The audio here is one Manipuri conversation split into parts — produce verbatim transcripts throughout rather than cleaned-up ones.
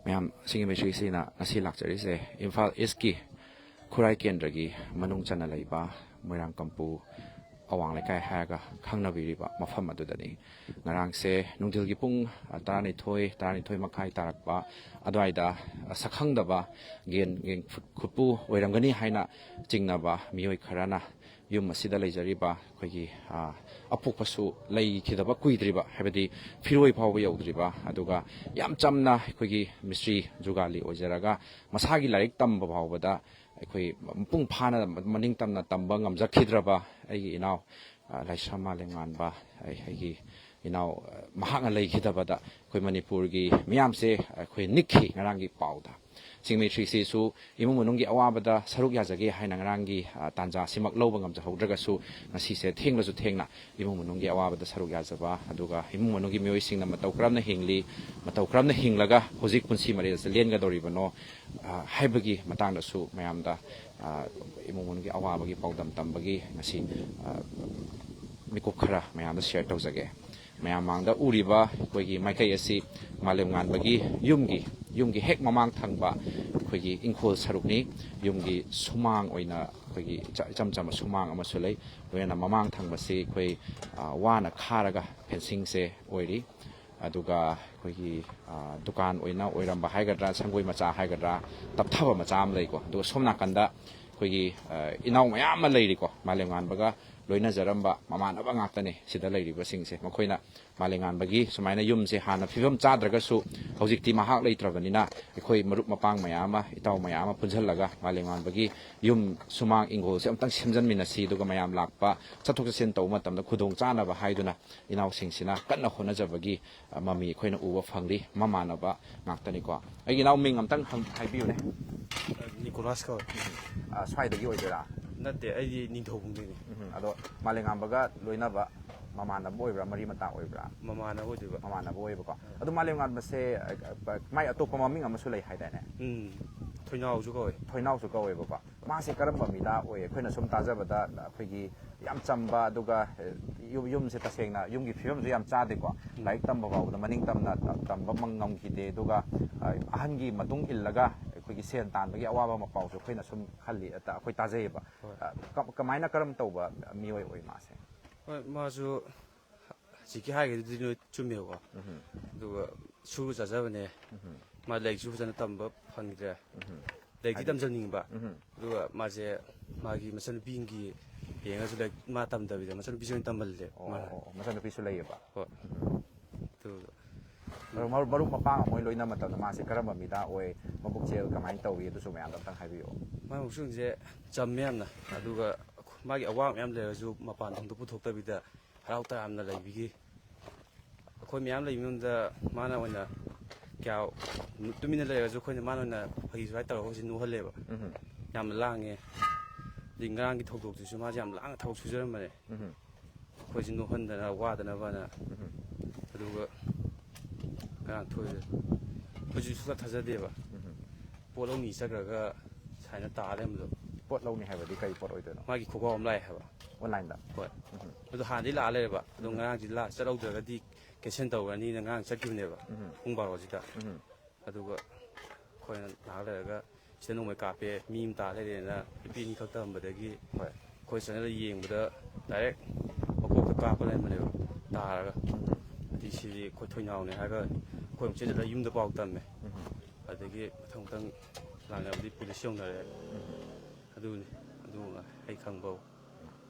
ꯃꯌꯥꯝ, ꯁꯤꯡꯒꯤ ꯃꯩꯁ꯭ꯔꯤꯁꯤꯅ ꯉꯁꯤ ꯂꯥꯛꯆꯔꯤꯁꯦ ꯏꯝꯐꯥꯜ ꯏꯁꯀꯤ ꯈꯨꯔꯥꯏ ꯀꯦꯟꯗ꯭ꯔꯒꯤ ꯃꯅꯨꯡ ꯆꯟꯅ ꯂꯩꯕ ꯃꯣꯏꯔꯥꯡꯀꯝꯄꯨ ꯑꯋꯥꯡ ꯂꯩꯀꯥꯏ ꯍꯥꯏꯔꯒ ꯈꯪꯅꯕꯤꯔꯤꯕ ꯃꯐꯝ ꯑꯗꯨꯗꯅꯤ꯫ ꯉꯔꯥꯡꯁꯦ ꯅꯨꯡꯊꯤꯜꯒꯤ ꯄꯨꯡ, ꯑ, ꯇꯔꯥꯅꯤꯊꯣꯏ, ꯇꯔꯥꯅꯤꯊꯣꯏ ꯃꯈꯥꯏ ꯇꯥꯔꯛꯄ ꯑꯗꯨꯋꯥꯏꯗ, ꯑ, ꯁꯛꯈꯪꯗꯕ ꯒꯦꯟ, ꯒꯦꯡ ꯐꯨꯠ-, ꯈꯨꯠꯄꯨ ꯑꯣꯏꯔꯝꯒꯅꯤ ꯍꯥꯏꯅ ꯆꯤꯡꯅꯕ ꯃꯤꯑꯣꯏ ꯈꯔꯅ ꯌꯨꯝ ꯑꯁꯤꯗ ꯂꯩꯖꯔꯤꯕ ꯑꯩꯈꯣꯏꯒꯤ, ꯑ, ꯑꯄꯣꯛꯄꯁꯨ ꯂꯩꯈꯤꯗꯕ ꯀꯨꯏꯗ꯭ꯔꯤꯕ, ꯍꯥꯏꯕꯗꯤ ꯐꯤꯔꯣꯏ ꯐꯥꯎꯕ ꯌꯧꯗ꯭ꯔꯤꯕ, ꯑꯗꯨꯒ ꯌꯥꯝ ꯆꯝꯅ ꯑꯩꯈꯣꯏꯒꯤ ꯃꯤꯁꯇ꯭ꯔꯤ ꯖꯨꯒꯥꯂꯤ ꯑꯣꯏꯖꯔꯒ ꯃꯁꯥꯒꯤ ꯂꯥꯏꯔꯤꯛ ꯇꯝꯕ ꯐꯥꯎꯕꯗ ꯑꯩꯈꯣꯏ ꯃꯄꯨꯡ ꯐꯥꯅ ꯃꯅꯤꯡ ꯇꯝꯅ ꯇꯝꯕ ꯉꯝꯖꯈꯤꯗ꯭ꯔꯕ ꯑꯩꯒꯤ ꯏꯅꯥꯎ, ꯑ, ꯂꯥꯏꯁ꯭ꯔꯝ ꯃꯥꯂꯦꯝꯉꯥꯟꯕ, ꯑꯩ-, ꯑꯩꯒꯤ ꯏꯅꯥꯎ, ꯑ, ꯃꯍꯥꯛꯅ ꯂꯩꯈꯤꯗꯕꯗ ꯑꯩꯈꯣꯏ ꯃꯅꯤꯄꯨꯔꯒꯤ ꯃꯤꯌꯥꯝꯁꯦ ꯑꯩꯈꯣꯏ ꯅꯤꯛꯈꯤ ꯉꯔꯥꯡꯒꯤ ꯄꯥꯎꯗ꯫ ꯁꯤꯡꯃꯩ ꯊ꯭ꯔꯤꯁꯤꯁꯨ ꯏꯃꯨꯡ ꯃꯅꯨꯡꯒꯤ ꯑꯋꯥꯕꯗ ꯁꯔꯨꯛ ꯌꯥꯖꯒꯦ ꯍꯥꯏꯅ ꯉꯔꯥꯡꯒꯤ, ꯑ, ꯇꯥꯟꯖꯥ ꯑꯁꯤꯃꯛ ꯂꯧꯕ ꯉꯝꯖꯍꯧꯗ꯭ꯔꯒꯁꯨ, ꯉꯁꯤꯁꯦ ꯊꯦꯡꯂꯁꯨ ꯊꯦꯡꯅ ꯏꯃꯨꯡ ꯃꯅꯨꯡꯒꯤ ꯑꯋꯥꯕꯗ ꯁꯔꯨꯛ ꯌꯥꯖꯕ, ꯑꯗꯨꯒ ꯏꯃꯨꯡ ꯃꯅꯨꯡꯒꯤ ꯃꯤꯑꯣꯏꯁꯤꯡꯅ ꯃꯇꯧ ꯀꯔꯝꯅ ꯍꯤꯡꯂꯤ, ꯃꯇꯧ ꯀꯔꯝꯅ ꯍꯤꯡꯂꯒ ꯍꯧꯖꯤꯛ ꯄꯨꯟꯁꯤ ꯃꯔꯦꯜ ꯑꯁꯤ ꯂꯦꯟꯒꯗꯧꯔꯤꯕꯅꯣ, ꯑ, ꯍꯥꯏꯕꯒꯤ ꯃꯇꯥꯡꯗꯁꯨ ꯃꯌꯥꯝꯗ, ꯑ, ꯏꯃꯨꯡ ꯃꯅꯨꯡꯒꯤ ꯑꯋꯥꯕꯒꯤ ꯄꯥꯎꯗꯝ ꯇꯝꯕꯒꯤ ꯉꯁꯤ, ꯑ, ꯃꯤꯀꯨꯞ ꯈꯔ ꯃꯌꯥꯝꯗ ꯁꯤꯌꯔ ꯇꯧꯖꯒꯦ꯫ ꯃꯌꯥꯝ ꯃꯥꯡꯗ ꯎꯔꯤꯕ ꯑꯩꯈꯣꯏꯒꯤ ꯃꯥꯏꯀꯩ ꯑꯁꯤ ꯃꯥꯂꯦꯝꯉꯥꯟꯕꯒꯤ ꯌꯨꯝꯒꯤ, ꯌꯨꯝꯒꯤ ꯍꯦꯛ ꯃꯃꯥꯡ ꯊꯪꯕ ꯑꯩꯈꯣꯏꯒꯤ ꯏꯪꯈꯣꯜ ꯁꯔꯨꯛꯅꯤ꯫ ꯌꯨꯝꯒꯤ ꯁꯨꯃꯥꯡ ꯑꯣꯏꯅ ꯑꯩꯈꯣꯏꯒꯤ ꯏꯆ-, ꯏꯆꯝ ꯆꯝꯕ ꯁꯨꯃꯥꯡ ꯑꯃꯁꯨ ꯂꯩ꯫ ꯂꯣꯏꯅꯅ ꯃꯃꯥꯡ ꯊꯪꯕꯁꯤ ꯑꯩꯈꯣꯏ, ꯑ, ꯋꯥꯅ ꯈꯥꯔꯒ ꯐꯦꯟꯁꯤꯡꯁꯦ ꯑꯣꯏꯔꯤ꯫ ꯑꯗꯨꯒ ꯑꯩꯈꯣꯏꯒꯤ, ꯑ, ꯗꯨꯀꯥꯟ ꯑꯣꯏꯅ ꯑꯣꯏꯔꯝꯕ ꯍꯥꯏꯒꯗ꯭ꯔꯥ, ꯁꯪꯒꯣꯏ ꯃꯆꯥ ꯍꯥꯏꯒꯗ꯭ꯔꯥ, ꯇꯞꯊꯕ ꯃꯆꯥ ꯑꯃ ꯂꯩꯀꯣ꯫ ꯑꯗꯨꯒ ꯁꯣꯝ ꯅꯥꯀꯟꯗ ꯑꯩꯈꯣꯏꯒꯤ, ꯑ, ꯏꯅꯥꯎ ꯃꯌꯥꯝ ꯑꯃ ꯂꯩꯔꯤꯀꯣ, ꯃꯥꯂꯦꯝꯉꯥꯟꯕꯒ ꯂꯣꯏꯅꯖꯔꯝꯕ ꯃꯃꯥꯟꯅꯕ ꯉꯥꯛꯇꯅꯦ ꯁꯤꯗ ꯂꯩꯔꯤꯕꯁꯤꯡꯁꯦ꯫ ꯃꯈꯣꯏꯅ ꯃꯥꯂꯦꯝꯉꯥꯟꯕꯒꯤ ꯁꯨꯃꯥꯏꯅ ꯌꯨꯝꯁꯦ ꯍꯥꯟꯅ ꯐꯤꯕꯝ ꯆꯥꯗ꯭ꯔꯒꯁꯨ ꯍꯧꯖꯤꯛꯇꯤ ꯃꯍꯥꯛ ꯂꯩꯇ꯭ꯔꯕꯅꯤꯅ ꯑꯩꯈꯣꯏ ꯃꯔꯨꯞ ꯃꯄꯥꯡ ꯃꯌꯥꯝ ꯑꯃ, ꯏꯇꯥꯎ ꯃꯌꯥꯝ ꯑꯃ ꯄꯨꯟꯁꯤꯜꯂꯒ ꯃꯥꯂꯦꯝꯉꯥꯟꯕꯒꯤ ꯌꯨꯝ ꯁꯨꯃꯥꯡ ꯏꯪꯈꯣꯜꯁꯦ ꯑꯃꯨꯛꯇꯪ ꯁꯦꯝꯖꯤꯟꯃꯤꯟꯅꯁꯤ, ꯑꯗꯨꯒ ꯃꯌꯥꯝ ꯂꯥꯛꯄ ꯆꯠꯊꯣꯛ ꯆꯠꯁꯤꯟ ꯇꯧꯕ ꯃꯇꯝꯗ ꯈꯨꯗꯣꯡ ꯆꯥꯅꯕ ꯍꯥꯏꯗꯨꯅ ꯏꯅꯥꯎꯁꯤꯡꯁꯤꯅ ꯀꯟꯅ ꯍꯣꯠꯅꯖꯕꯒꯤ, ꯑ, ꯃꯃꯤ ꯑꯩꯈꯣꯏꯅ ꯎꯕ ꯐꯪꯂꯤ꯫ ꯃꯃꯥꯟꯅꯕ ꯉꯥꯛꯇꯅꯤꯀꯣ꯫ ꯑꯩꯒꯤ ꯏꯅꯥꯎ ꯃꯤꯡ ꯑꯝꯇꯪ ꯍꯪ-, ꯍꯥꯏꯕꯤꯌꯨꯅꯦ꯫ ꯅꯤꯀꯣꯂꯥꯁ ꯀꯧꯋꯦ꯫ ꯑ, ꯁ꯭ꯋꯥꯏꯗꯒꯤ ꯑꯣꯏꯗꯣꯏꯔꯥ? ꯅꯠꯇꯦ, ꯑꯩꯗꯤ ꯅꯤꯡꯊꯧꯕꯨꯡꯗꯩꯅꯤ꯫ ꯎꯝ, ꯑꯗꯣ ꯃꯥꯂꯦꯝꯉꯥꯟꯕꯒ ꯂꯣꯏꯅꯕ ꯃꯃꯥꯟꯅꯕ ꯑꯣꯏꯕ꯭ꯔꯥ, ꯃꯔꯤ ꯃꯇꯥ ꯑꯣꯏꯕ꯭ꯔꯥ? ꯃꯃꯥꯟꯅꯕ ꯑꯣꯏꯗꯣꯏꯕ꯫ ꯃꯃꯥꯟꯅꯕ ꯑꯣꯏꯕꯀꯣ꯫ ꯑꯗꯣ ꯃꯥꯂꯦꯝꯉꯥꯟꯕꯁꯦ, ꯑ, ꯑ, ꯃꯥꯏ ꯑꯇꯣꯞꯄ ꯃꯃꯤꯡ ꯑꯃꯁꯨ ꯂꯩ ꯍꯥꯏꯗꯥꯏꯅꯦ? ꯎꯝ, ꯊꯣꯏꯅꯥꯎꯁꯨ ꯀꯧꯋꯦ꯫ ꯊꯣꯏꯅꯥꯎꯁꯨ ꯀꯧꯋꯦꯕꯀꯣ꯫ ꯃꯥꯁꯦ ꯀꯔꯝꯕ ꯃꯤꯗꯥ ꯑꯣꯏ? ꯑꯩꯈꯣꯏꯅ ꯁꯨꯝ ꯇꯥꯖꯕꯗ ꯑꯩꯈꯣꯏꯒꯤ ꯌꯥꯝ ꯆꯝꯕ, ꯑꯗꯨꯒ, ꯑꯦ, ꯌꯨꯝ, ꯌꯨꯝꯁꯦ ꯇꯁꯦꯡꯅ ꯌꯨꯝꯒꯤ ꯐꯤꯕꯝꯁꯨ ꯌꯥꯝ ꯆꯥꯗꯦꯀꯣ꯫ ꯂꯥꯏꯔꯤꯛ ꯇꯝꯕ ꯐꯥꯎꯕꯗ ꯃꯅꯤꯡ ꯇꯝꯅ ꯇ-, ꯇꯝꯕ ꯃꯪ-, ꯉꯝꯈꯤꯗꯦ꯫ ꯑꯗꯨꯒ, ꯑ, ꯑꯍꯟꯒꯤ ꯃꯇꯨꯡ ꯏꯜꯂꯒ ꯑꯩꯈꯣꯏꯒꯤ ꯁꯦꯟ ꯇꯥꯟꯕꯒꯤ ꯑꯋꯥꯕ ꯃꯄꯥꯎꯁꯨ ꯑꯩꯈꯣꯏꯅ ꯁꯨꯝ ꯈꯜꯂꯤ, ꯑ, ꯇ-, ꯑꯩꯈꯣꯏ ꯇꯥꯖꯩꯌꯦꯕ꯫ ꯍꯣꯏ꯫ ꯑ, ꯀ-, ꯀꯃꯥꯏꯅ, ꯀꯔꯝ ꯇꯧꯕ ꯃꯤꯑꯣꯏ ꯑꯣꯏ ꯃꯥꯁꯦ? ꯍꯣꯏ, ꯃꯥꯁꯨ ꯍꯧꯖꯤꯛꯀꯤ ꯍꯥꯏꯈꯤꯗꯨꯗꯤ ꯂꯣꯏ ꯆꯨꯝꯃꯦꯕꯀꯣ꯫ ꯎꯝ꯫ ꯑꯗꯨꯒ ꯁꯨꯔ ꯆꯥꯖꯕꯅꯦ꯫ ꯎꯝ꯫ ꯃꯥ ꯂꯥꯏꯔꯤꯛꯁꯨ ꯐꯖꯅ ꯇꯝꯕ ꯐꯪꯗ꯭ꯔꯦ꯫ ꯎꯝ꯫ ꯂꯥꯏꯔꯤꯛꯇꯤ ꯍꯥꯏꯗꯤ ꯇꯝꯖꯅꯤꯡꯕ꯫ ꯎꯝ꯫ ꯑꯗꯨꯒ ꯃꯥꯁꯦ ꯃꯥꯒꯤ ꯃꯆꯟꯅꯨꯄꯤꯒꯤ ꯌꯦꯡꯉꯁꯨ ꯂꯥꯏꯔꯤꯛ ꯃꯥ ꯇꯝꯗꯕꯤꯗ ꯃꯆꯟꯅꯨꯄꯤꯁꯨ ꯑꯣꯏꯅ ꯇꯝꯍꯜꯂꯦ꯫ ꯑꯣ, ꯃꯥꯅ꯫ ꯑꯣ, ꯑꯣ, ꯃꯆꯟꯅꯨꯄꯤꯁꯨ ꯂꯩꯌꯦꯕ? ꯍꯣꯏ꯫ ꯎꯝ꯫ ꯑꯗꯨ ꯑꯗꯣ ꯃꯔꯨꯞ, ꯃꯔꯨꯞ ꯃꯄꯥꯡ ꯃꯣꯏ ꯂꯣꯏꯅ ꯃꯇꯝꯗ ꯃꯥꯁꯦ ꯀꯔꯝꯕ ꯃꯤꯗꯥ ꯑꯣꯏ, ꯃꯕꯨꯛꯆꯦꯜ ꯀꯃꯥꯏꯅ ꯇꯧꯏ, ꯑꯗꯨꯁꯨ ꯃꯌꯥꯝꯗ ꯑꯝꯇꯪ ꯍꯥꯏꯕꯤꯌꯨ꯫ ꯃꯥꯒꯤ ꯃꯕꯨꯛꯆꯦꯜꯁꯦ ꯆꯝꯃꯦ ꯌꯥꯝꯅ꯫ ꯑꯗꯨꯒ ꯃꯥꯒꯤ ꯑꯋꯥꯕ ꯃꯌꯥꯝ ꯂꯩꯔꯁꯨ ꯃꯄꯥꯟ ꯊꯣꯡꯗꯣꯛꯄ ꯊꯣꯛꯇꯕꯤꯗ ꯍꯔꯥꯎ ꯇꯌꯥꯝꯅ ꯂꯩꯕꯤꯒꯤ꯫ ꯑꯩꯈꯣꯏ ꯃꯌꯥꯝ ꯂꯩꯕ ꯃꯅꯨꯡꯗ ꯃꯥꯅ ꯑꯣꯏꯅ ꯀꯌꯥ ꯇꯨꯃꯤꯟꯅ ꯂꯩꯔꯒꯁꯨ ꯑꯩꯈꯣꯏꯅ ꯃꯥꯅ ꯑꯣꯏꯅ ꯐꯥꯒꯤ ꯖꯨꯒꯥꯏ ꯇꯧꯔꯒ ꯑꯩꯈꯣꯏꯁꯦ ꯅꯣꯛꯍꯜꯂꯦꯕ꯫ ꯎꯝ꯫ ꯌꯥꯝꯅ ꯂꯥꯡꯉꯦ꯫ ꯑꯗꯩ ꯉꯔꯥꯡꯒꯤ ꯊꯧꯗꯣꯛꯇꯨꯁꯨ ꯃꯥꯁꯦ ꯌꯥꯝ ꯂꯥꯡꯅ ꯊꯕꯛ ꯁꯨꯖꯔꯝꯕꯅꯦ꯫ ꯎꯝ꯫ ꯑꯩꯈꯣꯏꯁꯦ ꯅꯣꯛꯍꯟꯗꯅ ꯋꯥꯗꯅꯕꯅ꯫ ꯎꯝ꯫ ꯑꯗꯨꯒ ꯉꯔꯥꯡ ꯊꯣꯛꯏꯁꯦ ꯑꯩꯈꯣꯏꯁꯨ ꯁꯨꯡꯊꯥ ꯊꯥꯖꯗꯦꯕ꯫ ꯎꯝ꯫ ꯄꯣꯠ ꯂꯧꯅꯤ ꯆꯠꯈ꯭ꯔꯒ ꯁꯨꯃꯥꯏꯅ ꯇꯥ ꯂꯩꯔꯝꯕꯗꯣ꯫ ꯄꯣꯠ ꯂꯧꯅꯤ ꯍꯥꯏꯕꯗꯤ ꯀꯔꯤ ꯄꯣꯠ ꯑꯣꯏꯗꯣꯏꯅꯣ? ꯃꯥꯒꯤ ꯈꯣꯡꯒ꯭ꯔꯥꯎ ꯑꯃ ꯂꯥꯛꯑꯦ ꯍꯥꯏꯕ꯫ ꯑꯣꯟꯂꯥꯏꯟꯗ? ꯍꯣꯏ꯫ ꯎꯝ꯫ ꯑꯗꯨ ꯍꯥꯟꯅꯗꯩ ꯂꯥꯛꯑ ꯂꯩꯔꯕ꯫ ꯑꯗꯣ ꯎꯝ꯫ ꯉꯔꯥꯡꯁꯦ ꯂꯥꯛ-, ꯆꯠꯍꯧꯗ꯭ꯔꯒꯗꯤ cancel ꯇꯧꯔꯅꯤꯅ ꯉꯔꯥꯡ ꯆꯠꯈꯤꯕꯅꯦꯕ꯫ ꯎꯝ꯫ ꯄꯨꯡ ꯕꯥꯔꯣꯁꯤꯗ꯫ ꯎꯝ꯫ ꯑꯗꯨꯒ ꯑꯩꯈꯣꯏꯅ ꯉꯥꯏꯍꯥꯛ ꯂꯩꯔꯒ ꯁꯤꯗ ꯅꯣꯡꯃꯩ ꯀꯥꯞꯄꯦ, ꯃꯤ ꯑꯃ ꯇꯥ ꯂꯩꯔꯦꯅ ꯅꯨꯄꯤ ꯑꯅꯤꯈꯛ ꯇꯧꯔꯝꯕꯗꯒꯤ ꯍꯣꯏ꯫ ꯑꯩꯈꯣꯏ ꯆꯪꯁꯤꯜꯂ ꯌꯦꯡꯕꯗ direct ꯃꯀꯣꯛꯇ ꯀꯥꯞꯄ ꯂꯩꯔꯝꯕꯅꯦꯕ ꯇꯥꯔꯒ꯫ ꯎꯝ꯫ ꯑꯗꯨꯗꯤ ꯁꯤꯗꯤ ꯑꯩꯈꯣꯏ ꯊꯣꯏꯅꯥꯎꯅꯦ ꯍꯥꯏꯔꯒ ꯑꯩꯈꯣꯏ ꯑꯃꯨꯛ ꯆꯦꯟꯁꯤꯜꯂ ꯌꯨꯝꯗ ꯄꯥꯎ ꯇꯝꯃꯦ꯫ ꯎꯝ꯫ ꯑꯗꯒꯤ ꯃꯊꯪ ꯃꯊꯪ ꯂꯥꯛꯅꯕꯗꯤ ꯄꯨꯂꯤꯁ ꯌꯧꯅꯔꯦ꯫ ꯎꯝ꯫ ꯑꯗꯨꯅꯤ, ꯑꯗꯨꯃ ꯑꯩ ꯈꯪꯕꯕꯨ꯫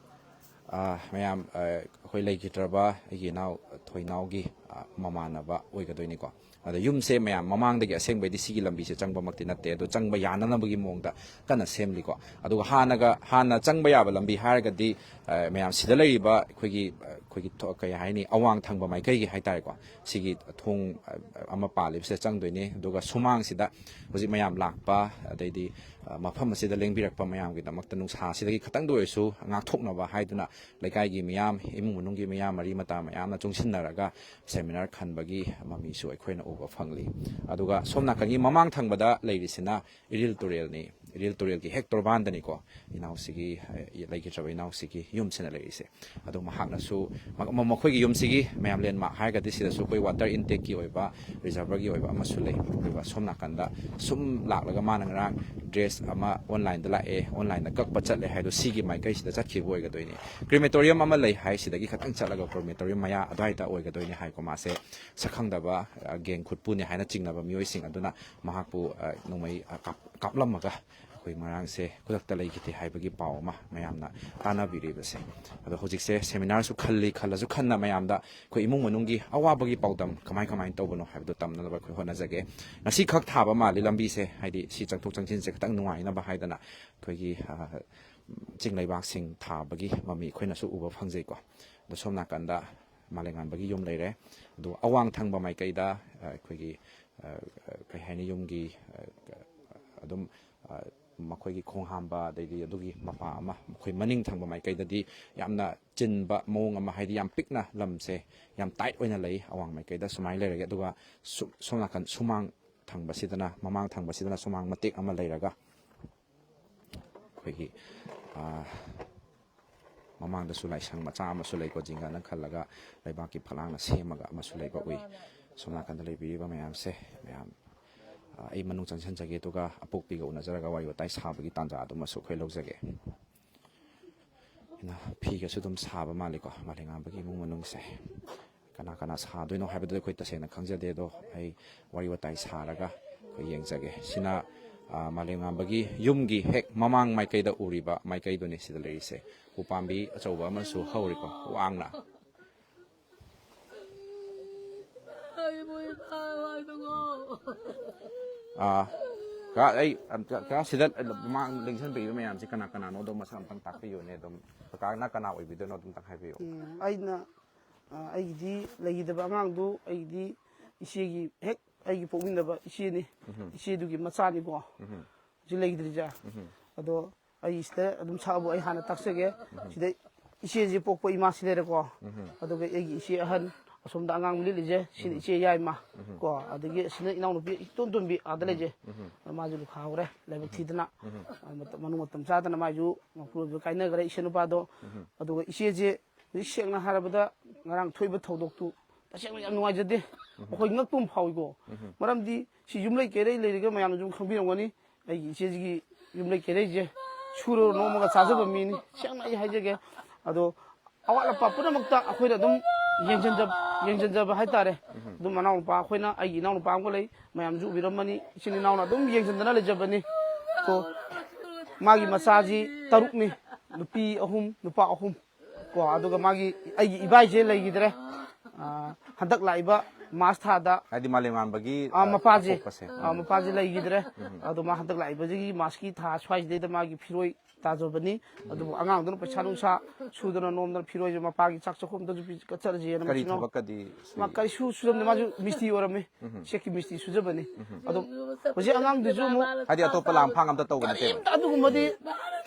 ꯑ, ꯃꯌꯥꯝ, ꯑ, ꯑꯩꯈꯣꯏ ꯂꯩꯈꯤꯗ꯭ꯔꯕ ꯑꯩꯒꯤ ꯏꯅꯥꯎ ꯊꯣꯏꯅꯥꯎꯒꯤ, ꯑ, ꯃꯃꯥꯟꯅꯕ ꯑꯣꯏꯒꯗꯣꯏꯅꯤꯀꯣ꯫ ꯑꯗ ꯌꯨꯝꯁꯦ ꯃꯌꯥꯝ ꯃꯃꯥꯡꯗꯒꯤ ꯑꯁꯦꯡꯕꯩꯗꯤ ꯁꯤꯒꯤ ꯂꯝꯕꯤꯁꯦ ꯆꯪꯕꯃꯛꯇꯤ ꯅꯠꯇꯦ, ꯑꯗꯣ ꯆꯪꯕ ꯌꯥꯅꯅꯕꯒꯤ ꯃꯑꯣꯡꯗ ꯀꯟꯅ ꯁꯦꯝꯂꯤꯀꯣ꯫ ꯑꯗꯨꯒ ꯍꯥꯟꯅꯒ, ꯍꯥꯟꯅ ꯆꯪꯕ ꯌꯥꯕ ꯂꯝꯕꯤ ꯍꯥꯏꯔꯒꯗꯤ, ꯑ, ꯃꯌꯥꯝ ꯁꯤꯗ ꯂꯩꯔꯤꯕ ꯑꯩꯈꯣꯏꯒꯤ, ꯑ, ꯑꯩꯈꯣꯏꯒꯤ ꯊꯣ-, ꯀꯩ ꯍꯥꯏꯅꯤ, ꯑꯋꯥꯡ ꯊꯪꯕ ꯃꯥꯏꯀꯩꯒꯤ ꯍꯥꯏꯇꯥꯔꯦꯀꯣ, ꯁꯤꯒꯤ ꯊꯣꯡ, ꯑ, ꯑꯃ ꯄꯥꯜꯂꯤꯕꯁꯤꯗ ꯆꯪꯗꯣꯏꯅꯤ꯫ ꯑꯗꯨꯒ ꯁꯨꯃꯥꯡꯁꯤꯗ ꯍꯧꯖꯤꯛ ꯃꯌꯥꯝ ꯂꯥꯛꯄ, ꯑꯗꯩꯗꯤ, ꯑ, ꯃꯐꯝ ꯑꯁꯤꯗ ꯂꯦꯡꯕꯤꯔꯛꯄ ꯃꯌꯥꯝꯒꯤꯗꯃꯛꯇ ꯅꯨꯡꯁꯥꯁꯤꯗꯒꯤ ꯈꯇꯪꯗ ꯑꯣꯏꯔꯁꯨ ꯉꯥꯛꯊꯣꯛꯅꯕ ꯍꯥꯏꯗꯨꯅ ꯂꯩꯀꯥꯏꯒꯤ ꯃꯤꯌꯥꯝ, ꯏꯃꯨꯡ ꯃꯅꯨꯡꯒꯤ ꯃꯤꯌꯥꯝ, ꯃꯔꯤ ꯃꯇꯥ ꯃꯌꯥꯝꯅ ꯆꯨꯡꯁꯤꯟꯅꯔꯒ seminar ꯈꯟꯕꯒꯤ ꯃꯃꯤꯁꯨ ꯑꯩꯈꯣꯏꯅ ꯎꯕ ꯐꯪꯂꯤ꯫ ꯑꯗꯨꯒ ꯁꯣꯝ ꯅꯥꯀꯟꯒꯤ ꯃꯃꯥꯡ ꯊꯪꯕꯗ ꯂꯩꯔꯤꯁꯤꯅ ꯏꯔꯤꯜ ꯇꯨꯔꯦꯜꯅꯤ꯫ ꯏꯔꯤꯜ ꯇꯨꯔꯦꯜꯒꯤ ꯍꯦꯛ ꯇꯣꯔꯕꯥꯟꯗꯅꯤꯀꯣ ꯏꯅꯥꯎꯁꯤꯒꯤ, ꯑ, ꯂꯩꯈꯤꯗ꯭ꯔꯕ ꯏꯅꯥꯎꯁꯤꯒꯤ ꯌꯨꯝꯁꯤꯅ ꯂꯩꯔꯤꯁꯦ꯫ ꯑꯗꯣ ꯃꯍꯥꯛꯅꯁꯨ ꯃ-, ꯃ-, ꯃꯈꯣꯏꯒꯤ ꯌꯨꯝꯁꯤꯒꯤ ꯃꯌꯥꯝ ꯂꯦꯟꯃꯥꯔꯛ ꯍꯥꯏꯔꯒꯗꯤ ꯁꯤꯗꯁꯨ ꯑꯩꯈꯣꯏ ꯋꯥꯇꯔ ꯏꯟꯇꯦꯛꯀꯤ ꯑꯣꯏꯕ, ꯔꯤꯖꯔꯚꯔꯒꯤ ꯑꯣꯏꯕ ꯑꯃꯁꯨ ꯂꯩ꯫ ꯑꯗꯨꯒ ꯁꯣꯝ ꯅꯥꯀꯟꯗ ꯁꯨꯝ ꯂꯥꯛꯂꯒ ꯃꯥꯅ ꯉꯔꯥꯡ ꯗ꯭ꯔꯦꯁ ꯑꯃ ꯑꯣꯟꯂꯥꯏꯟꯗ ꯂꯥꯛꯑꯦ, ꯑꯣꯟꯂꯥꯏꯟꯗ ꯀꯛꯄ ꯆꯠꯂꯦ ꯍꯥꯏꯗꯣ ꯁꯤꯒꯤ ꯃꯥꯏꯀꯩꯁꯤꯗ ꯆꯠꯈꯤꯕ ꯑꯣꯏꯒꯗꯣꯏꯅꯤ꯫ ꯀ꯭ꯔꯤꯃꯦꯇꯣꯔꯤꯌꯝ ꯑꯃ ꯂꯩ ꯍꯥꯏ, ꯁꯤꯗꯒꯤ ꯈꯤꯇꯪ ꯆꯠꯂꯒ ꯀ꯭ꯔꯤꯃꯦꯇꯣꯔꯤꯌꯝ ꯃꯌꯥ ꯑꯗꯨꯋꯥꯏꯗ ꯑꯣꯏꯒꯗꯣꯏꯅꯤ ꯍꯥꯏꯀꯣ꯫ ꯃꯥꯁꯦ ꯁꯛꯈꯪꯗꯕ, ꯑ, ꯒꯦꯡ ꯈꯨꯠꯄꯨꯅꯤ ꯍꯥꯏꯅ ꯆꯤꯡꯅꯕ ꯃꯤꯑꯣꯏꯁꯤꯡ ꯑꯗꯨꯅ ꯃꯍꯥꯛꯄꯨ, ꯑ, ꯅꯣꯡꯃꯩ, ꯑ, ꯀꯥꯞ-, ꯀꯥꯞꯂꯝꯃꯒ ꯑꯩꯈꯣꯏ ꯉꯔꯥꯡꯁꯦ ꯈꯨꯗꯛꯇ ꯂꯩꯈꯤꯗꯦ ꯍꯥꯏꯕꯒꯤ ꯄꯥꯎ ꯑꯃ ꯃꯌꯥꯝꯅ ꯇꯥꯟꯅꯕꯤꯔꯤꯕꯁꯦ꯫ ꯑꯗꯣ ꯍꯧꯖꯤꯛꯁꯦ ꯁꯦꯃꯤꯅꯥꯔꯁꯨ ꯈꯜꯂꯤ, ꯈꯜꯂꯁꯨ ꯈꯟꯅ ꯃꯌꯥꯝꯗ ꯑꯩꯈꯣꯏ ꯏꯃꯨꯡ ꯃꯅꯨꯡꯒꯤ ꯑꯋꯥꯕꯒꯤ ꯄꯥꯎꯗꯝ ꯀꯃꯥꯏ ꯀꯃꯥꯏꯅ ꯇꯧꯕꯅꯣ ꯍꯥꯏꯕꯗꯣ ꯇꯝꯅꯅꯕ ꯑꯩꯈꯣꯏ ꯍꯣꯠꯅꯖꯒꯦ꯫ ꯉꯁꯤ ꯈꯛ ꯊꯥꯕ ꯃꯥꯜꯂꯤ ꯂꯝꯕꯤꯁꯦ, ꯍꯥꯏꯗꯤ ꯁꯤ ꯆꯪꯊꯣꯛ ꯆꯪꯁꯤꯟꯁꯦ ꯈꯤꯇꯪ ꯅꯨꯡꯉꯥꯏꯅꯕ ꯍꯥꯏꯗꯅ ꯑꯩꯈꯣꯏꯒꯤ, ꯑ, ꯆꯤꯡ ꯂꯩꯕꯥꯛꯁꯤꯡ ꯊꯥꯕꯒꯤ ꯃꯃꯤ ꯑꯩꯈꯣꯏꯅꯁꯨ ꯎꯕ ꯐꯪꯖꯩꯀꯣ꯫ ꯑꯗꯣ ꯁꯣꯝ ꯅꯥꯀꯟꯗ ꯃꯥꯂꯦꯝꯉꯥꯟꯕꯒꯤ ꯌꯨꯝ ꯂꯩꯔꯦ꯫ ꯑꯗꯣ ꯑꯋꯥꯡ ꯊꯪꯕ ꯃꯥꯏꯀꯩꯗ, ꯑ, ꯑꯩꯈꯣꯏꯒꯤ, ꯑ, ꯀꯩ ꯍꯥꯏꯅꯤ, ꯌꯨꯝꯒꯤ, ꯑ, ꯑꯗꯨꯝ, ꯑ, ꯃꯈꯣꯏꯒꯤ ꯈꯣꯡ ꯍꯥꯝꯕ, ꯑꯗꯩꯗꯤ ꯑꯗꯨꯒꯤ ꯃꯄꯥ ꯑꯃ, ꯑꯩꯈꯣꯏ ꯃꯅꯤꯡ ꯊꯪꯕ ꯃꯥꯏꯀꯩꯗꯗꯤ ꯌꯥꯝꯅ ꯆꯤꯟꯕ ꯃꯑꯣꯡ ꯑꯃ, ꯍꯥꯏꯗꯤ ꯌꯥꯝ ꯄꯤꯛꯅ ꯂꯝꯁꯦ ꯌꯥꯝ ꯇꯥꯏꯠ ꯑꯣꯏꯅ ꯂꯩ꯫ ꯑꯋꯥꯡ ꯃꯥꯏꯀꯩꯗ ꯁꯨꯃꯥꯏꯅ ꯂꯩꯔꯒꯦ꯫ ꯑꯗꯨꯒ ꯁꯨ-, ꯁꯣꯝ ꯅꯥꯀꯟ ꯁꯨꯃꯥꯡ ꯊꯪꯕꯁꯤꯗꯅ, ꯃꯃꯥꯡ ꯊꯪꯕꯁꯤꯗꯅ ꯁꯨꯃꯥꯡ ꯃꯇꯦꯛ ꯑꯃ ꯂꯩꯔꯒ ꯑꯩꯈꯣꯏꯒꯤ, ꯑ, ꯃꯃꯥꯡꯗꯁꯨ ꯂꯥꯏꯁꯪ ꯃꯆꯥ ꯑꯃꯁꯨ ꯂꯩꯀꯣ, ꯖꯤꯡꯒꯅ ꯈꯜꯂꯒ ꯂꯩꯕꯥꯛꯀꯤ ꯐꯛꯂꯥꯡꯅ ꯁꯦꯝꯃꯒ ꯑꯃꯁꯨ ꯂꯩꯕ ꯎꯏ꯫ ꯁꯣꯝ ꯅꯥꯀꯟꯗ ꯂꯩꯕꯤꯔꯤꯕ ꯃꯌꯥꯝꯁꯦ, ꯃꯌꯥꯝ, ꯑ, ꯑꯩ ꯃꯅꯨꯡ ꯆꯪꯁꯤꯟꯖꯒꯦ, ꯑꯗꯨꯒ ꯑꯄꯣꯛꯄꯤꯒ ꯎꯅꯖꯔꯒ ꯋꯥꯔꯤ ꯋꯥꯇꯥꯏ ꯁꯥꯕꯒꯤ ꯇꯥꯟꯖꯥ ꯑꯗꯨꯃꯁꯨ ꯑꯩꯈꯣꯏ ꯂꯧꯖꯒꯦ꯫ ꯑꯩꯅ ꯐꯤꯒꯁꯨ ꯑꯗꯨꯝ ꯁꯥꯕ ꯃꯥꯜꯂꯤꯀꯣ, ꯃꯥꯂꯦꯝꯉꯥꯟꯕꯒꯤ ꯏꯃꯨꯡ ꯃꯅꯨꯡꯁꯦ꯫ ꯀꯅꯥ ꯀꯅꯥ ꯁꯥꯗꯣꯏꯅꯣ ꯍꯥꯏꯕꯗꯨꯗꯤ ꯑꯩꯈꯣꯏ ꯇꯁꯦꯡꯅ ꯈꯪꯖꯗꯦ, ꯑꯗꯣ ꯑꯩ ꯋꯥꯔꯤ ꯋꯥꯇꯥꯏ ꯁꯥꯔꯒ ꯑꯩꯈꯣꯏ ꯌꯦꯡꯖꯒꯦ꯫ ꯁꯤꯅ, ꯑ, ꯃꯥꯂꯦꯝꯉꯥꯟꯕꯒꯤ ꯌꯨꯝꯒꯤ ꯍꯦꯛ ꯃꯃꯥꯡ ꯃꯥꯏꯀꯩꯗ ꯎꯔꯤꯕ ꯃꯥꯏꯀꯩꯗꯨꯅꯤ ꯁꯤꯗ ꯂꯩꯔꯤꯁꯦ꯫ ꯎꯄꯥꯝꯕꯤ ꯑꯆꯧꯕ ꯑꯃꯁꯨ ꯍꯧꯔꯤꯀꯣ, ꯋꯥꯡꯅ꯫ ꯑꯥ, ꯀꯥ, ꯑꯩ, ꯑꯝꯇ, ꯀꯥ, ꯁꯤꯗ ꯃꯃꯥꯡ ꯂꯦꯡꯁꯤꯟꯕꯤꯔꯤꯕ ꯃꯌꯥꯝꯁꯤ ꯀꯅꯥ ꯀꯅꯥꯅꯣꯗꯣ ꯃꯁꯛ ꯑꯝꯇꯪ ꯇꯥꯛꯄꯤꯌꯨꯅꯦ꯫ ꯑꯗꯨꯝ ꯀꯀꯥꯅ ꯀꯅꯥ ꯑꯣꯏꯕꯤꯗꯣꯏꯅꯣ ꯑꯗꯨꯝꯇꯪ ꯍꯥꯏꯕꯤꯌꯨ꯫ ꯎꯝ, ꯑꯩꯅ, ꯑ, ꯑꯩꯒꯤꯗꯤ ꯂꯩꯈꯤꯗꯕ ꯑꯉꯥꯡꯗꯨ ꯑꯩꯒꯤꯗꯤ ꯏꯆꯦꯒꯤ ꯍꯦꯛ ꯑꯩꯒꯤ ꯄꯣꯛꯃꯤꯟꯅꯕ ꯏꯆꯦꯅꯤ꯫ ꯎꯝ꯫ ꯏꯆꯦꯗꯨꯒꯤ ꯃꯆꯥꯅꯤꯀꯣ꯫ ꯎꯝ꯫ ꯍꯧꯖꯤꯛ ꯂꯩꯈꯤꯗ꯭ꯔꯤꯁꯦ꯫ ꯎꯝ꯫ ꯑꯗꯣ ꯑꯩ ꯁꯤꯗ ꯑꯗꯨꯝ ꯁꯛꯑꯕꯨ ꯑꯩ ꯍꯥꯟꯅ ꯇꯥꯛꯆꯒꯦ꯫ ꯁꯤꯗ ꯏꯆꯦꯁꯤ ꯄꯣꯛꯄ ꯏꯃꯥꯁꯤ ꯂꯩꯔꯦꯀꯣ꯫ ꯎꯝ꯫ ꯑꯗꯨꯒ ꯑꯩꯒꯤ ꯏꯆꯦ ꯑꯍꯟ, ꯑꯁꯣꯝꯗ ꯑꯉꯥꯡ ꯂꯤꯠꯂꯤꯁꯦ ꯁꯤꯅ ꯏꯆꯦ ꯌꯥꯏꯃ꯫ ꯀꯣ, ꯑꯗꯒꯤ ꯑꯁꯤꯅ ꯏꯅꯥꯎꯅꯨꯄꯤ ꯏꯇꯣꯟ ꯇꯣꯟꯕꯤ ꯑꯥꯗ ꯂꯩꯖꯩ꯫ ꯃꯥꯁꯨ ꯂꯨꯈꯥ ꯍꯧꯔꯦ ꯂꯥꯏꯕꯛ ꯊꯤꯗꯅ꯫ ꯑ, ꯃꯇꯝ, ꯃꯅꯨꯡ ꯃꯇꯝ ꯆꯥꯗꯅ ꯃꯥꯏꯁꯨ ꯃꯄꯨꯔꯣꯏꯕꯗ ꯀꯥꯏꯅꯈ꯭ꯔꯦ ꯏꯆꯦ ꯅꯨꯄꯥꯗꯣ꯫ ꯑꯗꯨꯒ ꯏꯆꯦꯁꯦ ꯍꯧꯖꯤꯛ ꯁꯦꯡꯅ ꯍꯥꯏꯔꯕꯗ ꯉꯔꯥꯡ ꯊꯣꯛꯏꯕ ꯊꯧꯗꯣꯛꯇꯨ ꯇꯁꯦꯡꯅ ꯌꯥꯝ ꯅꯨꯡꯉꯥꯏꯖꯗꯦ꯫ ꯑꯩꯈꯣꯏ ꯉꯛꯄ ꯑꯃ ꯐꯥꯎꯏꯀꯣ꯫ ꯃꯔꯝꯗꯤ ꯁꯤ ꯌꯨꯝꯂꯩ ꯀꯩꯔꯩ ꯂꯩꯔꯤꯕ ꯃꯌꯥꯝꯅꯁꯨ ꯈꯪꯕꯤꯔꯝꯒꯅꯤ꯫ ꯑꯩꯒꯤ ꯏꯆꯦꯁꯤꯒꯤ ꯌꯨꯝꯂꯩ ꯀꯩꯔꯩꯁꯦ ꯁꯨꯔ ꯅꯣꯝꯃꯒ ꯆꯥꯖꯕ ꯃꯤꯅꯤ꯫ ꯁꯦꯡꯅ ꯑꯩ ꯍꯥꯏꯖꯒꯦ꯫ ꯑꯗꯣ ꯑꯋꯥꯠ ꯑꯄꯥ ꯄꯨꯝꯅꯃꯛꯇ ꯑꯩꯈꯣꯏꯅ ꯑꯗꯨꯝ ꯌꯦꯡꯁꯤꯟꯖꯕ, ꯌꯦꯡꯁꯤꯟꯖꯕ ꯍꯥꯏꯇꯥꯔꯦ꯫ ꯑꯗꯨꯝ ꯃꯅꯥꯎꯅꯨꯄꯥ ꯑꯩꯈꯣꯏꯅ, ꯑꯩꯒꯤ ꯏꯅꯥꯎꯅꯨꯄꯥ ꯑꯃꯒ ꯂꯩ, ꯃꯌꯥꯝꯁꯨ ꯎꯕꯤꯔꯝꯃꯅꯤ, ꯏꯆꯤꯟ ꯏꯅꯥꯎꯅ ꯑꯗꯨꯝ ꯌꯦꯡꯁꯤꯟꯗꯅ ꯂꯩꯖꯕꯅꯤ꯫ ꯑꯗꯣ ꯃꯥꯒꯤ ꯃꯆꯥꯁꯤ ꯇꯔꯨꯛꯅꯤ, ꯅꯨꯄꯤ ꯑꯍꯨꯝ, ꯅꯨꯄꯥ ꯑꯍꯨꯝ꯫ ꯀꯣ, ꯑꯗꯨꯒ ꯃꯥꯒꯤ, ꯑꯩꯒꯤ ꯏꯕꯥꯏꯁꯦ ꯂꯩꯈꯤꯗ꯭ꯔꯦ꯫ ꯑ, ꯍꯟꯗꯛ ꯂꯥꯛꯏꯕ ꯃꯥꯔꯁ ꯊꯥꯗ ꯍꯥꯏꯗꯤ ꯃꯥꯂꯦꯝꯉꯥꯟꯕꯒꯤ, ꯑ, ꯑ, ꯃꯄꯥꯁꯦ, ꯑꯄꯣꯛꯄꯁꯦ꯫ ꯑ, ꯃꯄꯥꯁꯦ ꯂꯩꯈꯤꯗ꯭ꯔꯦ꯫ ꯑꯗꯣ ꯃꯥ ꯍꯟꯗꯛ ꯂꯥꯛꯏꯕꯁꯤꯒꯤ ꯃꯥꯔꯁꯀꯤ ꯊꯥ ꯁ꯭ꯋꯥꯏꯁꯤꯗꯩꯗ ꯃꯥꯒꯤ ꯐꯤꯔꯣꯏ ꯇꯥꯖꯕꯅꯤ꯫ ꯑꯗꯨꯕꯨ ꯑꯉꯥꯡꯗꯨꯅ ꯄꯩꯁꯥ ꯅꯨꯡꯁꯥ ꯁꯨꯗꯅ ꯅꯣꯝꯗꯅ ꯐꯤꯔꯣꯏꯁꯦ ꯃꯄꯥꯒꯤ ꯆꯥꯛ ꯆꯥꯛꯈꯨꯝꯗꯁꯨ ꯄꯤ-, ꯀꯠꯆꯔꯁꯦꯅ ꯀꯔꯤ ꯃꯁꯤꯅ ꯊꯕꯛꯀꯗꯤ ꯁꯨꯏ? ꯃꯥ ꯀꯔꯤꯁꯨ ꯁꯨꯔꯝꯗꯦ, ꯃꯥꯁꯨ ꯃꯤꯁꯇ꯭ꯔꯤ ꯑꯣꯏꯔꯝꯃꯤ꯫ ꯆꯦꯛꯀꯤ ꯃꯤꯁꯇ꯭ꯔꯤ ꯁꯨꯖꯕꯅꯤ꯫ ꯑꯗꯣ ꯍꯧꯖꯤꯛ ꯑꯉꯥꯡꯗꯨꯁꯨ ꯑꯃꯨꯛ ꯍꯥꯏꯗꯤ ꯑꯇꯣꯞꯄ ꯂꯥꯡꯐꯥꯡ ꯑꯝꯇ ꯇꯧꯕ ꯅꯠꯇꯦꯕ? ꯀꯔꯤꯝꯇ ꯑꯗꯨꯒꯨꯝꯕꯗꯤ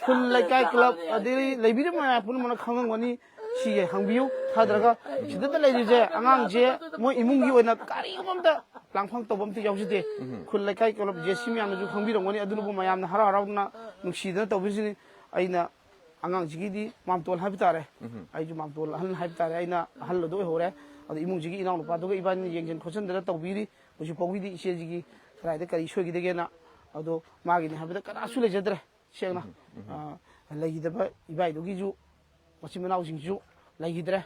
ꯈꯨꯜ ꯂꯩꯀꯥꯏ ꯀ꯭ꯂꯕ ꯑꯗꯩ ꯂꯩꯕꯤꯔꯤꯕ ꯃꯌꯥꯝ ꯄꯨꯝꯅꯃꯛꯅ ꯈꯪꯉꯝꯒꯅꯤ꯫ ꯁꯤꯒꯤ ꯍꯪꯕꯤꯌꯨ꯫ ꯊꯥꯗꯔꯒ ꯁꯤꯗꯇ ꯂꯩꯔꯤꯁꯦ ꯑꯉꯥꯡꯁꯦ ꯃꯣꯏ ꯏꯃꯨꯡꯒꯤ ꯑꯣꯏꯅ ꯀꯔꯤꯒꯨꯝꯕ ꯑꯝꯇ ꯂꯥꯡꯐꯥꯡ ꯇꯧꯕ ꯑꯝꯇ ꯌꯥꯎꯖꯗꯦ꯫ ꯈꯨꯜ ꯂꯩꯀꯥꯏ ꯀ꯭ꯂꯕ ꯖꯦ ꯁꯤ ꯃꯌꯥꯝꯅꯁꯨ ꯈꯪꯕꯤꯔꯝꯒꯅꯤ꯫ ꯑꯗꯨꯅꯕꯨ ꯃꯌꯥꯝꯅ ꯍꯔꯥꯎ ꯍꯔꯥꯎꯅ ꯅꯨꯡꯁꯤꯗꯅ ꯇꯧꯕꯤꯔꯤꯁꯤꯅꯤ꯫ ꯑꯩꯅ ꯑꯉꯥꯡꯁꯤꯒꯤꯗꯤ ꯃꯥꯝꯇꯣꯜ ꯍꯥꯏꯕ ꯇꯥꯔꯦ꯫ ꯑꯩꯁꯨ ꯃꯥꯝꯇꯣꯜ ꯑꯍꯜ ꯍꯥꯏꯕ ꯇꯥꯔꯦ꯫ ꯑꯩꯅ ꯑꯍꯜ ꯑꯗꯨ ꯑꯣꯏꯍꯧꯔꯦ꯫ ꯑꯗꯣ ꯏꯃꯨꯡꯁꯤꯒꯤ ꯏꯅꯥꯎꯅꯨꯄꯥꯗꯨꯒ ꯏꯕꯥꯅꯤꯅ ꯌꯦꯡꯁꯤꯟ ꯈꯣꯠꯆꯤꯟꯗꯅ ꯇꯧꯕꯤꯔꯤ꯫ ꯍꯧꯖꯤꯛ ꯐꯥꯎꯒꯤꯗꯤ ꯏꯆꯦꯁꯤꯒꯤ ꯀꯗꯥꯏꯗ ꯀꯔꯤ ꯁꯣꯏꯈꯤꯗꯒꯦꯅ꯫ ꯑꯗꯣ ꯃꯥꯒꯤꯅꯤ ꯍꯥꯏꯕꯗ ꯀꯅꯥꯁꯨ ꯂꯩꯖꯗ꯭ꯔꯦ꯫ ꯁꯦꯡꯅ, ꯑ, ꯂꯩꯈꯤꯗꯕ ꯏꯕꯥꯏꯗꯨꯒꯤꯁꯨ ꯃꯆꯤꯟ ꯃꯅꯥꯎꯁꯤꯡꯁꯨ ꯂꯩꯈꯤꯗ꯭ꯔꯦ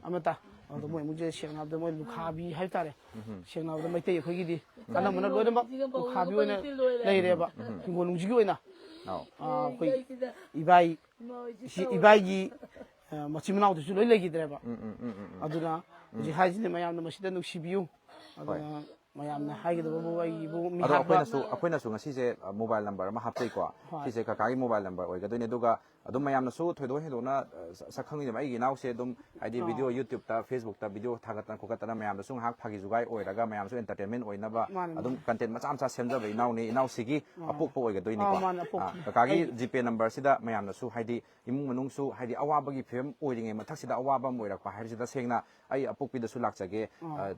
ꯑꯃꯠꯇ꯫ ꯑꯗꯣ ꯃꯣꯏ ꯏꯃꯨꯡꯁꯦ ꯁꯦꯡꯅ ꯍꯥꯏꯕꯗ ꯃꯣꯏ ꯂꯨꯈꯥꯕꯤ ꯍꯥꯏꯕ ꯇꯥꯔꯦ꯫ ꯁꯦꯡꯅ ꯍꯥꯏꯕꯗ ꯃꯩꯇꯩ ꯑꯩꯈꯣꯏꯒꯤꯗꯤ ꯑꯅꯝꯕꯅ ꯂꯣꯏꯅꯃꯛ ꯂꯨꯈꯥꯕꯤ ꯑꯣꯏꯅ ꯂꯩꯔꯦꯕ꯫ ꯍꯤꯡꯒꯣꯜ ꯅꯨꯡꯁꯤꯒꯤ ꯑꯣꯏꯅ꯫ ꯑꯥꯎ꯫ ꯑ, ꯑꯩꯈꯣꯏ ꯏꯕꯥꯏ, ꯏꯆꯦ ꯏꯕꯥꯏꯒꯤ, ꯑ, ꯃꯆꯤꯟ ꯃꯅꯥꯎꯗꯨꯁꯨ ꯂꯣꯏ ꯂꯩꯈꯤꯗ꯭ꯔꯦꯕ꯫ ꯎꯝ, ꯎꯝ, ꯎꯝ, ꯎꯝ, ꯎꯝ꯫ ꯑꯗꯨꯅ ꯍꯧꯖꯤꯛ ꯍꯥꯏꯁꯤꯅꯤ, ꯃꯌꯥꯝꯅ ꯃꯁꯤꯗ ꯅꯨꯡꯁꯤꯕꯤꯌꯨ꯫ ꯍꯣꯏ꯫ ꯑꯗꯨꯅ ꯃꯌꯥꯝꯅ ꯍꯥꯏꯒꯗꯕꯕꯨ ꯑꯩꯒꯤꯕꯨ ꯑꯗꯣ ꯃꯤꯍꯥꯠꯄ ꯑꯩꯈꯣꯏꯅꯁꯨ, ꯑꯩꯈꯣꯏꯅꯁꯨ ꯉꯁꯤꯁꯦ, ꯑ, ꯃꯣꯕꯥꯏꯜ ꯅꯝꯕꯔ ꯑꯃ ꯍꯥꯞꯆꯩꯀꯣ꯫ ꯍꯣꯏ꯫ ꯁꯤꯁꯦ ꯀꯀꯥꯒꯤ ꯃꯣꯕꯥꯏꯜ ꯅꯝꯕꯔ ꯑꯣꯏꯒꯗꯣꯏꯅꯦ꯫ ꯑꯗꯨꯒ ꯑꯗꯨꯝ ꯃꯌꯥꯝꯅꯁꯨ ꯊꯣꯏꯗꯣꯛ ꯍꯦꯟꯗꯣꯛꯅ, ꯑ, ꯁ-, ꯁꯛ ꯈꯪꯉꯤꯗꯅ, ꯑꯩꯒꯤ ꯏꯅꯥꯎꯁꯦ ꯑꯗꯨꯝ ꯍꯥꯏꯗꯤ ꯑꯣ꯫ ꯚꯤꯗꯤꯑꯣ YouTube-ꯇ, Facebook-ꯇ ꯚꯤꯗꯤꯑꯣ ꯊꯥꯒꯠꯇꯅ ꯈꯣꯠꯀꯠꯇꯅ ꯃꯌꯥꯝꯗꯁꯨ ꯉꯥꯏꯍꯥꯛ ꯐꯥꯒꯤ ꯖꯨꯒꯥꯏ ꯑꯣꯏꯔꯒ ꯃꯌꯥꯝꯁꯨ entertainment ꯑꯣꯏꯅꯕ ꯃꯥꯅꯦ, ꯑꯗꯨꯝ ꯃꯥꯅꯦ꯫ Content ꯃꯆꯥ ꯃꯆꯥ ꯁꯦꯝꯖꯕ ꯏꯅꯥꯎꯅꯤ, ꯏꯅꯥꯎꯁꯤꯒꯤ ꯑꯣ꯫ ꯑꯄꯣꯛꯄ ꯑꯣꯏꯒꯗꯣꯏꯅꯤꯀꯣ꯫ ꯑꯣ, ꯃꯥꯅꯦ, ꯑꯄꯣꯛꯄ꯫ ꯑꯥ, ꯀꯀꯥꯒꯤ ꯑꯩ GPay number-ꯁꯤꯗ ꯃꯌꯥꯝꯅꯁꯨ ꯍꯥꯏꯗꯤ ꯏꯃꯨꯡ ꯃꯅꯨꯡꯁꯨ ꯍꯥꯏꯗꯤ ꯑꯋꯥꯕꯒꯤ ꯐꯤꯕꯝ ꯑꯣꯏꯔꯤꯉꯩ ꯃꯊꯛꯁꯤꯗ ꯑꯋꯥꯕ ꯑꯃ ꯑꯣꯏꯔꯛꯄ ꯍꯥꯏꯕꯁꯤ ꯇꯁꯦꯡꯅ ꯑꯩ ꯑꯄꯣꯛꯄꯤꯗꯁꯨ ꯂꯥꯛꯆꯒꯦ꯫ ꯑꯣ꯫ ꯑ,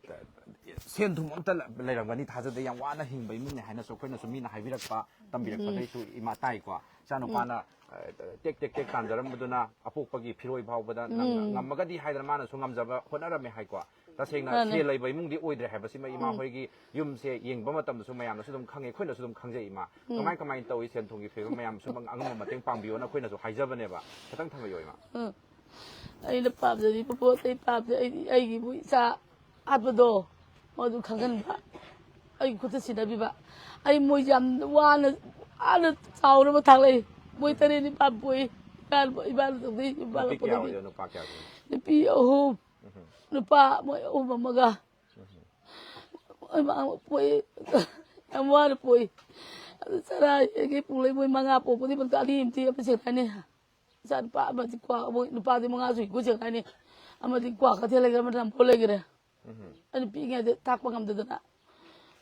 ꯁꯦꯟ ꯊꯨꯝ ꯑꯝꯇ ꯂ-, ꯂꯩꯔꯝꯒꯅꯤ ꯊꯥꯖꯗꯦ, ꯌꯥꯝ ꯋꯥꯅ ꯍꯤꯡꯕ ꯏꯃꯨꯡꯅꯤ ꯍꯥꯏꯅꯁꯨ ꯑꯩꯈꯣꯏꯅꯁꯨ ꯃꯤꯅ ꯍꯥꯏꯕꯤꯔꯛꯄ, ꯇꯝꯕꯤꯔꯛꯄꯗꯩꯁꯨ ꯏꯃꯥ ꯇꯥꯏꯀꯣ꯫ ꯏꯆꯥꯅꯨꯄꯥꯅ, ꯑ, ꯇꯦꯛ ꯇꯦꯛ ꯇꯦꯛ ꯇꯥꯟꯖꯔꯝꯕꯗꯨꯅ ꯑꯄꯣꯛꯄꯒꯤ ꯐꯤꯔꯣꯏ ꯐꯥꯎꯕꯗ ꯅꯪꯅ ꯎꯝ꯫ ꯉꯝꯃꯒꯗꯤ ꯍꯥꯏꯗꯅ ꯃꯥꯅꯁꯨ ꯉꯝꯖꯕ ꯍꯣꯠꯅꯔꯝꯃꯦ ꯍꯥꯏꯀꯣ꯫ ꯇꯁꯦꯡꯅ ꯃꯥꯅꯦ꯫ ꯁꯦꯜ ꯂꯩꯕ ꯏꯃꯨꯡꯗꯤ ꯑꯣꯏꯗ꯭ꯔꯦ ꯍꯥꯏꯕꯁꯤꯃ ꯏꯃꯥ ꯎꯝ꯫ ꯍꯣꯏꯒꯤ ꯌꯨꯝꯁꯦ ꯌꯦꯡꯕ ꯃꯇꯝꯗꯁꯨ ꯃꯌꯥꯝꯅꯁꯨ ꯑꯗꯨꯝ ꯈꯪꯉꯦ, ꯑꯩꯈꯣꯏꯅꯁꯨ ꯑꯗꯨꯝ ꯈꯪꯖꯩ ꯏꯃꯥ꯫ ꯎꯝ꯫ ꯀꯃꯥꯏ ꯀꯃꯥꯏꯅ ꯇꯧꯏ ꯁꯦꯟ ꯊꯨꯝꯒꯤ ꯐꯤꯕꯝ ꯃꯌꯥꯝ ꯁꯨꯝ ꯑꯉꯝꯕ ꯃꯇꯦꯡ ꯄꯥꯡꯕꯤꯌꯣꯅ ꯑꯩꯈꯣꯏꯅꯁꯨ ꯍꯥꯏꯖꯕꯅꯦꯕ꯫ ꯈꯤꯇꯪ ꯊꯝꯕꯤꯌꯣ ꯏꯃꯥ꯫ ꯎꯝ꯫ ꯑꯩꯅ ꯄꯥꯝꯖꯔꯤꯕ ꯄꯣꯠ ꯑꯩ ꯄꯥꯝꯖꯩ꯫ ꯑꯩꯗꯤ ꯑꯩꯒꯤꯕꯨ ꯏꯆꯥ ꯍꯥꯠꯄꯗꯣ ꯃꯗꯨ ꯈꯪꯍꯟꯕ, ꯑꯩꯒꯤ ꯈꯨꯠꯇ ꯁꯤꯟꯅꯕꯤꯕ꯫ ꯑꯩ ꯃꯣꯏꯁꯦ ꯌꯥꯝ ꯋꯥꯅ, ꯋꯥꯅ ꯆꯥꯎꯅꯕ ꯊꯥꯛꯂꯛꯏ꯫ ꯃꯣꯏ ꯇꯔꯦꯠ ꯅꯤꯄꯥꯜ ꯄꯣꯛꯏ꯫ ꯏꯃꯥꯅ, ꯏꯃꯥꯅ ꯇꯧꯗꯣꯏ, ꯏꯃꯥꯅ ꯅꯨꯄꯤ ꯀꯌꯥ ꯄꯣꯛꯏ꯫ ꯑꯣꯏꯗꯣꯏꯅꯣ, ꯅꯨꯄꯥ ꯀꯌꯥ ꯑꯣꯏꯗꯣꯏꯅꯣ? ꯅꯨꯄꯤ ꯑꯍꯨꯝ, ꯎꯝ꯫ ꯅꯨꯄꯥ ꯃꯣꯏ ꯑꯍꯨꯝ ꯑꯃꯒ꯫ ꯎꯝ꯫ ꯏꯃꯥ ꯄꯣꯛꯏ꯫ ꯌꯥꯝ ꯋꯥꯅ ꯄꯣꯛꯏ꯫ ꯑꯗꯨ ꯆꯔꯥ ꯍꯦꯛ ꯍꯦꯛ ꯄꯨꯂꯩ ꯃꯣꯏ ꯃꯉꯥ ꯄꯣꯛꯄꯗꯤ ꯃꯛꯇ ꯑꯅꯤ ꯑꯃꯗꯤ ꯑꯃ ꯁꯦꯡꯅꯅꯤ꯫ ꯏꯆꯥ ꯅꯨꯄꯥ ꯑꯃꯗꯤ ꯀ꯭ꯋꯥ, ꯃꯣꯏ ꯅꯨꯄꯥꯗꯤ ꯃꯉꯥ ꯁꯨꯏꯀꯣ ꯁꯦꯡꯅꯅꯤ꯫ ꯑꯃꯗꯤ ꯀ꯭ꯋꯥ ꯀꯩꯊꯦꯜ ꯂꯩꯈ꯭ꯔꯦ, ꯑꯃꯗꯤ ꯅꯝꯕꯣꯜ ꯂꯩꯈ꯭ꯔꯦ꯫ ꯎꯝ꯫ ꯑꯩꯅ ꯄꯤꯛꯏꯉꯩꯗ ꯇꯥꯛꯄ ꯉꯝꯗꯗꯅ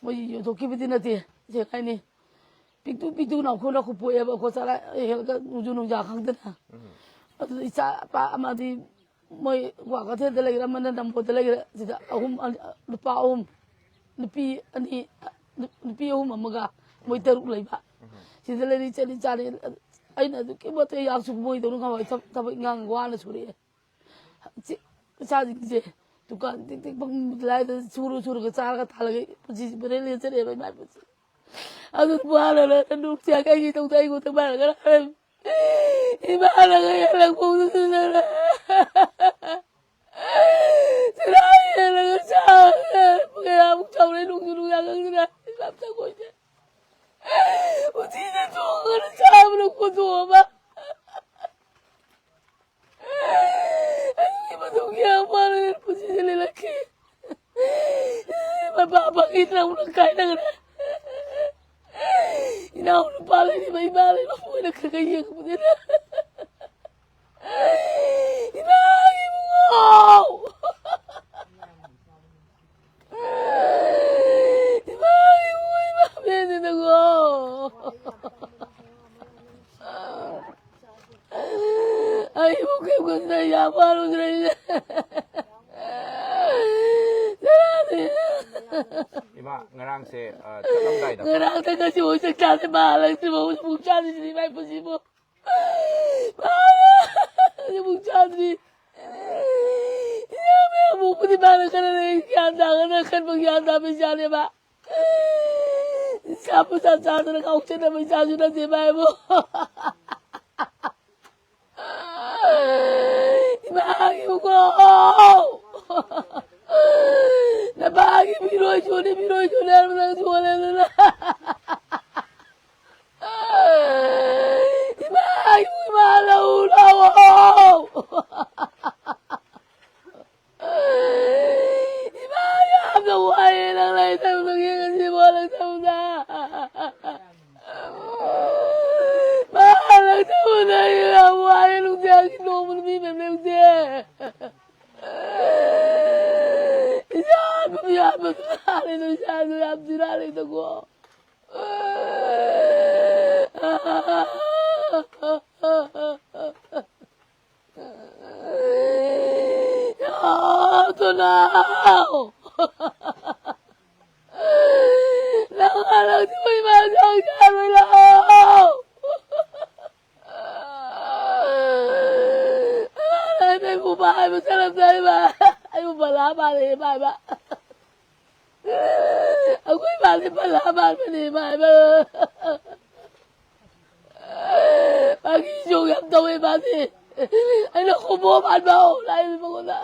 ꯃꯣꯏ ꯌꯣꯟꯊꯣꯛꯈꯤꯕꯗꯤ ꯅꯠꯇꯦ꯫ ꯁꯦꯡꯅꯅꯤ꯫ ꯄꯤꯛꯇꯨ ꯄꯤꯛꯇꯨ ꯅꯥꯎꯈꯣꯏ ꯅꯥꯎꯈꯣꯏ ꯄꯣꯛꯑꯦꯕ ꯑꯩꯈꯣꯏ ꯆꯔꯥ ꯍꯦꯜꯂꯒ ꯅꯣꯡꯖꯨ ꯅꯨꯡꯖꯥ ꯈꯪꯗꯅ꯫ ꯎꯝ꯫ ꯑꯗꯨꯗ ꯏꯆꯥ ꯅꯨꯄꯥ ꯑꯃꯗꯤ ꯃꯣꯏ ꯀ꯭ꯋꯥꯀꯩꯊꯦꯜꯗ ꯂꯩꯈ꯭ꯔꯦ, ꯑꯃꯅ ꯅꯝꯕꯣꯜꯗ ꯂꯩꯈ꯭ꯔꯦ꯫ ꯁꯤꯗ ꯑꯍꯨꯝ, ꯅꯨꯄꯥ ꯑꯍꯨꯝ, ꯅꯨꯄꯤ ꯑꯅꯤ, ꯅꯨꯄꯤ ꯑꯍꯨꯝ ꯑꯃꯒ ꯃꯣꯏ ꯇꯔꯨꯛ ꯂꯩꯕ꯫ ꯁꯤꯗ ꯂꯩꯔꯤ ꯆꯠꯂꯤ ꯆꯥꯔꯤ꯫ ꯑꯩꯅ ꯑꯗꯨꯛꯀꯤ ꯃꯇꯤꯛ ꯌꯥꯝ ꯁꯨ ꯃꯣꯏꯗꯧꯅ ꯀꯃꯥꯏ ꯊꯕꯛ, ꯊꯕꯛ ꯏꯪꯈꯥꯡ ꯋꯥꯅ ꯁꯨꯔꯛꯑꯦ꯫ ꯆꯤ-, ꯏꯆꯥꯁꯤꯡꯁꯦ ꯗꯨꯀꯥꯟ ꯇꯤꯛ ꯇꯤꯛ ꯐꯝ ꯂꯥꯏꯗ ꯁꯨꯔ ꯁꯨꯔꯒ ꯆꯥꯔꯒ ꯊꯥꯜꯂꯒ ꯄꯨꯟꯁꯤꯁꯤ ꯄꯨꯔꯦ ꯂꯦꯟꯖꯔꯛꯑꯦꯕ ꯏꯃꯥ ꯏꯄꯥꯁꯦ꯫ ꯑꯗꯨ ꯅꯨꯄꯥꯅ ꯅꯨꯡꯁꯤ ꯍꯥꯏ ꯀꯩꯒꯤ ꯇꯧꯗ ꯑꯩꯉꯣꯟꯗ ꯃꯥꯅ ꯈꯔ ꯍꯥꯏꯔꯝꯃꯤ꯫ ꯏꯃꯥꯅ ꯀꯩ ꯍꯜꯂꯛꯄ ꯎꯗꯗꯅ ꯆꯔꯥ ꯍꯦꯜꯂꯒ ꯆꯥꯕꯗ ꯀꯌꯥꯃꯨꯛ ꯆꯥꯎꯔꯦ ꯅꯨꯡꯁꯨ ꯅꯨꯡꯌꯥ ꯈꯪꯗꯅ ꯏꯃꯥ ꯆꯪꯉꯣꯏꯗꯦ꯫ ꯎꯆꯤꯅ ꯇꯣꯡꯉꯒ ꯆꯥꯕꯅ ꯈꯣꯟꯗꯣꯛꯑꯕ꯫ ꯑꯩꯒꯤ ꯃꯇꯨꯡꯒꯤ ꯑꯃꯅ ꯄꯨꯟꯁꯤꯁꯦ ꯂꯦꯜꯂꯛꯈꯤ꯫ ꯃꯄꯥ ꯐꯪꯈꯤꯗ꯭ꯔꯕꯅ ꯀꯥꯏꯅꯈ꯭ꯔꯦ꯫ ꯏꯅꯥꯎ ꯅꯨꯄꯥ ꯂꯩꯔꯤꯕ ꯏꯃꯥ ꯂꯩꯕ ꯃꯣꯏꯅ ꯈꯔ ꯈꯔ ꯌꯦꯡꯉꯛꯄꯅꯤꯅ ꯏꯃꯥ, ꯉꯔꯥꯡꯁꯦ, ꯑ, ꯆꯠꯂꯝꯗꯥꯏꯗ ꯉꯔꯥꯡꯗ ꯉꯁꯤ ꯍꯧꯖꯤꯛ ꯆꯥꯁꯦ ꯃꯥꯜꯂꯛꯇ꯭ꯔꯤꯕ ꯍꯧꯖꯤꯛꯐꯥꯎ ꯆꯥꯗ꯭ꯔꯤꯁꯤꯗꯤ ꯏꯃꯥ ꯏꯄꯨꯁꯤꯕꯨ꯫ ꯃꯥꯅ ꯍꯧꯖꯤꯛꯐꯥꯎ ꯆꯥꯗ꯭ꯔꯤ꯫ ꯏꯃꯥ ꯑꯃꯨꯛꯄꯨꯗꯤ ꯃꯥꯅ ꯈꯔ ꯂꯩ ꯒ꯭ꯌꯥꯟ ꯇꯥꯒꯗ꯭ꯔꯥ ꯈꯟꯕ ꯒ꯭ꯌꯥꯟ ꯇꯥꯕ ꯏꯆꯥꯅꯦꯕ꯫ ꯏꯆꯥ ꯄꯨꯆꯥ ꯆꯥꯗꯅ ꯉꯥꯎꯆꯠꯅꯕ ꯏꯆꯥꯁꯨ ꯅꯠꯇꯦ ꯃꯥꯏꯕꯨ꯫ ꯏꯃꯥꯒꯤ ꯃꯈꯣꯡ! ꯅꯃꯥꯒꯤ ꯃꯤꯔꯣꯏ ꯁꯣꯜꯂꯤ, ꯃꯤꯔꯣꯏ ꯁꯣꯜꯂꯤ ꯍꯥꯏꯕ ꯅꯪ ꯁꯣꯜꯂꯦꯗꯅ꯫ ꯏꯃꯥꯒꯤ ꯏꯃꯥ ꯂꯧ ꯂꯥꯛꯑꯣ! ꯏꯃꯥ ꯌꯥꯝꯅ ꯋꯥꯏꯑꯦ ꯅꯪ ꯂꯩꯇꯕꯗꯒꯤ ꯉꯁꯤ ꯐꯥꯎ ꯍꯜꯂꯛꯇꯕꯗ꯫ ꯃꯥ ꯍꯜꯂꯛꯇꯕꯗ ꯑꯩ ꯌꯥꯝ ꯋꯥꯏꯑꯦ ꯅꯨꯡꯗꯥꯡꯒꯤ ꯅꯣꯡꯃ ꯅꯨꯄꯤ ꯃꯌꯥꯝ ꯂꯩꯕꯁꯦ꯫ ꯏꯆꯥ ꯅꯨꯄꯤ ꯌꯥꯝꯕꯁꯨ ꯂꯥꯜꯂꯦꯗꯣ ꯏꯆꯥꯁꯨ ꯌꯥꯝ ꯊꯤꯅ ꯂꯩꯗꯀꯣ꯫ ꯊꯣꯅꯥꯎ! ꯅꯪ ꯍꯜꯂꯛꯇ꯭ꯔꯤꯕ ꯏꯃꯥ ꯆꯥꯛ ꯆꯥꯔꯣꯏ ꯂꯥꯛꯑꯣ! ꯑꯩꯕꯨ ꯍꯥꯏꯕ ꯆꯠꯂꯝꯗꯥꯏ ꯏꯃꯥ, ꯑꯩꯕꯨ ꯕꯂꯥ ꯃꯥꯜꯂꯦ ꯏꯃꯥ, ꯏꯃꯥ꯫ ꯑꯩꯈꯣꯏ ꯏꯃꯥꯁꯦ ꯕꯂꯥ ꯃꯥꯟꯕꯅꯦ ꯏꯃꯥ, ꯏꯃꯥ꯫ ꯃꯥꯒꯤ ꯏꯖꯧ ꯌꯥꯝ ꯇꯧꯋꯦ ꯃꯥꯗꯤ꯫ ꯑꯩꯅ ꯍꯣꯃꯣ ꯃꯥꯟꯕ ꯍꯧꯔꯦ ꯍꯥꯏꯕ ꯃꯉꯣꯟꯗ꯫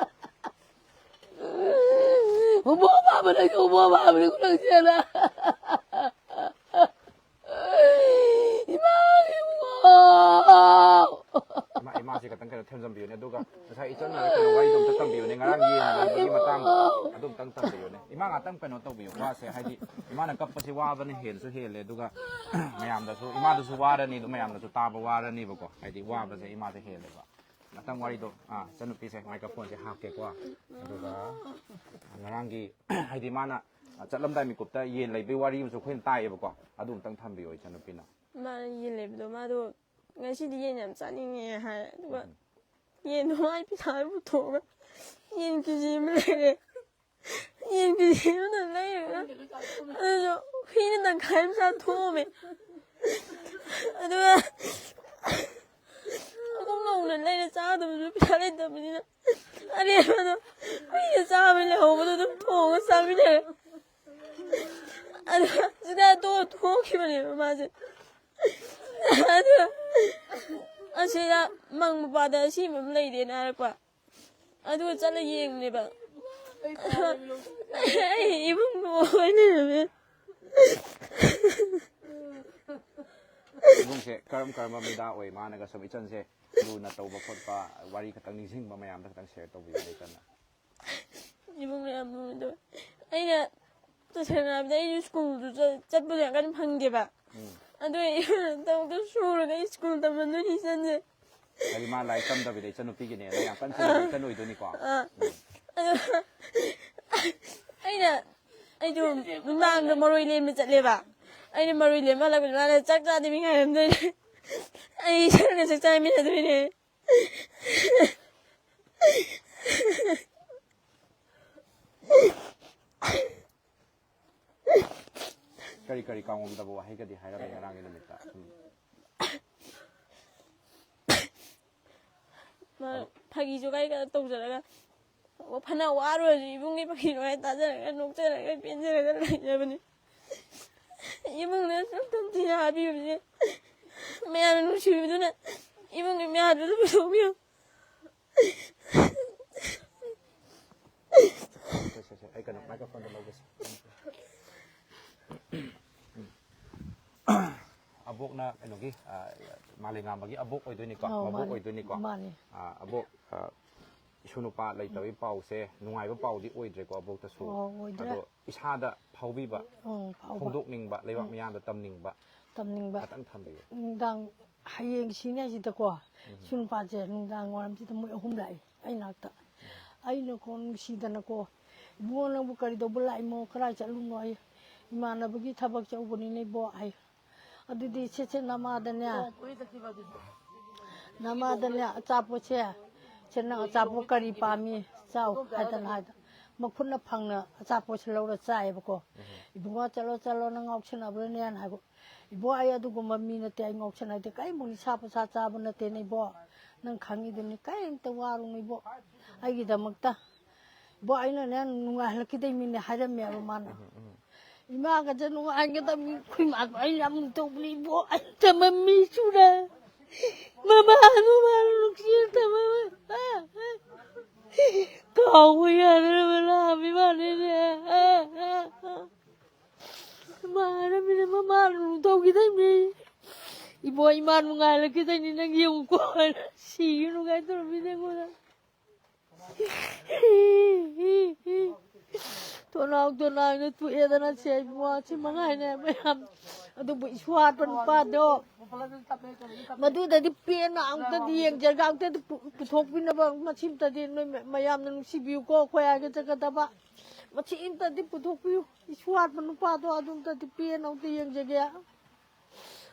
ꯍꯣꯃꯣ ꯃꯥꯟꯕ ꯅꯪꯁꯦ ꯍꯣꯃꯣ ꯃꯥꯟꯕꯅꯤꯀꯣ ꯅꯪꯁꯦꯅ꯫ ꯏꯃꯥ ꯏꯕꯨꯡꯉꯣ! ꯏꯃꯥ, ꯏꯃꯥꯁꯦ ꯈꯇꯪ ꯀꯩꯅꯣ ꯊꯦꯝꯖꯤꯟꯕꯤꯌꯨꯅꯦ꯫ ꯑꯗꯨꯒ ꯉꯁꯥꯏ ꯏꯆꯟꯅ ꯀꯩꯅꯣ ꯋꯥꯔꯤꯗꯣ ꯑꯝꯇ ꯇꯝꯕꯤꯌꯨꯅꯦ, ꯉꯔꯥꯡ ꯌꯦꯟ ꯂꯩꯕꯒꯤ ꯃꯇꯥꯡꯗꯣ ꯑꯗꯨ ꯑꯝꯇꯪ ꯇꯝꯕꯤꯌꯨꯅꯦ꯫ ꯏꯃꯥ ꯉꯥꯛꯇꯪ ꯀꯩꯅꯣ ꯇꯧꯕꯤꯌꯨ, ꯋꯥꯁꯦ ꯍꯥꯏꯗꯤ ꯏꯃꯥꯅ ꯀꯞꯄꯁꯦ ꯋꯥꯕꯅ ꯍꯦꯟꯁꯨ ꯍꯦꯜꯂꯦ, ꯑꯗꯨꯒ ꯃꯌꯥꯝꯗꯁꯨ, ꯏꯃꯥꯗꯁꯨ ꯋꯥꯔꯅꯤ, ꯑꯗꯨ ꯃꯌꯥꯝꯅꯁꯨ ꯇꯥꯕ ꯋꯥꯔꯅꯤꯕꯀꯣ, ꯍꯥꯏꯗꯤ ꯋꯥꯕꯁꯦ ꯏꯃꯥꯗ ꯍꯦꯜꯂꯦꯕ꯫ ꯉꯥꯛꯇꯪ ꯋꯥꯔꯤꯗꯣ, ꯑꯥ, ꯏꯆꯟꯅꯨꯄꯤꯁꯦ ꯃꯥꯏꯀ꯭ꯔꯣꯐꯣꯟꯁꯦ ꯍꯥꯞꯀꯦꯀꯣ꯫ ꯑꯗꯨꯒ ꯉꯔꯥꯡꯒꯤ ꯍꯥꯏꯗꯤ ꯃꯥꯅ ꯆꯠꯂꯝꯗꯥꯏ ꯃꯤꯀꯨꯞꯇ ꯌꯦꯟ ꯂꯩꯕꯒꯤ ꯋꯥꯔꯤ ꯑꯃꯁꯨ ꯑꯩꯈꯣꯏꯅ ꯇꯥꯏꯌꯦꯕꯀꯣ, ꯑꯗꯨ ꯑꯝꯇꯪ ꯊꯝꯕꯤꯌꯣ ꯏꯆꯟꯅꯨꯄꯤꯅ꯫ ꯃꯥꯅ ꯌꯦꯟ ꯂꯩꯕꯗꯣ ꯃꯥꯗꯣ ꯉꯁꯤꯗꯤ ꯌꯦꯟ ꯌꯥꯝ ꯆꯥꯅꯤꯡꯉꯦ ꯍꯥꯏ꯫ ꯑꯗꯨꯒ ꯎꯝ꯫ ꯌꯦꯟꯗꯣ ꯃꯥꯏ ꯄꯩꯁꯥ ꯄꯨꯊꯣꯛꯑꯒ ꯌꯦꯟ ꯀꯦ ꯖꯤ ꯑꯃ ꯂꯩꯔꯦ꯫ ꯌꯦꯟ ꯀꯦ ꯖꯤ ꯑꯃꯗ ꯂꯩꯔꯒ ꯑꯗꯨꯁꯨ ꯍꯨꯏꯅ ꯇꯪꯈꯥꯏ ꯑꯃ ꯆꯥꯊꯣꯛꯑꯝꯃꯦ꯫ ꯑꯗꯨꯒ ꯑꯃꯨꯛ ꯅꯧꯅ ꯂꯩꯔ ꯆꯥꯗꯕꯁꯨ ꯄꯩꯁꯥ ꯂꯩꯇꯕꯅꯤꯅ ꯑꯔꯦꯝꯕꯗꯣ ꯍꯨꯏꯅ ꯆꯥꯕ ꯂꯩꯍꯧꯕꯗꯣ ꯑꯗꯨꯝ ꯊꯣꯡꯉꯒ ꯆꯥꯃꯤꯟꯅꯔꯦ꯫ ꯑꯗꯨꯒ ꯁꯤꯗ ꯇꯣ ꯊꯣꯛꯈꯤꯕꯅꯦꯕ ꯃꯥꯁꯦ꯫ ꯑꯗꯨꯒ ꯑꯁꯤꯗ ꯃꯪ ꯃꯄꯥꯗ ꯑꯁꯤꯕ ꯑꯃ ꯂꯩꯔꯦꯅ ꯍꯥꯏꯔꯛꯄ꯫ ꯑꯗꯨꯒ ꯆꯠꯂ ꯌꯦꯡꯉꯦꯕ꯫ ꯑꯩ ꯏꯕꯨꯡꯗꯣ ꯑꯣꯏ ꯂꯩꯔꯝꯃꯦ꯫ ꯏꯕꯨꯡꯁꯦ ꯀꯔꯝ ꯀꯔꯝꯕ ꯃꯤꯗꯥ ꯑꯣꯏ? ꯃꯥꯅꯒ ꯁꯨꯝ ꯏꯆꯟꯁꯦ ꯂꯨꯅ ꯇꯧꯕ ꯈꯣꯠꯄ, ꯋꯥꯔꯤ ꯈꯛꯇꯪ ꯅꯤꯡꯁꯤꯡꯕ ꯃꯌꯥꯝꯗ ꯈꯛꯇꯪ ꯁꯦꯌꯔ ꯇꯧꯕꯤꯌꯨ ꯂꯩꯇꯅ꯫ ꯏꯕꯨꯡꯅ ꯌꯥꯝ ꯂꯨꯅ ꯇꯧꯋꯦ꯫ ꯑꯩꯅ ꯇꯁꯦꯡꯅ ꯍꯥꯏꯕꯗ ꯑꯩꯁꯨ ꯁ꯭ꯀꯨꯜꯗꯨ ꯆꯠ- ꯆꯠꯄꯗꯣ ꯌꯥꯝ ꯀꯟꯅ ꯐꯪꯗꯦꯕ꯫ ꯎꯝ꯫ ꯑꯗꯨ ꯑꯩꯅ ꯇꯧꯗ ꯁꯨꯔꯒ ꯑꯩ ꯁ꯭ꯀꯨꯜ ꯇꯝꯍꯟꯗꯣꯏꯅꯤ ꯏꯆꯟꯁꯦ꯫ ꯍꯥꯏꯗꯤ ꯃꯥ ꯂꯥꯏꯔꯤꯛ ꯇꯝꯗꯕꯤꯗ ꯏꯆꯟꯅꯨꯄꯤꯒꯤꯅꯦꯅ ꯌꯥꯝ ꯀꯟꯅ ꯁꯦꯟꯅꯕ ꯏꯆꯟ ꯑꯣꯏꯗꯣꯏꯅꯤꯀꯣ꯫ ꯑꯥ꯫ ꯑꯗꯣ ꯑꯩꯅ ꯑꯩꯁꯨ ꯅꯨꯡꯗꯥꯡꯗ ꯃꯔꯣꯏ ꯂꯦꯟꯕ ꯆꯠꯂꯦꯕ꯫ ꯑꯩꯅ ꯃꯔꯣꯏ ꯂꯦꯟꯕ ꯍꯜꯂꯛꯄꯗ ꯃꯥꯅ ꯆꯥꯛ ꯆꯥꯗꯕꯤ ꯉꯥꯏꯔꯝꯗꯣꯏꯅꯦ꯫ ꯑꯩ ꯏꯆꯟꯒ ꯆꯥꯛ ꯆꯥꯃꯤꯟꯅꯗꯣꯏꯅꯦ꯫ ꯀꯔꯤ ꯀꯔꯤ ꯀꯥꯎꯉꯝꯗꯕ ꯋꯥꯍꯩꯒꯗꯤ ꯍꯥꯏꯔꯝꯃꯤ ꯉꯔꯥꯡꯒꯤ ꯅꯨꯃꯤꯠꯇ? ꯁꯨꯝ ꯃꯥ ꯐꯥꯒꯤ ꯖꯣꯒꯥꯏ ꯈꯔ ꯇꯧꯖꯔꯒ ꯐꯅ ꯋꯥꯔꯨꯔꯁꯨ ꯏꯕꯨꯡꯒꯤ ꯐꯥꯒꯤ ꯖꯣꯒꯥꯏ ꯇꯥꯖꯔꯒ ꯅꯣꯛꯆꯔꯒ ꯄꯦꯟꯖꯔꯒ ꯂꯩꯖꯕꯅꯤ꯫ ꯏꯕꯨꯡꯅ ꯁꯨꯝ ꯊꯤꯅ ꯍꯥꯏꯕꯤꯕꯁꯦ ꯃꯌꯥꯝꯅ ꯅꯨꯡꯁꯤꯕꯤꯗꯨꯅ ꯏꯕꯨꯡꯒꯤ ꯃꯌꯥꯗꯨꯗ ꯄꯨꯊꯣꯛꯄꯤꯌꯨ꯫ ꯁꯦ, ꯁꯦ, ꯁꯦ, ꯑꯩ ꯀꯩꯅꯣ ꯃꯥꯏꯀ꯭ꯔꯣꯐꯣꯟꯗꯣ ꯂꯧꯒꯦꯁꯦ꯫ ꯑꯕꯣꯛꯅ ꯀꯩꯅꯣꯒꯤ, ꯑ, ꯃꯥꯂꯦꯝꯉꯥꯟꯕꯒꯤ ꯑꯕꯣꯛ ꯑꯣꯏꯗꯣꯏꯅꯤꯀꯣ, ꯑꯧ, ꯃꯕꯣꯛ ꯃꯥꯅꯦ꯫ ꯑꯣꯏꯗꯣꯏꯅꯤꯀꯣ꯫ ꯃꯥꯅꯦ꯫ ꯑ, ꯑꯕꯣꯛ, ꯑ, ꯏꯁꯨ ꯅꯨꯄꯥ ꯂꯩꯇꯕꯒꯤ ꯄꯥꯎꯁꯦ ꯅꯨꯡꯉꯥꯏꯕ ꯄꯥꯎꯗꯤ ꯑꯣꯏꯗ꯭ꯔꯦꯀꯣ ꯑꯕꯣꯛꯇꯁꯨ꯫ ꯑꯣ, ꯑꯣꯏꯗ꯭ꯔꯦ꯫ ꯑꯗꯣ ꯏꯁꯥꯗ ꯐꯥꯎꯕꯤꯕ, ꯎꯝ, ꯐꯥꯎꯕ꯫ ꯐꯣꯡꯗꯣꯛꯅꯤꯡꯕ, ꯂꯩꯕꯥꯛ ꯃꯤꯌꯥꯝꯗ ꯇꯝꯅꯤꯡꯕ ꯇꯝꯅꯤꯡꯕ꯫ ꯈꯇꯪ ꯊꯝꯕꯤꯌꯨ꯫ ꯅꯨꯡꯗꯥꯡ ꯍꯌꯦꯡ ꯁꯤꯅꯤ ꯍꯥꯏꯁꯤꯗꯀꯣ, ꯏꯁꯨ ꯅꯨꯄꯥꯁꯦ ꯅꯨꯡꯗꯥꯡ ꯋꯥꯏꯔꯝꯁꯤꯗ ꯃꯣꯏ ꯑꯍꯨꯝ ꯂꯥꯛꯑꯦ ꯑꯩ ꯅꯥꯛꯇ꯫ ꯑꯩꯅ ꯀꯣ ꯅꯨꯡꯁꯤꯗꯅꯀꯣ, "ꯏꯕꯨꯡꯉꯣ ꯅꯪꯕꯨ ꯀꯔꯤ ꯇꯧꯕ ꯂꯥꯛꯏꯃꯣ? ꯀꯗꯥꯏ ꯆꯠꯂꯨꯅꯣ?" ꯑꯩ, "ꯏꯃꯥꯟꯅꯕꯒꯤ ꯊꯕꯛ ꯆꯧꯕꯅꯤꯅꯦ ꯏꯕꯣ" ꯍꯥꯏ꯫ ꯑꯗꯨꯗꯤ ꯁꯦ ꯁꯦ ꯅꯃꯥꯗꯅꯦ, ꯅꯃꯥꯗꯅꯦ ꯑꯆꯥꯄꯣꯠꯁꯦ "ꯁꯦ, ꯅꯪ ꯑꯆꯥꯄꯣꯠ ꯀꯔꯤ ꯄꯥꯝꯃꯤ? ꯆꯥꯎ" ꯍꯥꯏꯗꯅ ꯍꯥꯏꯗ, ꯃꯈꯨꯠꯅ ꯐꯪꯅ ꯑꯆꯥꯄꯣꯠꯁꯦ ꯂꯧꯔ ꯆꯥꯏꯌꯦꯕꯀꯣ꯫ "ꯏꯕꯨꯡꯉꯣ, ꯆꯠꯂꯣ, ꯆꯠꯂꯣ, ꯅꯪ ꯉꯥꯎꯁꯟꯅꯕ꯭ꯔꯅꯦꯅ" ꯍꯥꯏꯕ꯫ "ꯏꯕꯣ, ꯑꯩ ꯑꯗꯨꯒꯨꯝꯕ ꯃꯤ ꯅꯠꯇꯦ, ꯑꯩ ꯉꯥꯎꯁꯟꯅꯗꯦ, ꯀꯔꯤꯝꯕꯨ ꯅꯤꯁꯥ ꯄꯨꯁꯥ ꯆꯥꯕ ꯅꯠꯇꯦꯅꯦ ꯏꯕꯣ, ꯅꯪ ꯈꯪꯉꯤꯗꯨꯅꯤ, ꯀꯔꯤꯝꯇ ꯋꯥꯔꯨꯅꯨ ꯏꯕꯣ, ꯑꯩꯒꯤꯗꯃꯛꯇ ꯏꯕꯣ, ꯑꯩꯅꯅꯦ ꯅꯨꯡꯉꯥꯏꯍꯜꯂꯛꯈꯤꯗꯣꯏ ꯃꯤꯅꯦ" ꯍꯥꯏꯔꯝꯃꯦꯕ ꯃꯥꯅ꯫ ꯏꯃꯥꯒꯁꯦ ꯅꯨꯡꯉꯥꯏꯒꯗꯕꯅꯤ, ꯑꯩꯈꯣꯏ ꯃꯥꯗꯣ ꯑꯩ ꯌꯥꯝ ꯇꯧꯕꯅꯤ ꯏꯕꯣ, ꯑꯩ ꯊꯝꯕ ꯃꯤ ꯁꯨꯔꯦ꯫ ꯃꯃꯥ, ꯃꯃꯥ ꯅꯨꯡꯁꯤꯅ ꯊꯝꯕ꯫ ꯀꯥꯎꯕ ꯌꯥꯗꯅꯕ ꯂꯥꯛꯑꯝꯃꯤ ꯃꯥꯅꯤꯅꯦ꯫ ꯃꯥ ꯍꯥꯏꯔꯝꯃꯤꯅꯦ, ꯃꯃꯥ ꯂꯨꯅ ꯇꯧꯈꯤꯗꯣꯏꯅꯦ꯫ "ꯏꯕꯣ, ꯏꯃꯥ ꯅꯨꯡꯉꯥꯏꯔꯛꯈꯤꯗꯣꯏꯅꯤ, ꯅꯪ ꯌꯦꯡꯉꯨꯀꯣ" ꯍꯥꯏꯅ ꯁꯤꯒꯤ ꯅꯨꯡꯉꯥꯏ ꯇꯧꯔꯝꯃꯤꯅꯦ ꯑꯩꯉꯣꯟꯗ꯫ ꯇꯣꯅꯥꯎ ꯇꯣꯅꯥꯎꯅ ꯊꯣꯛꯑꯦꯗꯅ ꯁꯦ ꯏꯕꯨꯡꯉꯣ, ꯁꯤ ꯃꯉꯥꯏꯅꯦ ꯃꯌꯥꯝ꯫ ꯑꯗꯨꯕꯨ ꯏꯁꯨ ꯍꯥꯠꯄ ꯅꯨꯄꯥꯗꯣ, ꯃꯗꯨꯗꯗꯤ ꯄꯦꯟꯅ ꯑꯃꯨꯛꯇꯗꯤ ꯌꯦꯡꯖꯒꯦ, ꯑꯃꯨꯛꯇꯗꯤ ꯄꯨ-, ꯄꯨꯊꯣꯛꯄꯤꯅꯕ ꯃꯁꯤꯝꯇꯗꯤ ꯅꯣꯏ ꯃ-, ꯃꯌꯥꯝꯅ ꯅꯨꯡꯁꯤꯕꯤꯌꯨꯀꯣ, ꯑꯩꯈꯣꯏ ꯍꯥꯏꯒ ꯆꯠꯀꯗꯕ꯫ ꯃꯁꯤ ꯑꯝꯇꯗꯤ ꯄꯨꯊꯣꯛꯄꯤꯌꯨ, ꯏꯁꯨ ꯍꯥꯠꯄ ꯅꯨꯄꯥꯗꯣ ꯑꯗꯨꯝꯇꯗꯤ ꯄꯦꯟꯅ ꯑꯃꯨꯛꯇ ꯌꯦꯡꯖꯒꯦ꯫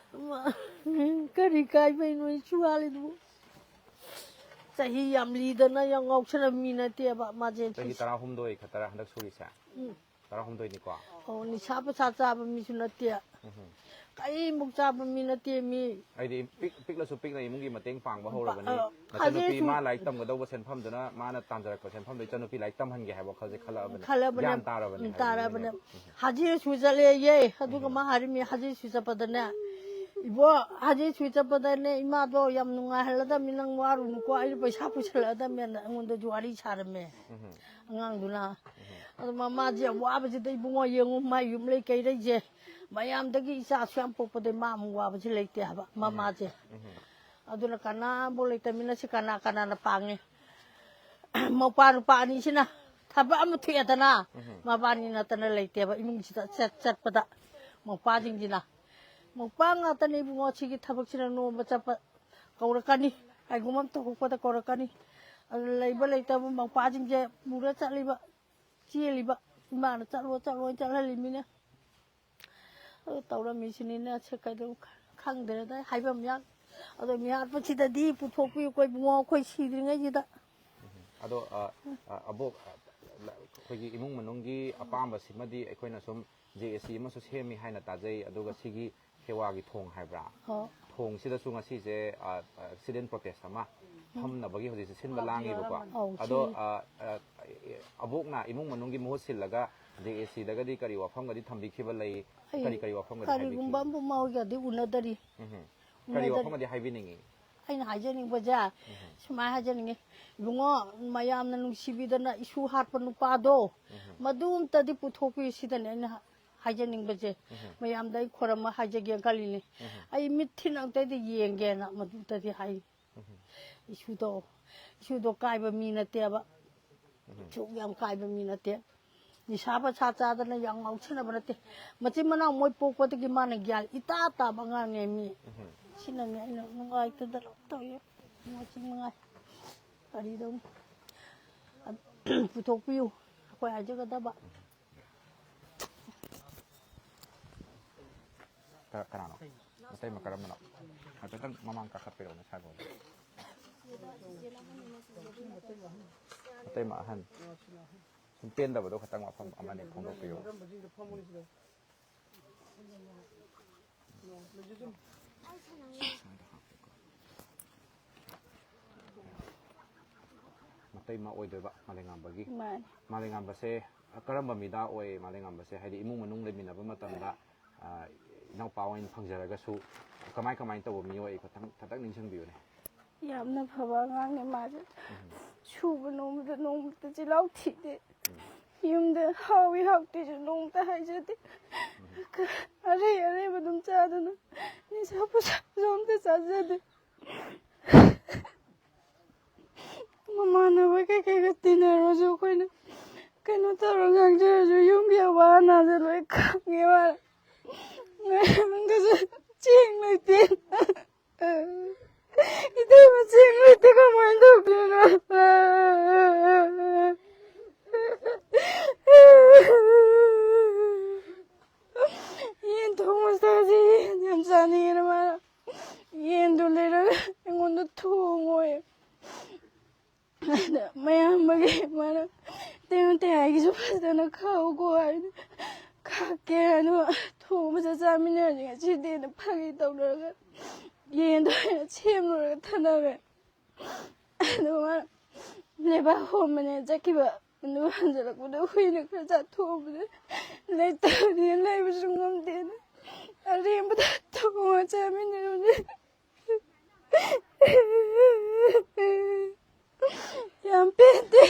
ꯀꯔꯤ ꯀꯥꯏꯕꯩꯅꯣ ꯏꯁꯨ ꯍꯥꯠꯂꯤꯗꯨꯕꯨ? ꯆꯍꯤ ꯌꯥꯝ ꯂꯤꯗꯅ ꯌꯥꯝ ꯉꯥꯎꯁꯟꯅꯕ ꯃꯤ ꯅꯠꯇꯦꯕ ꯃꯥꯁꯦ꯫ ꯆꯍꯤ ꯇꯔꯥꯍꯨꯝꯗꯣꯏ ꯈꯛꯇꯔ ꯍꯟꯗꯛ ꯁꯨꯔꯤꯁꯦ? ꯎꯝ꯫ ꯇꯔꯥꯍꯨꯝꯗꯣꯏꯅꯤꯀꯣ? ꯑꯣ, ꯅꯤꯁꯥ ꯄꯁꯥ ꯆꯥꯕ ꯃꯤꯁꯨ ꯅꯠꯇꯦ꯫ ꯎꯝ꯫ ꯀꯔꯤꯃꯨꯛ ꯆꯥꯕ ꯃꯤ ꯅꯠꯇꯦ ꯃꯤ꯫ ꯍꯥꯏꯗꯤ ꯄꯤꯛ-, ꯄꯤꯛꯂꯁꯨ ꯄꯤꯛꯅ ꯏꯃꯨꯡꯒꯤ ꯃꯇꯦꯡ ꯄꯥꯡꯕ ꯍꯧꯔꯕꯅꯤ꯫ ꯑ, ꯅꯆꯟꯅꯨꯄꯤ ꯍꯧꯖꯤꯛꯁꯨ ꯃꯥ ꯂꯥꯏꯔꯤꯛ ꯇꯝꯒꯗꯧꯕ ꯁꯦꯟꯐꯝꯗꯨꯅ, ꯃꯥꯅ ꯇꯥꯟꯖꯔꯛꯄ ꯁꯦꯟꯐꯝꯗꯣ ꯏꯆꯟꯅꯨꯄꯤ ꯂꯥꯏꯔꯤꯛ ꯇꯝꯍꯟꯒꯦ ꯍꯥꯏꯕ ꯋꯥꯈꯜꯁꯦ ꯈꯜꯂꯛꯑꯕꯅꯦ꯫ ꯈꯜꯂꯕꯅꯦ꯫ ꯒ꯭ꯌꯥꯟ ꯇꯥꯔꯕꯅꯦ ꯎꯝ, ꯍꯥꯏꯕꯅꯤꯅꯦ꯫ ꯇꯥꯔꯕꯅꯦ꯫ ꯎꯝ꯫ ꯍꯖꯤꯔꯁꯨ ꯆꯠꯂꯦꯌꯦ꯫ ꯑꯗꯨꯒ ꯎꯝ꯫ ꯃꯥ ꯍꯥꯏꯔꯤꯃꯤ, ꯍꯖꯤꯔꯁꯨ ꯆꯠꯄꯗꯅꯦ, ꯏꯕꯣ, ꯍꯖꯤꯔꯁꯨ ꯆꯠꯄꯗꯅꯦ, ꯏꯃꯥꯗꯣ ꯌꯥꯝ ꯅꯨꯡꯉꯥꯏꯍꯜꯂꯗꯕꯅꯤ, ꯅꯪ ꯋꯥꯔꯨꯅꯨꯀꯣ, ꯑꯩꯅ ꯄꯩꯁꯥ ꯄꯨꯁꯜꯂꯛꯑꯗꯕꯅꯦꯅ ꯑꯩꯉꯣꯟꯗꯁꯨ ꯋꯥꯔꯤ ꯁꯥꯔꯝꯃꯦ꯫ ꯎꯝ꯫ ꯑꯉꯥꯡꯗꯨꯅ꯫ ꯎꯝ꯫ ꯑꯗꯨ ꯃꯃꯥꯁꯦ ꯌꯥꯝ ꯋꯥꯕꯁꯤꯗ, ꯏꯕꯨꯡꯉꯣ, ꯌꯦꯡꯉꯨ, ꯃꯥꯏ ꯌꯨꯝ ꯂꯩ ꯀꯩ ꯂꯩꯁꯦ, ꯃꯌꯥꯝꯗꯒꯤ ꯏꯆꯥꯁꯨ ꯌꯥꯝ ꯄꯣꯛꯄꯗꯩ ꯃꯥ ꯑꯃꯨꯛ ꯋꯥꯕꯁꯤ ꯂꯩꯇꯦ ꯍꯥꯏꯕ ꯃꯃꯥꯁꯦ꯫ ꯎꯝ꯫ ꯑꯗꯨꯅ ꯀꯅꯥꯕꯨ ꯂꯩꯇꯃꯤꯅ ꯁꯤ ꯀꯅꯥ ꯀꯅꯥꯅ ꯄꯥꯡꯉꯤ? ꯃꯧꯄꯥ ꯅꯨꯄꯥ ꯑꯅꯤꯁꯤꯅ ꯊꯕꯛ ꯑꯃ ꯊꯣꯛꯑꯦꯗꯅ, ꯎꯝ꯫ ꯃꯕꯥꯅꯤ ꯅꯠꯇꯅ ꯂꯩꯇꯦꯕ ꯏꯃꯨꯡꯁꯤꯗ ꯆꯠ-, ꯆꯠꯄꯗ꯫ ꯃꯧꯄꯥꯁꯤꯡꯁꯤꯅ, ꯃꯧꯄꯥ ꯉꯥꯛꯇꯅꯤ ꯏꯕꯨꯡꯉꯣ, ꯁꯤꯒꯤ ꯊꯕꯛꯁꯤꯅ ꯅꯣꯝꯕ ꯆꯠꯄ ꯀꯧꯔꯛꯀꯅꯤ, ꯀꯩꯒꯨꯝꯕ ꯑꯃ ꯇꯧꯔꯛꯄꯗ ꯀꯧꯔꯛꯀꯅꯤ꯫ ꯑꯗꯨ ꯂꯩꯕ ꯂꯩꯇꯕ ꯃꯧꯄꯥꯁꯤꯡꯁꯦ ꯄꯨꯔ ꯆꯠꯂꯤꯕ, ꯆꯦꯜꯂꯤꯕ, ꯏꯃꯥꯅ ꯆꯠꯂꯣ ꯆꯠꯂꯣꯅ ꯆꯠꯍꯜꯂꯤꯃꯤꯅ꯫ ꯑꯗꯨ ꯇꯧꯔꯝꯃꯤꯁꯤꯅꯤꯅꯦ, ꯁꯦ ꯀꯩꯗꯧ ꯈꯪꯗ꯭ꯔꯦꯗ, ꯍꯥꯏꯐꯝ ꯌꯥ-, ꯑꯗꯣ ꯃꯤꯍꯥꯠꯄꯁꯤꯗꯗꯤ ꯄꯨꯊꯣꯛꯄꯤꯌꯨꯀꯣ ꯏꯕꯨꯡꯉꯣ, ꯑꯩꯈꯣꯏ ꯁꯤꯗ꯭ꯔꯤꯉꯩꯁꯤꯗ꯫ ꯑꯗꯣ ꯑ, ꯑ, ꯑꯕꯣꯛ ꯑ, ꯂ- ꯑꯩꯈꯣꯏꯒꯤ ꯏꯃꯨꯡ ꯃꯅꯨꯡꯒꯤ ꯑꯄꯥꯝꯕꯁꯤꯃꯗꯤ ꯑꯩꯈꯣꯏꯅ ꯁꯨꯝ ꯖꯦ ꯑꯦ ꯁꯤ ꯑꯃꯁꯨ ꯁꯦꯝꯃꯤ ꯍꯥꯏꯅ ꯇꯥꯖꯩ꯫ ꯑꯗꯨꯒ ꯁꯤꯒꯤ ꯈꯦꯋꯥꯒꯤ ꯊꯣꯡ ꯍꯥꯏꯕ꯭ꯔꯥ? ꯍꯣ꯫ ꯊꯣꯡꯁꯤꯗꯁꯨ ꯉꯁꯤꯁꯦ ꯑ, ꯑ, ꯁꯤꯗꯦꯟ ꯄ꯭ꯔꯣꯇꯦꯁ ꯑꯃ ꯐꯝꯅꯕꯒꯤ ꯍꯧꯖꯤꯛꯁꯦ ꯁꯤꯟꯕ ꯂꯥꯡꯉꯤꯕꯀꯣ꯫ ꯑꯧ, ꯑꯗꯣ ꯁꯤ- ꯑ, ꯑ, ꯑꯕꯣꯛꯅ ꯏꯃꯨꯡ ꯃꯅꯨꯡꯒꯤ ꯃꯍꯨꯠ ꯁꯤꯜꯂꯒ ꯖꯦ ꯑꯦ ꯁꯤꯗꯒꯗꯤ ꯀꯔꯤ ꯋꯥꯐꯝꯒꯗꯤ ꯊꯝꯕꯤꯈꯤꯕ ꯂꯩ? ꯑꯩ ꯀꯔꯤ ꯀꯔꯤ ꯋꯥꯐꯝꯒꯗꯤ ꯀꯔꯤꯒꯨꯝꯕ ꯍꯥꯏꯕꯤꯈꯤꯕ? ꯑꯃꯕꯨ ꯃꯥꯒꯗꯤ ꯎꯅꯗꯔꯤ꯫ ꯎꯝ꯫ ꯀꯔꯤ ꯎꯅꯗꯔꯤ꯫ ꯋꯥꯐꯝꯒꯗꯤ ꯍꯥꯏꯕꯤꯅꯤꯡꯉꯤ? ꯑꯩꯅ ꯍꯥꯏꯖꯅꯤꯡꯕꯁꯦ ꯁꯨꯃꯥꯏꯅ ꯍꯥꯏꯖꯅꯤꯡꯉꯤ, ꯏꯕꯨꯡꯉꯣ, ꯃꯌꯥꯝꯅ ꯅꯨꯡꯁꯤꯕꯤꯗꯅ ꯏꯁꯨ ꯍꯥꯠꯄ ꯅꯨꯄꯥꯗꯣ, ꯃꯗꯨ ꯑꯝꯇꯗꯤ ꯄꯨꯊꯣꯛꯄꯤꯌꯨ ꯁꯤꯗꯅꯦ ꯑꯩꯅ ꯍꯥ- ꯍꯥꯏꯖꯅꯤꯡꯕꯁꯦ꯫ ꯃꯌꯥꯝꯗ ꯑꯩ ꯈꯣꯔꯝꯃ ꯍꯥꯏꯖꯒꯦꯅ ꯈꯜꯂꯤꯅꯦ꯫ ꯑꯩ ꯃꯤꯠ ꯊꯤꯟ ꯑꯝꯇꯗꯤ ꯌꯦꯡꯒꯦꯅ ꯃꯗꯨꯗꯗꯤ ꯍꯥꯏ꯫ ꯏꯁꯨꯗꯣ, ꯏꯁꯨꯗꯣ ꯀꯥꯏꯕ ꯃꯤ ꯅꯠꯇꯦꯕ꯫ ꯁꯨꯛ ꯌꯥꯝ ꯀꯥꯏꯕ ꯃꯤ ꯅꯠꯇꯦ꯫ ꯅꯤꯁꯥ ꯄꯁꯥ ꯆꯥꯗꯅ ꯌꯥꯝ ꯉꯥꯎꯁꯤꯟꯅꯕ ꯅꯠꯇꯦ꯫ ꯃꯆꯤꯟ ꯃꯅꯥꯎ ꯃꯣꯏ ꯄꯣꯛꯄꯗꯒꯤ ꯃꯥꯅ ꯒ꯭ꯌꯥꯟ ꯏꯇꯥ ꯇꯥꯕ ꯑꯉꯥꯡꯅꯦ ꯃꯤ꯫ ꯁꯤꯅꯅꯦ ꯑꯩꯅ ꯅꯨꯡꯉꯥꯏꯇꯗꯅ ꯇꯧꯔꯤ꯫ ꯃꯆꯤꯟ ꯃꯉꯥꯏ꯫ ꯀꯔꯤꯗꯧꯅꯤ? ꯄꯨꯊꯣꯛꯄꯤꯌꯨ꯫ ꯑꯩꯈꯣꯏ ꯍꯥꯏꯖꯒꯗꯕ꯫ ꯀ- ꯀꯅꯥꯅꯣ? ꯃꯇꯩꯃ ꯀꯔꯝꯕꯅꯣ? ꯍꯥꯏꯐꯦꯠꯇꯪ ꯃꯃꯥꯡ ꯀꯥꯈꯠꯄꯤꯔꯛꯎꯅꯦ, ꯁꯥꯏꯕꯣꯝ꯫ ꯃꯇꯩꯃ ꯑꯍꯟ꯫ ꯁꯨꯝ ꯄꯦꯟꯗꯕꯗꯣ ꯈꯇꯪ ꯋꯥꯐꯝ ꯑꯃꯅꯤ ꯐꯣꯡꯗꯣꯛꯄꯤꯌꯨ꯫ ꯃꯇꯩꯃ ꯑꯣꯏꯗꯣꯏꯕ ꯃꯥꯂꯦꯝꯉꯥꯟꯕꯒꯤ꯫ ꯃꯥꯅꯤ꯫ ꯃꯥꯂꯦꯝꯉꯥꯟꯕꯁꯦ ꯀꯔꯝꯕ ꯃꯤꯗꯥ ꯑꯣꯏ? ꯃꯥꯂꯦꯝꯉꯥꯟꯕꯁꯦ ꯍꯥꯏꯗꯤ ꯏꯃꯨꯡ ꯃꯅꯨꯡ ꯂꯩꯃꯤꯟꯅꯕ ꯃꯇꯝꯗ, ꯑ, ꯏꯅꯥꯎꯄꯥ ꯑꯣꯏꯅ ꯐꯪꯖꯔꯒꯁꯨ ꯀꯃꯥꯏ ꯀꯃꯥꯏꯅ ꯇꯧꯕ ꯃꯤꯑꯣꯏ? ꯈꯇꯪ, ꯈꯇꯪ ꯅꯤꯡꯁꯤꯡꯕꯤꯌꯨꯅꯦ꯫ ꯌꯥꯝꯅ ꯐꯕ ꯑꯉꯥꯡꯅꯦ ꯃꯥꯁꯦ꯫ ꯁꯨꯕ ꯅꯣꯝꯕꯗ ꯅꯣꯡꯃꯇ ꯆꯤꯜꯍꯥꯎ ꯊꯤꯗꯦ꯫ ꯌꯨꯝꯗ ꯍꯥꯎꯏ ꯍꯥꯎꯇꯦꯁꯨ ꯅꯣꯡꯃꯇ ꯍꯥꯏꯖꯗꯦ꯫ ꯑꯔꯩ ꯑꯔꯩꯕ ꯑꯗꯨꯝ ꯆꯥꯗꯅ ꯅꯤꯁꯥ ꯄꯨꯁꯥꯁꯨ ꯑꯝꯇ ꯆꯥꯖꯗꯦ꯫ ꯃꯃꯥꯟꯅꯕ ꯀꯩꯀꯩꯒ ꯇꯤꯟꯅꯔꯁꯨ ꯑꯩꯈꯣꯏꯅ ꯀꯩꯅꯣ ꯇꯧꯔ ꯉꯥꯡꯖꯔꯁꯨ ꯌꯨꯝꯒꯤ ꯑꯋꯥ ꯑꯅꯥꯁꯦ ꯂꯣꯏ ꯈꯪꯉꯦꯕ꯫ ꯉꯔꯥꯡꯗꯁꯨ ꯆꯦꯡ ꯂꯩꯇꯦ꯫ ꯏꯇꯩꯃ, ꯆꯦꯡ ꯂꯩꯇꯦ, ꯀꯃꯥꯏꯅ ꯇꯧꯗꯣꯏꯅꯣ? ꯌꯦꯟ ꯊꯣꯡꯕ ꯆꯥꯁꯤ, ꯌꯦꯟ ꯌꯥꯝ ꯆꯥꯅꯤꯡꯉꯦꯅ ꯃꯥꯅ ꯌꯦꯟꯗꯣ ꯈꯥꯛꯎꯀꯣ ꯍꯥꯏꯅ ꯈꯥꯛꯀꯦ, ꯑꯗꯨꯒ ꯊꯣꯡꯕꯁꯨ ꯆꯥꯃꯤꯟꯅꯔꯁꯤ ꯉꯁꯤꯗꯤꯅ ꯐꯥꯒꯤ ꯇꯧꯅꯔꯒ ꯌꯦꯟꯗꯣ ꯑꯣꯏꯅ ꯁꯦꯝꯂꯨꯔꯒ ꯊꯅꯝꯃꯦ꯫ ꯑꯗꯨꯒ ꯂꯩꯕꯥꯛ ꯍꯣꯟꯕꯅꯦ ꯆꯠꯈꯤꯕ꯫ ꯑꯗꯨ ꯍꯟꯖꯤꯜꯂꯛꯄꯗ ꯍꯨꯏꯅ ꯈꯔ ꯆꯥꯊꯣꯛꯑꯕꯅꯦ꯫ ꯂꯩꯇꯕꯅꯤꯅ ꯂꯩꯕꯁꯨ ꯉꯝꯗꯦꯅ ꯑꯔꯦꯝꯕꯗ ꯊꯣꯡꯉ ꯆꯥꯃꯤꯟꯅꯕꯅꯦ꯫ ꯌꯥꯝ ꯄꯦꯟꯗꯦ꯫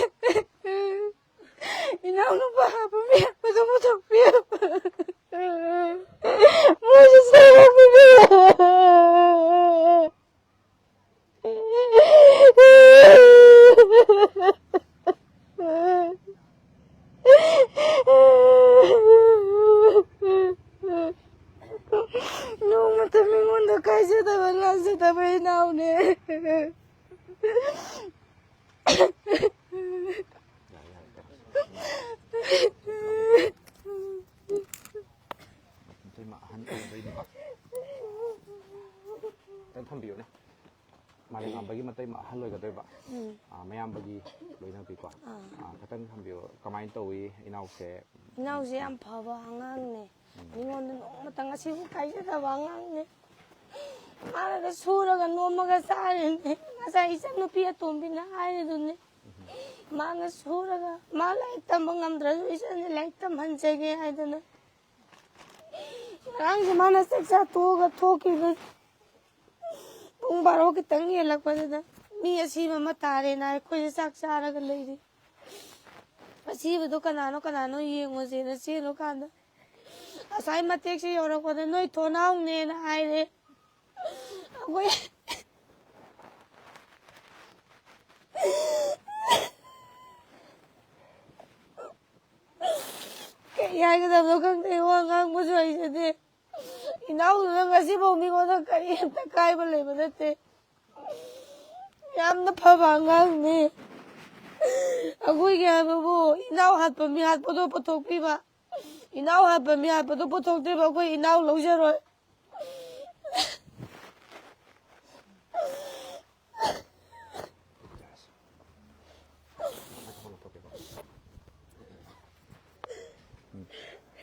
ꯏꯅꯥꯎꯅꯨꯄꯥ ꯍꯥꯞꯄ ꯃꯌꯥꯝ ꯑꯗꯨ ꯄꯨꯊꯣꯛꯄꯤꯌꯨ꯫ ꯃꯣꯏꯁꯨ ꯆꯥꯔꯝꯃꯤꯅꯦ꯫ ꯅꯣꯡꯃꯇ ꯃꯤꯉꯣꯟꯗ ꯀꯥꯏꯖꯗꯕ ꯂꯥꯟꯖꯗꯕ ꯏꯅꯥꯎꯅꯦ꯫ ꯃꯇꯩꯃ ꯑꯍꯟ ꯑꯣꯏꯕꯩꯅꯤꯀꯣ꯫ ꯈꯤꯇꯪ ꯊꯝꯕꯤꯌꯨꯅꯦ꯫ ꯃꯥꯂꯦꯝꯉꯥꯟꯕꯒꯤ ꯃꯇꯩꯃ ꯑꯍꯜ ꯑꯣꯏꯒꯗꯣꯏꯕ꯫ ꯎꯝ꯫ ꯑꯥ, ꯃꯌꯥꯝꯕꯒꯤ ꯂꯣꯏꯅꯕꯤꯀꯣ꯫ ꯑꯥ꯫ ꯑꯥ, ꯈꯤꯇꯪ ꯊꯝꯕꯤꯌꯨ꯫ ꯀꯃꯥꯏꯅ ꯇꯧꯏ ꯏꯅꯥꯎꯁꯦ? ꯏꯅꯥꯎꯁꯦ ꯌꯥꯝ ꯐꯕ ꯑꯉꯥꯡꯅꯦ꯫ ꯎꯝ꯫ ꯃꯤꯉꯣꯟꯗ ꯅꯣꯡꯃꯇ ꯉꯁꯤꯕꯨ ꯀꯥꯏꯖꯗꯕ ꯑꯉꯥꯡꯅꯦ꯫ ꯃꯥꯅꯒ ꯁꯨꯔꯒ ꯅꯣꯝꯃꯒ ꯆꯥꯔꯤꯅꯦ꯫ ꯉꯁꯥꯏ ꯏꯆꯟ ꯅꯨꯄꯤ ꯑꯇꯣꯝꯕꯤꯅ ꯍꯥꯏꯔꯤꯗꯨꯅꯤ꯫ ꯃꯥꯅ ꯁꯨꯔꯒ, ꯃꯥ ꯂꯥꯏꯔꯤꯛ ꯇꯝꯕ ꯉꯝꯗ꯭ꯔꯁꯨ ꯏꯆꯟꯁꯦ ꯂꯥꯏꯔꯤꯛ ꯇꯝꯍꯟꯖꯒꯦ ꯍꯥꯏꯗꯅ꯫ ꯉꯔꯥꯡꯁꯦ ꯃꯥꯅ ꯆꯥꯛ ꯆꯥ ꯇꯣꯛꯑꯒ ꯊꯣꯛꯈꯤꯕ ꯄꯨꯡ ꯕꯥꯔꯣ ꯈꯤꯇꯪ ꯍꯦꯜꯂꯛꯄꯗꯨꯗ ꯃꯤ ꯑꯁꯤꯕ ꯑꯃ ꯇꯥꯔꯦꯅ ꯑꯩꯈꯣꯏꯁꯦ ꯆꯥꯛ ꯆꯥꯔꯒ ꯂꯩꯔꯤ꯫ ꯑꯁꯤꯕꯗꯣ ꯀꯅꯥꯅꯣ ꯀꯅꯥꯅꯣ ꯌꯦꯡꯉꯨꯁꯦꯅ ꯆꯦꯜꯂꯨꯀꯥꯟꯗ ꯉꯁꯥꯏ ꯃꯇꯦꯛꯁꯦ ꯌꯧꯔꯛꯄꯗ ꯅꯣꯏ ꯊꯣꯡꯅꯥꯎꯅꯦꯅ ꯍꯥꯏꯔꯦ꯫ ꯑꯩꯈꯣꯏ ꯀꯩ ꯍꯥꯏꯒꯗꯕꯅꯣ ꯈꯪꯗꯦ, ꯋꯥ ꯉꯥꯡꯕꯁꯨ ꯍꯩꯖꯗꯦ꯫ ꯏꯅꯥꯎꯗꯨꯅ ꯉꯁꯤꯐꯥꯎ ꯃꯤꯉꯣꯟꯗ ꯀꯔꯤꯝꯇ ꯀꯥꯏꯕ ꯂꯩꯕ ꯅꯠꯇꯦ꯫ ꯌꯥꯝꯅ ꯐꯕ ꯑꯉꯥꯡꯅꯤ꯫ ꯑꯩꯈꯣꯏꯒꯤ ꯍꯥꯏꯕꯕꯨ ꯏꯅꯥꯎ ꯍꯥꯠꯄ ꯃꯤ ꯍꯥꯠꯄꯗꯣ ꯄꯨꯊꯣꯛꯄꯤꯕ, ꯏꯅꯥꯎ ꯍꯥꯠꯄ ꯃꯤ ꯍꯥꯠꯄꯗꯣ ꯄꯨꯊꯣꯛꯇ꯭ꯔꯤꯕ ꯑꯩꯈꯣꯏ ꯏꯅꯥꯎ ꯂꯧꯖꯔꯣꯏ꯫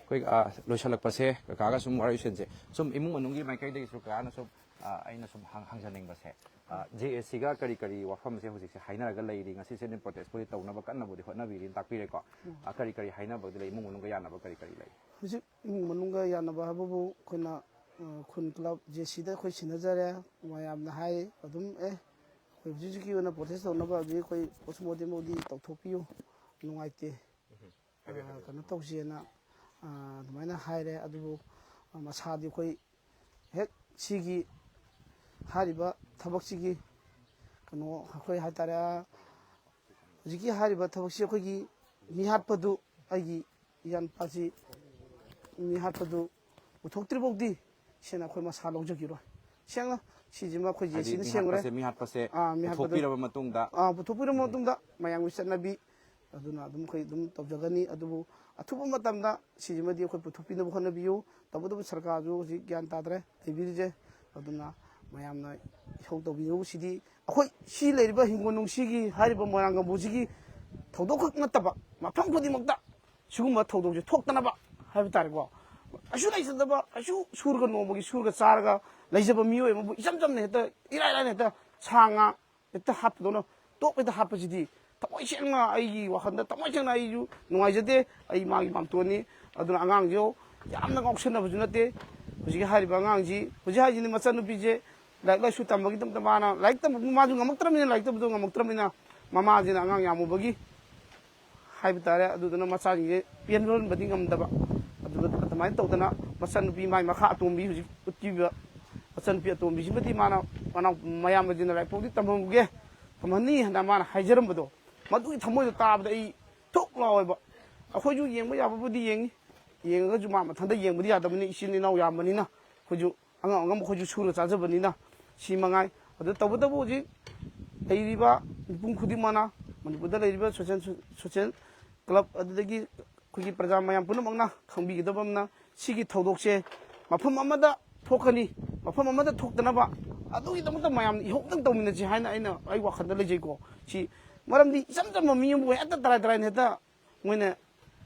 ꯑꯩꯈꯣꯏ, ꯑ, ꯂꯣꯏꯁꯤꯜꯂꯛꯄꯁꯦ, ꯀꯀꯥꯒ ꯁꯨꯝ ꯋꯥꯔꯤ ꯂꯣꯏꯁꯤꯟꯁꯦ꯫ ꯁꯨꯝ ꯏꯃꯨꯡ ꯃꯅꯨꯡꯒꯤ ꯃꯥꯏꯀꯩꯗꯒꯤꯁꯨ ꯀꯀꯥꯅ ꯁꯨꯝ, ꯑ, ꯑꯩꯅ ꯁꯨꯝ ꯍꯪ-, ꯍꯪꯖꯅꯤꯡꯕꯁꯦ, ꯑ, ꯖꯦ ꯑꯦ ꯁꯤꯒ ꯀꯔꯤ ꯀꯔꯤ ꯋꯥꯐꯝꯁꯦ ꯍꯧꯖꯤꯛꯁꯦ ꯍꯥꯏꯅꯔꯒ ꯂꯩꯔꯤ? ꯉꯁꯤꯁꯦ ꯑꯗꯨꯝ ꯄ꯭ꯔꯣꯇꯦꯁꯄꯨꯗꯤ ꯇꯧꯅꯕ ꯀꯟꯅꯕꯨꯗꯤ ꯍꯣꯠꯅꯕꯤꯔꯤ, ꯇꯥꯛꯄꯤꯔꯦꯀꯣ꯫ ꯑ, ꯀꯔꯤ ꯀꯔꯤ ꯍꯥꯏꯅꯕꯗꯤ ꯂꯩ? ꯏꯃꯨꯡ ꯃꯅꯨꯡꯒ ꯌꯥꯅꯕ ꯀꯔꯤ ꯀꯔꯤ ꯂꯩ? ꯍꯧꯖꯤꯛ ꯏꯃꯨꯡ ꯃꯅꯨꯡꯒ ꯌꯥꯅꯕ ꯍꯥꯏꯕꯕꯨ ꯑꯩꯈꯣꯏꯅ, ꯑ, ꯈꯨꯟ ꯀ꯭ꯂꯕ ꯖꯦ ꯁꯤꯗ ꯑꯩꯈꯣꯏ ꯁꯤꯟꯅꯖꯔꯦ꯫ ꯃꯌꯥꯝꯅ ꯍꯥꯏ ꯑꯗꯨꯝ, "ꯑꯦ, ꯑꯩꯈꯣꯏ ꯍꯧꯖꯤꯛ ꯍꯧꯖꯤꯛꯀꯤ ꯑꯣꯏꯅ ꯄ꯭ꯔꯣꯇꯦꯁ ꯇꯧꯅꯕ ꯍꯧꯖꯤꯛ ꯑꯩꯈꯣꯏ ꯄꯣꯁꯃꯣꯔꯇꯦꯝ ꯐꯥꯎꯗꯤ ꯇꯧꯊꯣꯛꯄꯤꯌꯨ, ꯅꯨꯡꯉꯥꯏꯇꯦ, ꯑ, ꯀꯩꯅꯣ ꯇꯧꯁꯦꯅ", ꯑ, ꯑꯗꯨꯃꯥꯏꯅ ꯍꯥꯏꯔꯦ꯫ ꯑꯗꯨꯕꯨ, ꯑ, ꯃꯁꯥꯗꯤ ꯑꯩꯈꯣꯏ ꯍꯦꯛ ꯁꯤꯒꯤ ꯍꯥꯏꯔꯤꯕ ꯊꯕꯛꯁꯤꯒꯤ ꯀꯩꯅꯣ ꯑꯩꯈꯣꯏ ꯍꯥꯏꯇꯥꯔꯦ, ꯍꯧꯖꯤꯛꯀꯤ ꯍꯥꯏꯔꯤꯕ ꯊꯕꯛꯁꯤ ꯑꯩꯈꯣꯏꯒꯤ ꯃꯤ ꯍꯥꯠꯄꯗꯨ, ꯑꯩꯒꯤ ꯏꯌꯥꯟꯄꯥꯁꯤ ꯃꯤ ꯍꯥꯠꯄꯗꯨ ꯄꯨꯊꯣꯛꯇ꯭ꯔꯤ ꯐꯥꯎꯗꯤ ꯁꯦꯡꯅ ꯑꯩꯈꯣꯏ ꯃꯁꯥ ꯂꯧꯖꯈꯤꯔꯣꯏ꯫ ꯁꯦꯡꯅ ꯁꯤꯁꯤꯃ ꯑꯩꯈꯣꯏ ꯍꯥꯏꯗꯤ ꯖꯦ ꯁꯤꯅ ꯃꯤ ꯁꯦꯝꯈ꯭ꯔꯦ꯫ ꯍꯥꯠꯄꯁꯦ, ꯃꯤ ꯍꯥꯠꯄꯁꯦ ꯑꯥ, ꯃꯤ ꯍꯥꯠꯄꯗ ꯄꯨꯊꯣꯛꯄꯤꯔꯕ ꯃꯇꯨꯡꯗ? ꯑꯥ, ꯄꯨꯊꯣꯛꯄꯤꯔꯕ ꯎꯝ꯫ ꯃꯇꯨꯡꯗ ꯃꯌꯥꯝꯒꯤ ꯆꯠꯅꯕꯤ ꯑꯗꯨꯅ ꯑꯗꯨꯝ ꯑꯩꯈꯣꯏ ꯑꯗꯨꯝ ꯇꯧꯖꯒꯅꯤ꯫ ꯑꯗꯨꯕꯨ ꯑꯊꯨꯕ ꯃꯇꯝꯗ ꯁꯤꯁꯤꯃꯗꯤ ꯑꯩꯈꯣꯏ ꯄꯨꯊꯣꯛꯄꯤꯅꯕ ꯍꯣꯠꯅꯕꯤꯌꯨ꯫ ꯇꯧꯕꯇꯕꯨ ꯁꯔꯀꯥꯔꯁꯨ ꯍꯧꯖꯤꯛ ꯒ꯭ꯌꯥꯟ ꯇꯥꯗ꯭ꯔꯦ ꯂꯩꯕꯤꯔꯤꯁꯦ꯫ ꯑꯗꯨꯅ ꯃꯌꯥꯝꯅ ꯏꯍꯧ ꯇꯧꯕꯤꯌꯨ꯫ ꯁꯤꯗꯤ ꯑꯩꯈꯣꯏ ꯁꯤ ꯂꯩꯔꯤꯕ ꯍꯤꯡꯒꯣꯜ ꯅꯨꯡꯁꯤꯒꯤ ꯍꯥꯏꯔꯤꯕ ꯃꯣꯏꯔꯥꯡ ꯀꯝꯄꯨꯁꯤꯒꯤ ꯊꯧꯗꯣꯛ ꯈꯛ ꯅꯠꯇꯕ ꯃꯐꯝ ꯈꯨꯗꯤꯡꯃꯛꯇ ꯁꯤꯒꯨꯝꯕ ꯊꯧꯗꯣꯛꯁꯦ ꯊꯣꯛꯇꯅꯕ ꯍꯥꯏꯕ ꯇꯥꯔꯦꯀꯣ꯫ ꯀꯩꯁꯨ ꯂꯩꯖꯗꯕ, ꯀꯩꯁꯨ ꯁꯨꯔꯒ ꯅꯣꯡꯃꯒꯤ ꯁꯨꯔꯒ ꯆꯥꯔꯒ ꯂꯩꯖꯕ ꯃꯤꯑꯣꯏ ꯑꯃꯕꯨ ꯏꯆꯝ ꯆꯝꯅ ꯍꯦꯛꯇ ꯏꯔꯥꯏ ꯂꯥꯏꯅ ꯍꯦꯛꯇ ꯁꯥ ꯉꯥ ꯍꯦꯛꯇ ꯍꯥꯠꯄꯗꯧꯅ ꯇꯣꯞ ꯍꯦꯛꯇ ꯍꯥꯠꯄꯁꯤꯗꯤ ꯊꯃꯣꯏ ꯁꯦꯡꯅ ꯑꯩꯒꯤ ꯋꯥꯈꯜꯗ ꯊꯃꯣꯏ ꯁꯦꯡꯅ ꯑꯩꯁꯨ ꯅꯨꯡꯉꯥꯏꯖꯗꯦ꯫ ꯑꯩ ꯃꯥꯒꯤ ꯃꯥꯝꯇꯣꯟꯅꯤ꯫ ꯑꯗꯨꯅ ꯑꯉꯥꯡꯁꯦ ꯌꯥꯝꯅ ꯉꯥꯎꯁꯟꯅꯕꯁꯨ ꯅꯠꯇꯦ꯫ ꯍꯧꯖꯤꯛꯀꯤ ꯍꯥꯏꯔꯤꯕ ꯑꯉꯥꯡꯁꯤ, ꯍꯧꯖꯤꯛ ꯍꯥꯏꯁꯤꯅꯤ ꯃꯆꯟꯅꯨꯄꯤꯁꯦ ꯂꯥꯏꯔꯤꯛ ꯂꯥꯏꯁꯨ ꯇꯝꯕꯒꯤꯗꯃꯛꯇ ꯃꯥꯅ ꯂꯥꯏꯔꯤꯛ ꯇꯝꯕ ꯃꯥꯁꯨ ꯉꯝꯃꯛꯇ꯭ꯔꯕꯅꯤꯅ, ꯂꯥꯏꯔꯤꯛ ꯇꯝꯕꯗꯣ ꯉꯝꯃꯛꯇ꯭ꯔꯕꯅꯤꯅ ꯃꯃꯥꯁꯤꯅ ꯑꯉꯥꯡ ꯌꯥꯝꯃꯨꯕꯒꯤ ꯍꯥꯏꯕ ꯇꯥꯔꯦ꯫ ꯑꯗꯨꯗꯨꯅ ꯃꯆꯥꯁꯤꯡꯁꯦ ꯄꯦꯟꯍꯟꯕꯗꯤ ꯉꯝꯗꯕ꯫ ꯑꯗꯨꯒ ꯑꯗꯨꯃꯥꯏꯅ ꯇꯧꯗꯅ ꯃꯆꯟꯅꯨꯄꯤ ꯃꯥꯏ ꯃꯈꯥ ꯑꯇꯣꯝꯕꯤ ꯍꯧꯖꯤꯛ ꯎꯠꯄꯤꯕ ꯃꯆꯟꯅꯨꯄꯤ ꯑꯇꯣꯝꯕꯤꯁꯤꯃꯗꯤ ꯃꯥꯅ ꯃꯅꯥꯎ ꯃꯌꯥꯝꯕꯁꯤꯅ ꯂꯥꯏꯔꯤꯛ ꯐꯥꯎꯗꯤ ꯇꯝꯍꯟꯒꯦ, ꯇꯝꯍꯟꯅꯤ ꯍꯥꯏꯅ ꯃꯥꯅ ꯍꯥꯏꯖꯔꯝꯕꯗꯣ, ꯃꯗꯨꯒꯤ ꯊꯃꯣꯏꯗꯣ ꯇꯥꯕꯗ ꯑꯩ ꯊꯨꯛ ꯂꯥꯎꯋꯦꯕ꯫ ꯑꯩꯈꯣꯏꯁꯨ ꯌꯦꯡꯕ ꯌꯥꯕꯕꯨꯗꯤ ꯌꯦꯡꯉꯤ, ꯌꯦꯡꯉꯒꯁꯨ ꯃꯥ ꯃꯊꯟꯇ ꯌꯦꯡꯕꯗꯤ ꯌꯥꯗꯕꯅꯤ, ꯏꯆꯤꯟ ꯏꯅꯥꯎ ꯌꯥꯝꯕꯅꯤꯅ꯫ ꯑꯩꯈꯣꯏꯁꯨ ꯑꯉꯝ ꯑꯉꯝꯕ ꯑꯩꯈꯣꯏꯁꯨ ꯁꯨꯔ ꯆꯥꯖꯕꯅꯤꯅ꯫ ꯁꯤ ꯃꯉꯥꯏ꯫ ꯑꯗꯨ ꯇꯧꯕꯇꯕꯨ ꯍꯧꯖꯤꯛ ꯂꯩꯔꯤꯕ ꯃꯤꯄꯨꯝ ꯈꯨꯗꯤꯡꯃꯛꯅ, ꯃꯅꯤꯄꯨꯔꯗ ꯂꯩꯔꯤꯕ ꯁꯣꯁꯦꯜ, ꯁꯣꯁꯦꯜ ꯀ꯭ꯂꯕ, ꯑꯗꯨꯗꯒꯤ ꯑꯩꯈꯣꯏꯒꯤ ꯄ꯭ꯔꯖꯥ ꯃꯌꯥꯝ ꯄꯨꯝꯅꯃꯛꯅ ꯈꯪꯕꯤꯒꯗꯕ ꯑꯃꯅ, ꯁꯤꯒꯤ ꯊꯧꯗꯣꯛꯁꯦ ꯃꯐꯝ ꯑꯃꯗ ꯊꯣꯛꯀꯅꯤ, ꯃꯐꯝ ꯑꯃꯗ ꯊꯣꯛꯇꯅꯕ ꯑꯗꯨꯒꯤꯗꯃꯛꯇ ꯃꯌꯥꯝꯅ ꯏꯍꯧꯗꯪ ꯇꯧꯃꯤꯟꯅꯁꯤ ꯍꯥꯏꯅ ꯑꯩꯅ ꯑꯩ ꯋꯥꯈꯜꯗ ꯂꯩꯖꯩꯀꯣ꯫ ꯁꯤ ꯃꯔꯝꯗꯤ ꯏꯆꯝ ꯆꯝꯕ ꯃꯤ ꯑꯃꯕꯨ ꯍꯦꯛꯇ ꯇꯔꯥꯏ ꯇꯔꯥꯏꯅ ꯍꯦꯛꯇ ꯃꯣꯏꯅ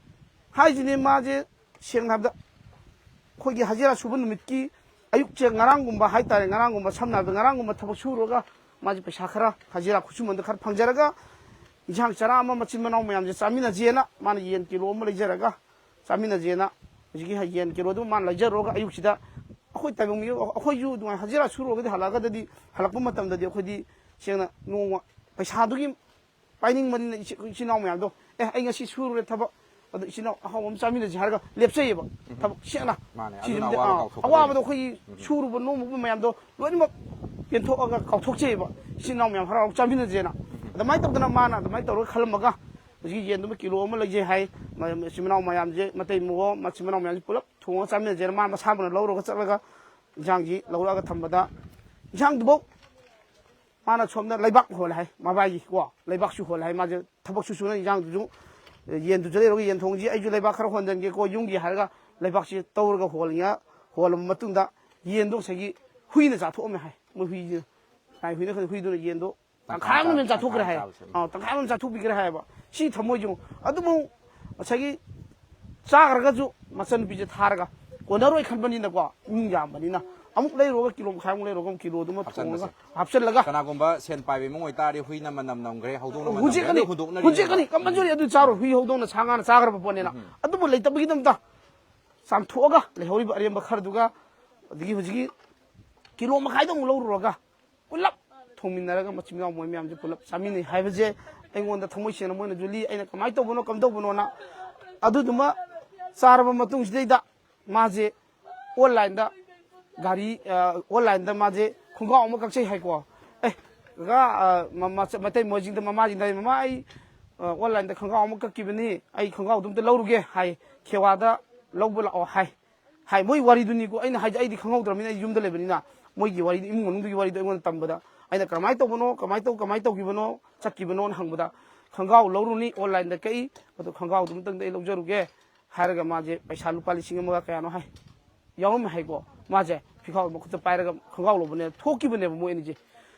ꯍꯥꯏꯁꯤꯅꯤ, ꯃꯥꯁꯦ ꯁꯦꯡꯅ ꯍꯥꯏꯕꯗ ꯑꯩꯈꯣꯏꯒꯤ ꯍꯖꯤꯔꯥ ꯁꯨꯕ ꯅꯨꯃꯤꯠꯀꯤ ꯑꯌꯨꯛꯁꯦ, ꯉꯔꯥꯡꯒꯨꯝꯕ ꯍꯥꯏꯇꯥꯔꯦ, ꯉꯔꯥꯡꯒꯨꯝꯕ, ꯁꯝꯅ ꯍꯥꯏꯔꯕꯗ ꯉꯔꯥꯡꯒꯨꯝꯕ ꯊꯕꯛ ꯁꯨꯔꯨꯔꯒ ꯃꯥꯁꯦ ꯄꯩꯁꯥ ꯈꯔ ꯍꯖꯤꯔꯥ ꯈꯨꯠꯁꯨꯃꯟꯗ ꯈꯔ ꯐꯪꯖꯔꯒ ꯏꯟꯁꯥꯡ ꯆꯔꯥ ꯑꯃ ꯃꯆꯤꯟ ꯃꯅꯥꯎ ꯃꯌꯥꯝꯁꯦ ꯆꯥꯃꯤꯟꯅꯁꯦꯅ ꯃꯥꯅ ꯌꯦꯟ ꯀꯤꯂꯣ ꯑꯃ ꯂꯩꯖꯔꯒ ꯆꯥꯃꯤꯟꯅꯁꯦꯅ ꯍꯧꯖꯤꯛꯀꯤ ꯌꯦꯟ ꯀꯤꯂꯣꯗꯨ ꯃꯥꯅ ꯂꯩꯖꯔꯨꯔꯒ ꯑꯌꯨꯛꯁꯤꯗ ꯑꯩꯈꯣꯏ ꯇꯥꯏꯕꯪ ꯃꯤꯑꯣꯏ ꯑꯩꯈꯣꯏꯁꯨ ꯑꯗꯨꯃꯥꯏꯅ ꯍꯖꯤꯔꯥ ꯁꯨꯔꯨꯔꯒꯗꯤ ꯍꯜꯂꯛꯑꯒꯗꯤ, ꯍꯜꯂꯛꯄ ꯃꯇꯝꯗꯗꯤ ꯑꯩꯈꯣꯏꯗꯤ ꯁꯦꯡꯅ ꯅꯣꯡꯃ ꯄꯩꯁꯥꯗꯨꯒꯤ ꯄꯥꯏꯅꯤꯡꯕꯅꯤꯅ ꯏꯆꯤ-, ꯏꯆꯤꯟ ꯏꯅꯥꯎ ꯃꯌꯥꯝꯗꯣ, "ꯑꯦ, ꯑꯩ ꯉꯁꯤ ꯁꯨꯔꯨꯔꯦ ꯊꯕꯛ, ꯑꯗꯣ ꯏꯆꯤꯟ ꯏꯅꯥꯎ ꯑꯍꯥꯎꯕ ꯑꯃ ꯆꯥꯃꯤꯟꯅꯁꯤ" ꯍꯥꯏꯔꯒ ꯂꯦꯞꯆꯩꯌꯦꯕ꯫ ꯊꯕꯛ ꯁꯦꯡꯅ ꯃꯥꯅꯦ, ꯁꯤꯁꯤꯗꯤ, ꯑꯗꯨꯅ ꯑꯋꯥꯕ ꯑꯥ, ꯀꯥꯎꯊꯣꯛꯀꯗꯣꯏꯅꯤ꯫ ꯑꯋꯥꯕꯗꯣ ꯑꯩꯈꯣꯏꯒꯤ ꯁꯨꯔꯨꯕ ꯅꯣꯝꯃꯨꯕ ꯃꯌꯥꯝꯗꯣ ꯂꯣꯏꯅꯃꯛ ꯄꯦꯟꯊꯣꯛꯑꯒ ꯀꯥꯎꯊꯣꯛꯆꯩꯌꯦꯕ, ꯏꯆꯤꯟ ꯏꯅꯥꯎ ꯃꯌꯥꯝ ꯍꯔꯥꯎ ꯆꯥꯃꯤꯟꯅꯁꯦꯅ꯫ ꯑꯗꯨꯃꯥꯏꯅ ꯇꯧꯗꯅ ꯃꯥꯅ ꯑꯗꯨꯃꯥꯏꯅ ꯇꯧꯔꯒ ꯈꯜꯂꯝꯃꯒ ꯍꯧꯖꯤꯛ ꯌꯦꯟꯗꯨꯃ ꯀꯤꯂꯣ ꯑꯃ ꯂꯩꯖꯩ ꯍꯥꯏ꯫ ꯃ-, ꯃꯆꯤꯟ ꯃꯅꯥꯎ ꯃꯌꯥꯝꯁꯦ, ꯃꯇꯩ ꯃꯣ ꯃꯆꯤꯟ ꯃꯅꯥꯎ ꯃꯌꯥꯝꯁꯦ ꯄꯨꯂꯞ ꯊꯣꯡꯉꯒ ꯆꯥꯃꯤꯟꯅꯁꯦꯅ ꯃꯥ ꯃꯁꯥꯃꯛꯅ ꯂꯧꯔꯒ ꯆꯠꯂꯒ ꯏꯟꯁꯥꯡꯁꯤ ꯂꯧꯔꯛꯑꯒ ꯊꯝꯕꯗ ꯏꯟꯁꯥꯡꯗꯨꯐꯥꯎ ꯃꯥꯅ ꯁꯣꯝꯗ ꯂꯩꯕꯥꯛ ꯍꯣꯜꯂꯦ ꯍꯥꯏ, ꯃꯕꯥꯏꯒꯤ ꯀꯣ, ꯂꯩꯕꯥꯛꯁꯨ ꯍꯣꯜꯂꯦ ꯍꯥꯏ꯫ ꯃꯥꯁꯦ ꯊꯕꯛꯁꯨ ꯁꯨꯅ ꯏꯟꯖꯥꯡꯗꯨꯁꯨ, ꯌꯦꯟꯗꯨꯁꯨ ꯂꯩꯔꯨꯔꯒ ꯌꯦꯟ ꯊꯣꯡꯁꯤ, ꯑꯩꯁꯨ ꯂꯩꯕꯥꯛ ꯈꯔ ꯍꯣꯟꯖꯟꯒꯦꯀꯣ ꯌꯨꯝꯒꯤ ꯍꯥꯏꯔꯒ ꯂꯩꯕꯥꯛꯁꯤ ꯇꯧꯔꯒ ꯍꯣꯜꯂꯤꯉꯩ, ꯍꯣꯜꯂꯕ ꯃꯇꯨꯡꯗ ꯌꯦꯟꯗꯣ ꯉꯁꯥꯏꯒꯤ ꯍꯨꯏꯅ ꯆꯥꯊꯣꯛꯑꯝꯃꯦ ꯍꯥꯏ꯫ ꯃꯣꯏ ꯍꯨꯏꯁꯤꯅ, ꯂꯥꯏ ꯍꯨꯏꯅ ꯈꯪꯗꯦ, ꯍꯨꯏꯗꯨꯅ ꯌꯦꯟꯗꯣ ꯇꯪꯈꯥꯏ ꯑꯃ ꯃꯦꯟ ꯆꯥꯊꯣꯛꯈ꯭ꯔꯦ ꯍꯥꯏ꯫ ꯇꯪꯈꯥꯏ ꯑꯃ ꯆꯥꯕꯁꯦ꯫ ꯑꯥ, ꯇꯪꯈꯥꯏ ꯑꯃ ꯆꯥꯊꯣꯛꯄꯤꯈ꯭ꯔꯦ ꯍꯥꯏꯌꯦꯕ꯫ ꯁꯤ ꯊꯝꯃꯣꯏꯁꯤ ꯌꯦꯡꯉꯨ꯫ ꯑꯗꯨꯕꯨ ꯉꯁꯥꯏꯒꯤ ꯆꯥꯈ꯭ꯔꯒꯁꯨ ꯃꯆꯟꯅꯨꯄꯤꯁꯦ ꯊꯥꯔꯒ ꯀꯣꯟꯅꯔꯣꯏ ꯈꯟꯕꯅꯤꯅꯀꯣ, ꯏꯃꯨꯡ ꯌꯥꯝꯕꯅꯤꯅ, ꯑꯃꯨꯛ ꯂꯩꯔꯨꯔꯒ ꯀꯤꯂꯣ ꯃꯈꯥꯏꯃꯨꯛ ꯂꯩꯔꯨꯔꯒ ꯑꯃꯨꯛ ꯀꯤꯂꯣꯗꯨꯃ ꯊꯣꯡꯉꯒ ꯍꯥꯞꯆꯤꯜꯂꯁꯦ꯫ ꯍꯥꯞꯆꯜꯂꯒ ꯀꯅꯥꯒꯨꯝꯕ ꯁꯦꯟ ꯄꯥꯏꯕ ꯏꯃꯨꯡ ꯑꯣꯏꯇꯥꯔꯗꯤ ꯍꯨꯏꯅ ꯃꯅꯝ ꯅꯝꯈ꯭ꯔꯦ, ꯍꯧꯗꯣꯡꯅ ꯃꯅꯝ ꯅꯝꯈ꯭ꯔꯦ, ꯍꯨꯟꯖꯤꯜꯂꯛꯀꯅꯤ, ꯑꯗꯨ ꯍꯨꯟꯗꯣꯛꯅꯔꯤꯅꯦꯕ꯫ ꯍꯨꯟꯖꯤꯜꯂꯛꯀꯅꯤ, ꯀꯝꯄꯜꯁꯔꯤ ꯑꯗꯨ ꯆꯥꯔꯣꯏ꯫ ꯍꯨꯏ ꯍꯧꯗꯣꯡꯅ ꯁꯥ ꯉꯥꯅ ꯆꯥꯈ꯭ꯔꯕ ꯄꯣꯠꯅꯦꯅ꯫ ꯎꯝ꯫ ꯑꯗꯨꯕꯨ ꯂꯩꯇꯕꯒꯤꯗꯃꯛꯇ ꯆꯥꯝꯊꯣꯛꯑꯒ ꯂꯩꯍꯧꯔꯤꯕ ꯑꯔꯦꯝꯕ ꯈꯔꯗꯨꯒ, ꯑꯗꯒꯤ ꯍꯧꯖꯤꯛꯀꯤ ꯀꯤꯂꯣ ꯃꯈꯥꯏꯗꯣ ꯑꯃꯨꯛ ꯂꯧꯔꯨꯔꯒ ꯄꯨꯂꯞ ꯊꯣꯡꯃꯤꯟꯅꯔꯒ ꯃꯆꯤꯟ ꯃꯅꯥꯎ ꯃꯣꯏ ꯃꯌꯥꯝꯁꯦ ꯄꯨꯂꯞ ꯆꯥꯃꯤꯟꯅꯩ ꯍꯥꯏꯕꯁꯦ ꯑꯩꯉꯣꯟꯗ ꯊꯃꯣꯏ ꯁꯦꯡꯅ ꯃꯣꯏꯅ ꯖꯨꯂꯤ, ꯑꯩꯅ ꯀꯃꯥꯏꯅ ꯇꯧꯕꯅꯣ, ꯀꯝꯗꯧꯕꯅꯣꯅ꯫ ꯑꯗꯨꯗꯨꯃ ꯆꯥꯔꯕ ꯃꯇꯨꯡꯁꯤꯗꯩꯗ ꯃꯥꯁꯦ ꯑꯣꯟꯂꯥꯏꯟꯗ ꯒꯥꯔꯤ, ꯑ, ꯑꯣꯟꯂꯥꯏꯟꯗ ꯃꯥꯁꯦ ꯈꯣꯡꯒ꯭ꯔꯥꯎ ꯑꯃ ꯀꯛꯆꯩ ꯍꯥꯏꯀꯣ꯫ "ꯑꯦ, ꯀꯀꯥ, ꯑ, ꯃ-, ꯃꯆ-, ꯃꯇꯩ ꯃꯣꯏꯁꯤꯡꯗ ꯃꯃꯥꯁꯤꯡꯗ, 'ꯃꯃꯥ, ꯑꯩ, ꯑ, ꯑꯣꯟꯂꯥꯏꯟꯗ ꯈꯣꯡꯒ꯭ꯔꯥꯎ ꯑꯃ ꯀꯛꯈꯤꯕꯅꯤ, ꯑꯩ ꯈꯣꯡꯒ꯭ꯔꯥꯎꯗꯨ ꯑꯝꯇ ꯂꯧꯔꯨꯒꯦ' ꯍꯥꯏ, ꯈꯦꯋꯥꯗ ꯂꯧꯕ ꯂꯥꯛꯑꯣ ꯍꯥꯏ꯫ ꯍꯥꯏ, ꯃꯣꯏ ꯋꯥꯔꯤꯗꯨꯅꯤꯀꯣ꯫ ꯑꯩꯅ ꯍꯥꯏꯁꯦ, ꯑꯩꯗꯤ ꯈꯪꯍꯧꯗ꯭ꯔꯕꯅꯤꯅ, ꯑꯩ ꯌꯨꯝꯗ ꯂꯩꯕꯅꯤꯅ, ꯃꯣꯏꯒꯤ ꯋꯥꯔꯤꯗꯨ, ꯏꯃꯨꯡ ꯃꯅꯨꯡꯗꯨꯒꯤ ꯋꯥꯔꯤꯗꯨ ꯑꯩꯉꯣꯟꯗ ꯇꯝꯕꯗ, ꯑꯩꯅ ꯀꯔꯝꯍꯥꯏꯅ ꯇꯧꯕꯅꯣ, ꯀꯃꯥꯏꯅ ꯇꯧ-, ꯀꯃꯥꯏꯅ ꯇꯧꯈꯤꯕꯅꯣ, ꯆꯠꯈꯤꯕꯅꯣꯅ ꯍꯪꯕꯗ, "ꯈꯣꯡꯒ꯭ꯔꯥꯎ ꯂꯧꯔꯨꯅꯤ, ꯑꯣꯟꯂꯥꯏꯟꯗ ꯀꯛꯏ, ꯑꯗꯣ ꯈꯣꯡꯒ꯭ꯔꯥꯎꯗꯨ ꯑꯃꯇꯪꯗꯤ ꯑꯩ ꯂꯧꯖꯔꯨꯒꯦ" ꯍꯥꯏꯔꯒ, ꯃꯥꯁꯦ ꯄꯩꯁꯥ ꯂꯨꯄꯥ ꯂꯤꯁꯤꯡ ꯑꯃꯒ ꯀꯌꯥꯅꯣ ꯍꯥꯏ, ꯌꯥꯎꯔꯝꯃꯦ ꯍꯥꯏꯀꯣ꯫ ꯃꯥꯁꯦ ꯐꯤꯈꯥꯎ ꯃꯈꯨꯠꯇ ꯄꯥꯏꯔꯒ ꯈꯣꯡꯒ꯭ꯔꯥꯎ ꯂꯧꯕꯅꯦ, ꯊꯣꯛꯈꯤꯕꯅꯦꯕ ꯃꯣꯏ ꯑꯅꯤꯁꯦ꯫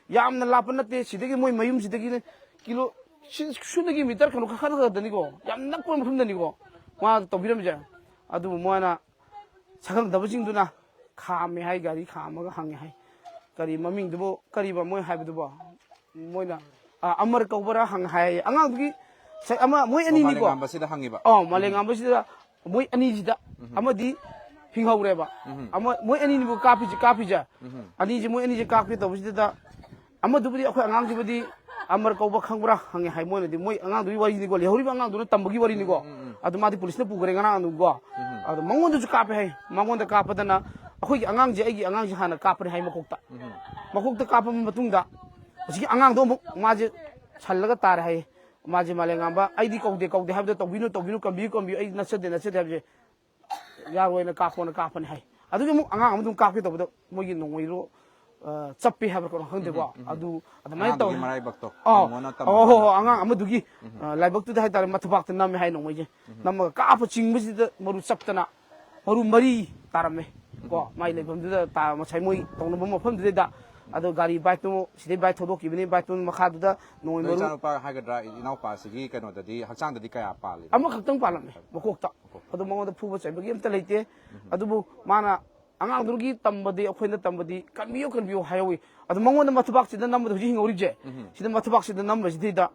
ꯌꯥꯝꯅ ꯂꯥꯞꯄ ꯅꯠꯇꯦ, ꯁꯤꯗꯒꯤ ꯃꯣꯏ ꯃꯌꯨꯝꯁꯤꯗꯒꯤꯅꯦ ꯀꯤꯂꯣ ꯁꯤ-, ꯁꯨꯗꯒꯤ ꯃꯤꯇꯔ ꯀꯩꯅꯣ ꯈꯔ ꯈꯛꯇꯅꯤꯀꯣ, ꯌꯥꯝ ꯅꯛꯄ ꯃꯐꯝꯗꯅꯤꯀꯣ ꯃꯥ ꯇꯧꯕꯤꯔꯝꯃꯤꯁꯦ꯫ ꯑꯗꯨꯕꯨ ꯃꯣꯏꯅ ꯁꯛꯈꯪꯗꯕꯁꯤꯡꯗꯨꯅ ꯈꯥꯝꯃꯦ ꯍꯥꯏ, ꯒꯥꯔꯤ ꯈꯥꯝꯃꯒ ꯍꯪꯉꯦ ꯍꯥꯏ꯫ ꯀꯔꯤ ꯃꯃꯤꯡꯗꯨꯕꯨ, ꯀꯔꯤꯕ ꯃꯣꯏ ꯍꯥꯏꯕꯗꯨꯕꯣ? ꯃꯣꯏꯅ, ꯑ, ꯑꯃꯔ ꯀꯧꯕꯔꯥ ꯍꯪꯉꯦ ꯍꯥꯏ꯫ ꯑꯉꯥꯡꯗꯨꯒꯤ ꯁꯛ ꯑꯃ, ꯃꯣꯏ ꯑꯣ, ꯑꯅꯤꯅꯤꯀꯣ꯫ ꯃꯥꯂꯦꯝꯉꯥꯟꯕꯁꯤꯗ ꯍꯪꯉꯤꯕ? ꯑꯣ, ꯎꯝ꯫ ꯃꯥꯂꯦꯝꯉꯥꯟꯕꯁꯤꯗ ꯃꯣꯏ ꯑꯅꯤꯁꯤꯗ ꯎꯝ꯫ ꯑꯃꯗꯤ ꯍꯤꯡꯍꯧꯔꯦꯕ꯫ ꯎꯝ꯫ ꯑꯃ, ꯃꯣꯏ ꯑꯅꯤꯅꯤꯕꯨ ꯀꯥꯞꯄꯤꯁꯦ, ꯀꯥꯞꯄꯤꯁꯦ꯫ ꯎꯝ꯫ ꯑꯅꯤꯁꯦ, ꯃꯣꯏ ꯑꯅꯤꯁꯦ ꯀꯥꯞꯀꯦ ꯇꯧꯕꯁꯤꯗ ꯑꯃꯗꯨꯕꯨꯗꯤ, ꯑꯩꯈꯣꯏ ꯑꯉꯥꯡꯁꯤꯕꯨꯗꯤ ꯑꯃꯔ ꯀꯧꯕ ꯈꯪꯕ꯭ꯔꯥ ꯍꯪꯉꯦ ꯍꯥꯏ꯫ ꯃꯣꯏꯅꯗꯤ ꯃꯣꯏ ꯑꯉꯥꯡꯗꯨꯒꯤ ꯋꯥꯔꯤꯅꯤꯀꯣ, ꯂꯩꯍꯧꯔꯤꯕ ꯑꯉꯥꯡꯗꯨꯅ ꯇꯝꯕꯒꯤ ꯋꯥꯔꯤꯅꯤꯀꯣ꯫ ꯎꯝ, ꯎꯝ, ꯎꯝ꯫ ꯑꯗꯨ ꯃꯥꯗꯤ ꯄꯨꯂꯤꯁꯅ ꯄꯨꯈ꯭ꯔꯦ ꯉꯔꯥꯡ ꯑꯗꯨꯝꯀꯣ꯫ ꯎꯝ꯫ ꯑꯗꯣ ꯃꯉꯣꯟꯗꯁꯨ ꯀꯥꯞꯄꯦ ꯍꯥꯏ꯫ ꯃꯉꯣꯟꯗ ꯀꯥꯞꯄꯗꯅ ꯑꯩꯈꯣꯏꯒꯤ ꯑꯉꯥꯡꯁꯦ, ꯑꯩꯒꯤ ꯑꯉꯥꯡꯁꯦ ꯍꯥꯟꯅ ꯀꯥꯞꯄꯅꯦ ꯍꯥꯏ ꯃꯀꯣꯛꯇ꯫ ꯎꯝ꯫ ꯃꯀꯣꯛꯇ ꯀꯥꯞꯄ ꯃꯇꯨꯡꯗ ꯍꯧꯖꯤꯛꯀꯤ ꯑꯉꯥꯡꯗꯣ ꯑꯃꯨꯛ ꯃꯥꯁꯦ ꯁꯜꯂꯒ ꯇꯥꯔꯦ ꯍꯥꯏꯌꯦ꯫ ꯃꯥꯁꯦ ꯃꯥꯂꯦꯝꯉꯥꯟꯕ, "ꯑꯩꯗꯤ ꯀꯧꯗꯦ, ꯀꯧꯗꯦ" ꯍꯥꯏꯕꯗ, "ꯇꯧꯕꯤꯅꯨ, ꯇꯧꯕꯤꯅꯨ, ꯀꯟꯕꯤꯌꯨ, ꯀꯟꯕꯤꯌꯨ, ꯑꯩ ꯅꯠꯆꯗꯦ, ꯅꯠꯆꯗꯦ" ꯍꯥꯏꯕꯁꯦ ꯌꯥꯔꯣꯏꯅ ꯀꯥꯞꯄꯣꯅ ꯀꯥꯞꯄꯅꯦ ꯍꯥꯏ꯫ ꯑꯗꯨꯒꯤ ꯑꯃꯨꯛ ꯑꯉꯥꯡ ꯑꯃ ꯑꯗꯨꯝ ꯀꯥꯞꯀꯦ ꯇꯧꯕꯗ ꯃꯣꯏꯒꯤ ꯅꯣꯡꯃꯩꯗꯣ, ꯑ, ꯆꯞꯄꯦ ꯍꯥꯏꯕ꯭ꯔꯥ ꯀꯩꯅꯣ ꯈꯪꯗꯦꯀꯣ꯫ ꯎꯝ, ꯎꯝ, ꯎꯝ꯫ ꯑꯗꯨ ꯑꯗꯨꯃꯥꯏꯅ ꯑꯉꯥꯡꯗꯨꯒꯤ ꯇꯧꯋꯦ꯫ ꯃꯔꯥꯏꯕꯛꯇꯣ, ꯑꯧ꯫ ꯅꯉꯣꯟꯗ ꯑꯧ, ꯍꯣ, ꯍꯣ, ꯇꯝꯕ ꯑꯉꯥꯡ ꯑꯃꯗꯨꯒꯤ, ꯎꯝ꯫ ꯑ, ꯂꯥꯏꯕꯛꯇꯨꯗ ꯍꯥꯏꯇꯥꯔꯦ, ꯃꯊꯕꯥꯛꯇ ꯅꯝꯃꯦ ꯍꯥꯏ ꯅꯣꯡꯃꯩꯁꯦ꯫ ꯎꯝ꯫ ꯅꯝꯃꯒ ꯀꯥꯞꯄ ꯆꯤꯡꯕꯁꯤꯗ ꯃꯔꯨ ꯆꯞꯇꯅ ꯃꯔꯨ ꯃꯔꯤ ꯇꯥꯔꯝꯃꯦ꯫ ꯀꯣ, ꯎꯝ꯫ ꯃꯥꯏ ꯂꯩꯐꯝꯗꯨꯗ ꯇꯥ-, ꯉꯁꯥꯏ ꯃꯣꯏ ꯇꯧꯅꯕ ꯃꯐꯝꯗꯨꯗꯩꯗ꯫ ꯑꯗꯣ ꯒꯥꯔꯤ ꯕꯥꯏꯛꯇꯨ ꯁꯤꯗꯩ ꯕꯥꯏꯛ ꯊꯧꯗꯣꯛꯈꯤꯕꯅꯤ, ꯕꯥꯏꯛꯇꯨ ꯃꯈꯥꯗꯨꯗ ꯅꯣꯡꯃꯩ ꯅꯣꯏ ꯃꯔꯨ ꯏꯆꯥꯅꯨꯄꯥ ꯍꯥꯏꯒꯗ꯭ꯔꯥ, ꯏꯅꯥꯎꯄꯥꯁꯤꯒꯤ ꯀꯩꯅꯣꯗꯗꯤ, ꯍꯛꯆꯥꯡꯗꯗꯤ ꯀꯌꯥ ꯄꯥꯜꯂꯤ? ꯑꯃꯈꯛꯇꯪ ꯄꯥꯜꯂꯝꯃꯦ, ꯃꯀꯣꯛꯇ꯫ ꯃꯀꯣꯛꯇ꯫ ꯑꯗꯣ ꯃꯉꯣꯟꯗ ꯐꯨꯕ ꯆꯩꯕꯒꯤ ꯑꯝꯇ ꯂꯩꯇꯦ꯫ ꯎꯝ꯫ ꯑꯗꯨꯕꯨ ꯃꯥꯅ ꯑꯉꯥꯡꯗꯨꯒꯤ ꯇꯝꯕꯗꯤ, ꯑꯩꯈꯣꯏꯅ ꯇꯝꯕꯗꯤ, "ꯀꯟꯕꯤꯌꯨ, ꯀꯟꯕꯤꯌꯨ" ꯍꯥꯏꯍꯧꯋꯤ꯫ ꯑꯗꯣ ꯃꯉꯣꯟꯗ ꯃꯊꯕꯥꯛꯁꯤꯗ ꯅꯝꯕꯗ ꯍꯧꯖꯤꯛ ꯍꯤꯡꯍꯧꯔꯤꯕꯁꯦ, ꯎꯝ꯫ ꯁꯤꯗ ꯃꯊꯕꯥꯛꯁꯤꯗ ꯅꯝꯕꯁꯤꯗꯩꯗ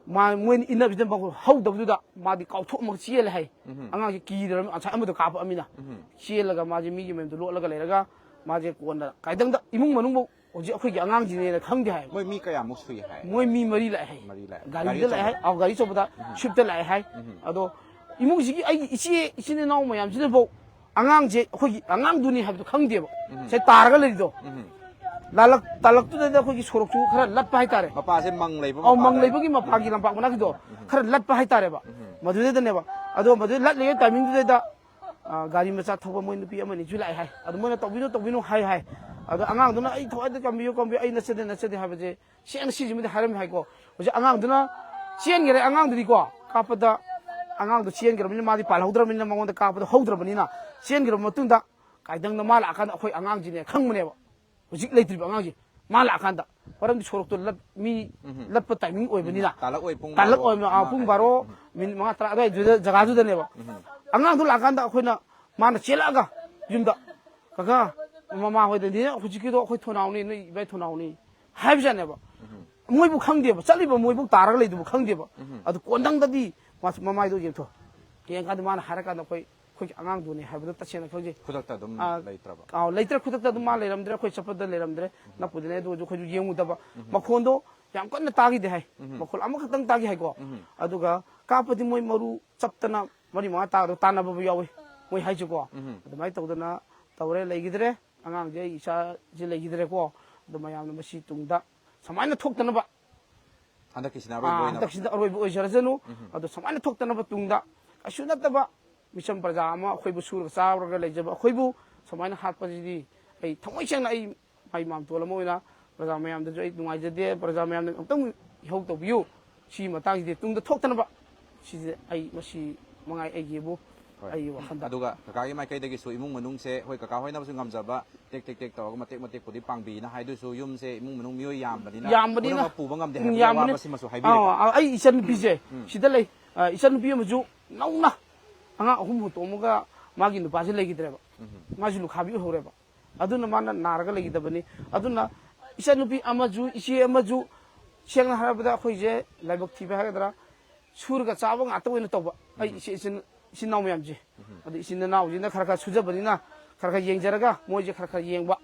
ꯃꯥ, ꯃꯣꯏꯅ ꯏꯟꯅꯕꯁꯤꯗ ꯃꯥ ꯍꯧꯗꯕꯗꯨꯗ ꯃꯥꯗꯤ ꯀꯥꯎꯊꯣꯛꯑꯝꯃꯒ ꯆꯦꯜꯂꯦ ꯍꯥꯏ꯫ ꯎꯝ꯫ ꯑꯉꯥꯡꯁꯤ ꯀꯤꯗ꯭ꯔꯕ, ꯉꯁꯥꯏ ꯑꯃꯗꯣ ꯀꯥꯞꯄꯛꯑꯃꯤꯅ꯫ ꯎꯝ꯫ ꯆꯦꯜꯂꯒ ꯃꯥꯁꯦ ꯃꯤꯒꯤ ꯃꯌꯨꯝꯗ ꯂꯣꯠꯂꯒ ꯂꯩꯔꯒ ꯃꯥꯁꯦ ꯀꯣꯟꯅ ꯀꯥꯏꯗꯪꯗ ꯏꯃꯨꯡ ꯃꯅꯨꯡꯐꯥꯎ ꯍꯧꯖꯤꯛ ꯑꯩꯈꯣꯏꯒꯤ ꯑꯉꯥꯡꯁꯤꯅꯦꯅ ꯈꯪꯗꯦ ꯍꯥꯏ꯫ ꯃꯣꯏ ꯃꯤ ꯀꯌꯥꯃꯨꯛ ꯁꯨꯏ ꯍꯥꯏ? ꯃꯣꯏ ꯃꯤ ꯃꯔꯤ ꯂꯥꯛꯑꯦ ꯍꯥꯏ꯫ ꯃꯔꯤ ꯂꯥꯛꯑꯦ꯫ ꯒꯥꯔꯤꯗ ꯒꯥꯔꯤ ꯂꯥꯛꯑꯦ ꯍꯥꯏ꯫ ꯑꯆꯧꯕꯗ? ꯑꯧ, ꯒꯥꯔꯤ ꯑꯆꯧꯕꯗ, ꯎꯝ꯫ ꯁ꯭ꯋꯤꯐꯇ ꯂꯥꯛꯑꯦ ꯍꯥꯏ꯫ ꯎꯝ꯫ ꯑꯗꯣ ꯏꯃꯨꯡꯁꯤꯒꯤ ꯑꯩꯒꯤ ꯏꯆꯦ, ꯏꯆꯤꯟ ꯏꯅꯥꯎ ꯃꯌꯥꯝꯁꯤꯅꯐꯥꯎ ꯑꯉꯥꯡꯁꯦ ꯑꯩꯈꯣꯏꯒꯤ ꯑꯉꯥꯡꯗꯨꯅꯤ ꯍꯥꯏꯕꯗꯣ ꯈꯪꯗꯦꯕ꯫ ꯎꯝ꯫ ꯁꯦ ꯇꯥꯔꯒ ꯂꯩꯔꯤꯗꯣ꯫ ꯎꯝ꯫ ꯂꯥꯂꯛ-, ꯇꯥꯂꯛꯇꯨꯗꯩꯗ ꯑꯩꯈꯣꯏꯒꯤ ꯁꯣꯔꯣꯛꯁꯨ ꯈꯔ ꯂꯠꯄ ꯍꯥꯏꯇꯥꯔꯦ꯫ ꯃꯄꯥꯁꯦ ꯃꯪ ꯂꯩꯕ ꯑꯧ, ꯃꯄꯥ ꯃꯪ ꯂꯩ-, ꯂꯩꯕꯒꯤ ꯃꯄꯥꯒꯤ ꯎꯝ꯫ ꯂꯝꯄꯥꯛ ꯃꯅꯥꯛꯀꯤꯗꯣ ꯎꯝ꯫ ꯈꯔ ꯂꯠꯄ ꯍꯥꯏꯇꯥꯔꯦꯕ꯫ ꯎꯝ꯫ ꯃꯗꯨꯗꯩꯗꯅꯦꯕ꯫ ꯑꯗꯣ ꯃꯗꯨꯗꯩ ꯂꯠꯂꯤꯉꯩ ꯇꯥꯏꯃꯤꯡꯗꯨꯗꯩꯗ ꯑ, ꯒꯥꯔꯤ ꯃꯆꯥ ꯊꯧꯕ ꯃꯣꯏ ꯅꯨꯄꯤ ꯑꯃꯅꯤꯁꯨ ꯂꯥꯛꯑꯦ ꯍꯥꯏ꯫ ꯑꯗꯣ ꯃꯣꯏꯅ "ꯇꯧꯕꯤꯅꯨ, ꯇꯧꯕꯤꯅꯨ" ꯍꯥꯏ ꯍꯥꯏ꯫ ꯑꯗꯣ ꯑꯉꯥꯡꯗꯨꯅ "ꯑꯩ ꯊꯋꯥꯏꯗ ꯀꯟꯕꯤꯌꯨ, ꯀꯟꯕꯤꯌꯨ, ꯑꯩ ꯅꯠꯆꯗꯦ, ꯅꯠꯆꯗꯦ" ꯍꯥꯏꯕꯁꯦ ꯁꯦꯡꯅ ꯁꯤꯁꯤꯃꯗꯤ ꯍꯥꯏꯔꯝꯃꯦ ꯍꯥꯏꯀꯣ꯫ ꯍꯧꯖꯤꯛ ꯑꯉꯥꯡꯗꯨꯅ ꯆꯦꯟꯈꯔꯦ, ꯑꯉꯥꯡꯗꯨꯗꯤꯀꯣ, ꯀꯥꯞꯄꯗ ꯑꯉꯥꯡꯗꯨ ꯆꯦꯟꯈ꯭ꯔꯕꯅꯤꯅ, ꯃꯥꯗꯤ ꯄꯥꯜꯍꯧꯗ꯭ꯔꯕꯅꯤꯅ, ꯃꯉꯣꯟꯗ ꯀꯥꯞꯄꯗ ꯍꯧꯗ꯭ꯔꯕꯅꯤꯅ, ꯆꯦꯟꯈ꯭ꯔꯕ ꯃꯇꯨꯡꯗ ꯀꯥꯏꯗꯪꯅ ꯃꯥ ꯂꯥꯛꯑꯀꯥꯟꯗ ꯑꯩꯈꯣꯏ ꯑꯉꯥꯡꯁꯤꯅꯦ ꯈꯪꯕꯅꯦꯕ꯫ ꯍꯧꯖꯤꯛ ꯂꯩꯇ꯭ꯔꯤꯕ ꯑꯉꯥꯡꯁꯦ ꯃꯥ ꯂꯥꯛꯑꯀꯥꯟꯗ, ꯃꯔꯝꯗꯤ ꯁꯣꯔꯣꯛꯇꯣ ꯂꯠ-, ꯃꯤ ꯎꯝ꯫ ꯂꯠꯄ ꯇꯥꯏꯃꯤꯡ ꯑꯣꯏꯕꯅꯤꯅ꯫ ꯎꯝ, ꯇꯥꯂꯛ ꯑꯣꯏ, ꯄꯨꯡ ꯇꯥꯂꯛ ꯕꯥꯔꯣ, ꯑꯣꯏꯕꯅ, ꯑꯥ, ꯑꯃ ꯄꯨꯡ ꯍꯥꯏꯕ꯫ ꯕꯥꯔꯣ ꯎꯝ꯫ ꯃꯤꯅꯤꯠ ꯃꯉꯥ, ꯇꯔꯥ ꯑꯗꯨꯋꯥꯏꯗꯨꯗ ꯖꯒꯥꯗꯨꯗꯅꯦꯕ꯫ ꯎꯝ꯫ ꯑꯉꯥꯡꯗꯣ ꯂꯥꯛꯀꯥꯟꯗ ꯑꯩꯈꯣꯏꯅ, ꯃꯥꯅ ꯆꯦꯜꯂꯛꯑꯒ ꯌꯨꯝꯗ, "ꯀꯀꯥ, ꯃꯃꯥ ꯍꯣꯏꯗꯗꯤ ꯍꯧꯖꯤꯛꯀꯤꯗꯣ ꯑꯩꯈꯣꯏ ꯊꯣꯅꯥꯎꯅꯤ, ꯅꯣꯏ ꯏꯕꯥꯏ ꯊꯣꯅꯥꯎꯅꯤ" ꯍꯥꯏꯕꯖꯥꯠꯅꯦꯕ꯫ ꯃꯣꯏꯕꯨ ꯈꯪꯗꯦꯕ, ꯆꯠꯂꯤꯕ ꯃꯣꯏꯕꯨ ꯇꯥꯔꯒ ꯂꯩꯗꯨꯕꯨ ꯈꯪꯗꯦꯕ꯫ ꯑꯗꯨ ꯀꯣꯟꯗꯪꯗꯗꯤ ꯃꯥꯁꯨ ꯃꯃꯥꯏꯗꯣ ꯌꯦꯡꯊꯣꯛ ꯌꯦꯡꯀꯥꯟꯗ ꯃꯥꯅ ꯍꯥꯏꯔꯀꯥꯟꯗ ꯑꯩꯈꯣꯏ, "ꯑꯩꯈꯣꯏꯒꯤ ꯑꯉꯥꯡꯗꯨꯅꯤ" ꯍꯥꯏꯕꯗꯣ ꯇꯁꯦꯡꯅ ꯈꯪꯖꯩ꯫ ꯈꯨꯗꯛꯇ ꯑꯗꯨꯝ ꯑꯥ, ꯂꯩꯇ꯭ꯔꯕ? ꯑꯥꯎ, ꯂꯩꯇ꯭ꯔꯦ꯫ ꯈꯨꯗꯛꯇ ꯑꯗꯨꯝ ꯃꯥ ꯂꯩꯔꯝꯗ꯭ꯔꯦ, ꯑꯩꯈꯣꯏ ꯆꯠꯄꯗ ꯂꯩꯔꯝꯗ꯭ꯔꯦ꯫ ꯅꯛꯄꯨꯗꯤꯅꯦ, ꯑꯗꯨ ꯑꯣꯏꯔꯁꯨ ꯑꯩꯈꯣꯏꯁꯨ ꯌꯦꯡꯉꯨꯗꯕ꯫ ꯃꯈꯣꯟꯗꯣ ꯌꯥꯝ ꯀꯟꯅ ꯇꯥꯈꯤꯗꯦ ꯍꯥꯏ꯫ ꯃꯈꯣꯜ ꯑꯃꯈꯛꯇꯪ ꯇꯥꯈꯤ ꯍꯥꯏꯀꯣ꯫ ꯑꯗꯨꯒ ꯀꯥꯞꯄꯗꯤ ꯃꯣꯏ ꯃꯔꯨ ꯆꯞꯇꯅ ꯃꯔꯤ ꯃꯉꯥ ꯇꯥꯔꯒ ꯇꯥꯟꯅꯕꯕꯨ ꯌꯥꯎꯏ ꯃꯣꯏ ꯍꯥꯏꯁꯤꯀꯣ꯫ ꯑꯗꯨꯃꯥꯏꯅ ꯇꯧꯗꯅ ꯇꯧꯔꯦ, ꯂꯩꯈꯤꯗ꯭ꯔꯦ꯫ ꯑꯉꯥꯡꯁꯦ ꯑꯩ ꯏꯆꯥꯁꯦ ꯂꯩꯈꯤꯗ꯭ꯔꯦꯀꯣ꯫ ꯑꯗꯣ ꯃꯌꯥꯝꯅ ꯃꯁꯤ ꯇꯨꯡꯗ ꯁꯨꯃꯥꯏꯅ ꯊꯣꯛꯇꯅꯕ, ꯍꯟꯗꯛꯀꯤꯁꯤꯅ ꯑꯔꯣꯏꯕ ꯑꯥ, ꯑꯣꯏꯅꯕ꯫ ꯍꯟꯗꯛꯁꯤꯗ ꯑꯔꯣꯏꯕ ꯑꯣꯏꯖꯔꯁꯅꯨ꯫ ꯑꯗꯣ ꯁꯨꯃꯥꯏꯅ ꯊꯣꯛꯇꯅꯕ ꯇꯨꯡꯗ ꯀꯩꯁꯨ ꯅꯠꯇꯕ ꯃꯤꯆꯝ ꯄ꯭ꯔꯖꯥ ꯑꯃ, ꯑꯩꯈꯣꯏꯕꯨ ꯁꯨꯔꯒ ꯆꯥꯔꯒ ꯂꯩꯖꯕ ꯑꯩꯈꯣꯏꯕꯨ ꯁꯨꯃꯥꯏꯅ ꯍꯥꯠꯄꯁꯤꯗꯤ ꯑꯩ ꯊꯃꯣꯏ ꯁꯦꯡꯅ, ꯑꯩ ꯃꯥꯏ ꯃꯥꯝꯇꯣꯟ ꯑꯃ ꯑꯣꯏꯅ ꯄ꯭ꯔꯖꯥ ꯃꯌꯥꯝꯗꯁꯨ ꯑꯩ ꯅꯨꯡꯉꯥꯏꯖꯗꯦ꯫ ꯄ꯭ꯔꯖꯥ ꯃꯌꯥꯝꯅ ꯑꯃꯨꯛꯇꯪ ꯏꯍꯧ ꯇꯧꯕꯤꯌꯨ꯫ ꯁꯤꯒꯤ ꯃꯇꯥꯡꯁꯤꯗꯤ ꯇꯨꯡꯗ ꯊꯣꯛꯇꯅꯕ꯫ ꯁꯤꯁꯦ ꯑꯩ ꯃꯁꯤ ꯃꯉꯥꯏ ꯑꯩꯒꯤꯕꯨ ꯍꯣꯏ꯫ ꯑꯩꯒꯤ ꯋꯥꯈꯜꯗ꯫ ꯑꯗꯨꯒ ꯀꯀꯥꯒꯤ ꯃꯥꯏꯀꯩꯗꯒꯤꯁꯨ ꯏꯃꯨꯡ ꯃꯅꯨꯡꯁꯦ, ꯍꯣꯏ, ꯀꯀꯥ ꯍꯣꯏꯅꯕꯁꯨ ꯉꯝꯖꯕ ꯇꯦꯛ ꯇꯦꯛ ꯇꯦꯛ ꯇꯧꯔꯒ ꯃꯇꯦꯛ ꯃꯇꯦꯛꯄꯨꯗꯤ ꯄꯥꯡꯕꯤꯅ ꯍꯥꯏꯗꯨꯁꯨ, ꯌꯨꯝꯁꯦ ꯏꯃꯨꯡ ꯃꯅꯨꯡ ꯃꯤꯑꯣꯏ ꯌꯥꯝꯕꯅꯤꯅ ꯌꯥꯝꯕꯅꯤꯅ꯫ ꯄꯨꯝꯅꯃꯛ ꯄꯨꯕ ꯉꯝꯗꯦ ꯎꯝ, ꯍꯥꯏꯕꯒꯤ ꯌꯥꯝꯕꯅꯤ꯫ ꯑꯋꯥꯕꯁꯤꯃꯁꯨ ꯍꯥꯏꯕꯤꯔꯦꯀꯣ꯫ ꯑꯥ, ꯑꯩ ꯏꯆꯟꯅꯨꯄꯤꯁꯦ ꯁꯤꯗ ꯂꯩ꯫ ꯑꯥ, ꯏꯆꯟꯅꯨꯄꯤ ꯑꯃꯁꯨ ꯅꯧꯅ ꯑꯉꯥꯡ ꯑꯍꯨꯝ ꯍꯨꯟꯇꯣꯛꯑꯝꯃꯒ ꯃꯥꯒꯤ ꯅꯨꯄꯥꯁꯦ ꯂꯩꯈꯤꯗ꯭ꯔꯦꯕ꯫ ꯃꯥꯁꯨ ꯂꯨꯈꯥꯕꯤ ꯑꯣꯏꯍꯧꯔꯦꯕ꯫ ꯑꯗꯨꯅ ꯃꯥꯅ ꯅꯥꯔꯒ ꯂꯩꯈꯤꯗꯕꯅꯤ꯫ ꯑꯗꯨꯅ ꯏꯆꯟꯅꯨꯄꯤ ꯑꯃꯁꯨ, ꯏꯆꯦ ꯑꯃꯁꯨ, ꯁꯦꯡꯅ ꯍꯥꯏꯔꯕꯗ ꯑꯩꯈꯣꯏꯁꯦ ꯂꯥꯏꯕꯛ ꯊꯤꯕ ꯍꯥꯏꯒꯗ꯭ꯔꯥ, ꯁꯨꯔꯒ ꯆꯥꯕ ꯉꯥꯛꯇ ꯑꯣꯏꯅ ꯇꯧꯕ꯫ ꯑꯩ ꯏꯆꯦ ꯏꯆꯤꯟ, ꯏꯆꯤꯟ ꯏꯅꯥꯎ ꯃꯌꯥꯝꯁꯦ꯫ ꯑꯗꯨ ꯏꯆꯤꯟ ꯏꯅꯥꯎꯁꯤꯅ ꯈꯔ ꯈꯔ ꯁꯨꯖꯕꯅꯤꯅ ꯈꯔ ꯈꯔ ꯌꯦꯡꯖꯔꯒ ꯃꯣꯏꯁꯦ ꯈꯔ ꯈꯔ ꯌꯦꯡꯕ,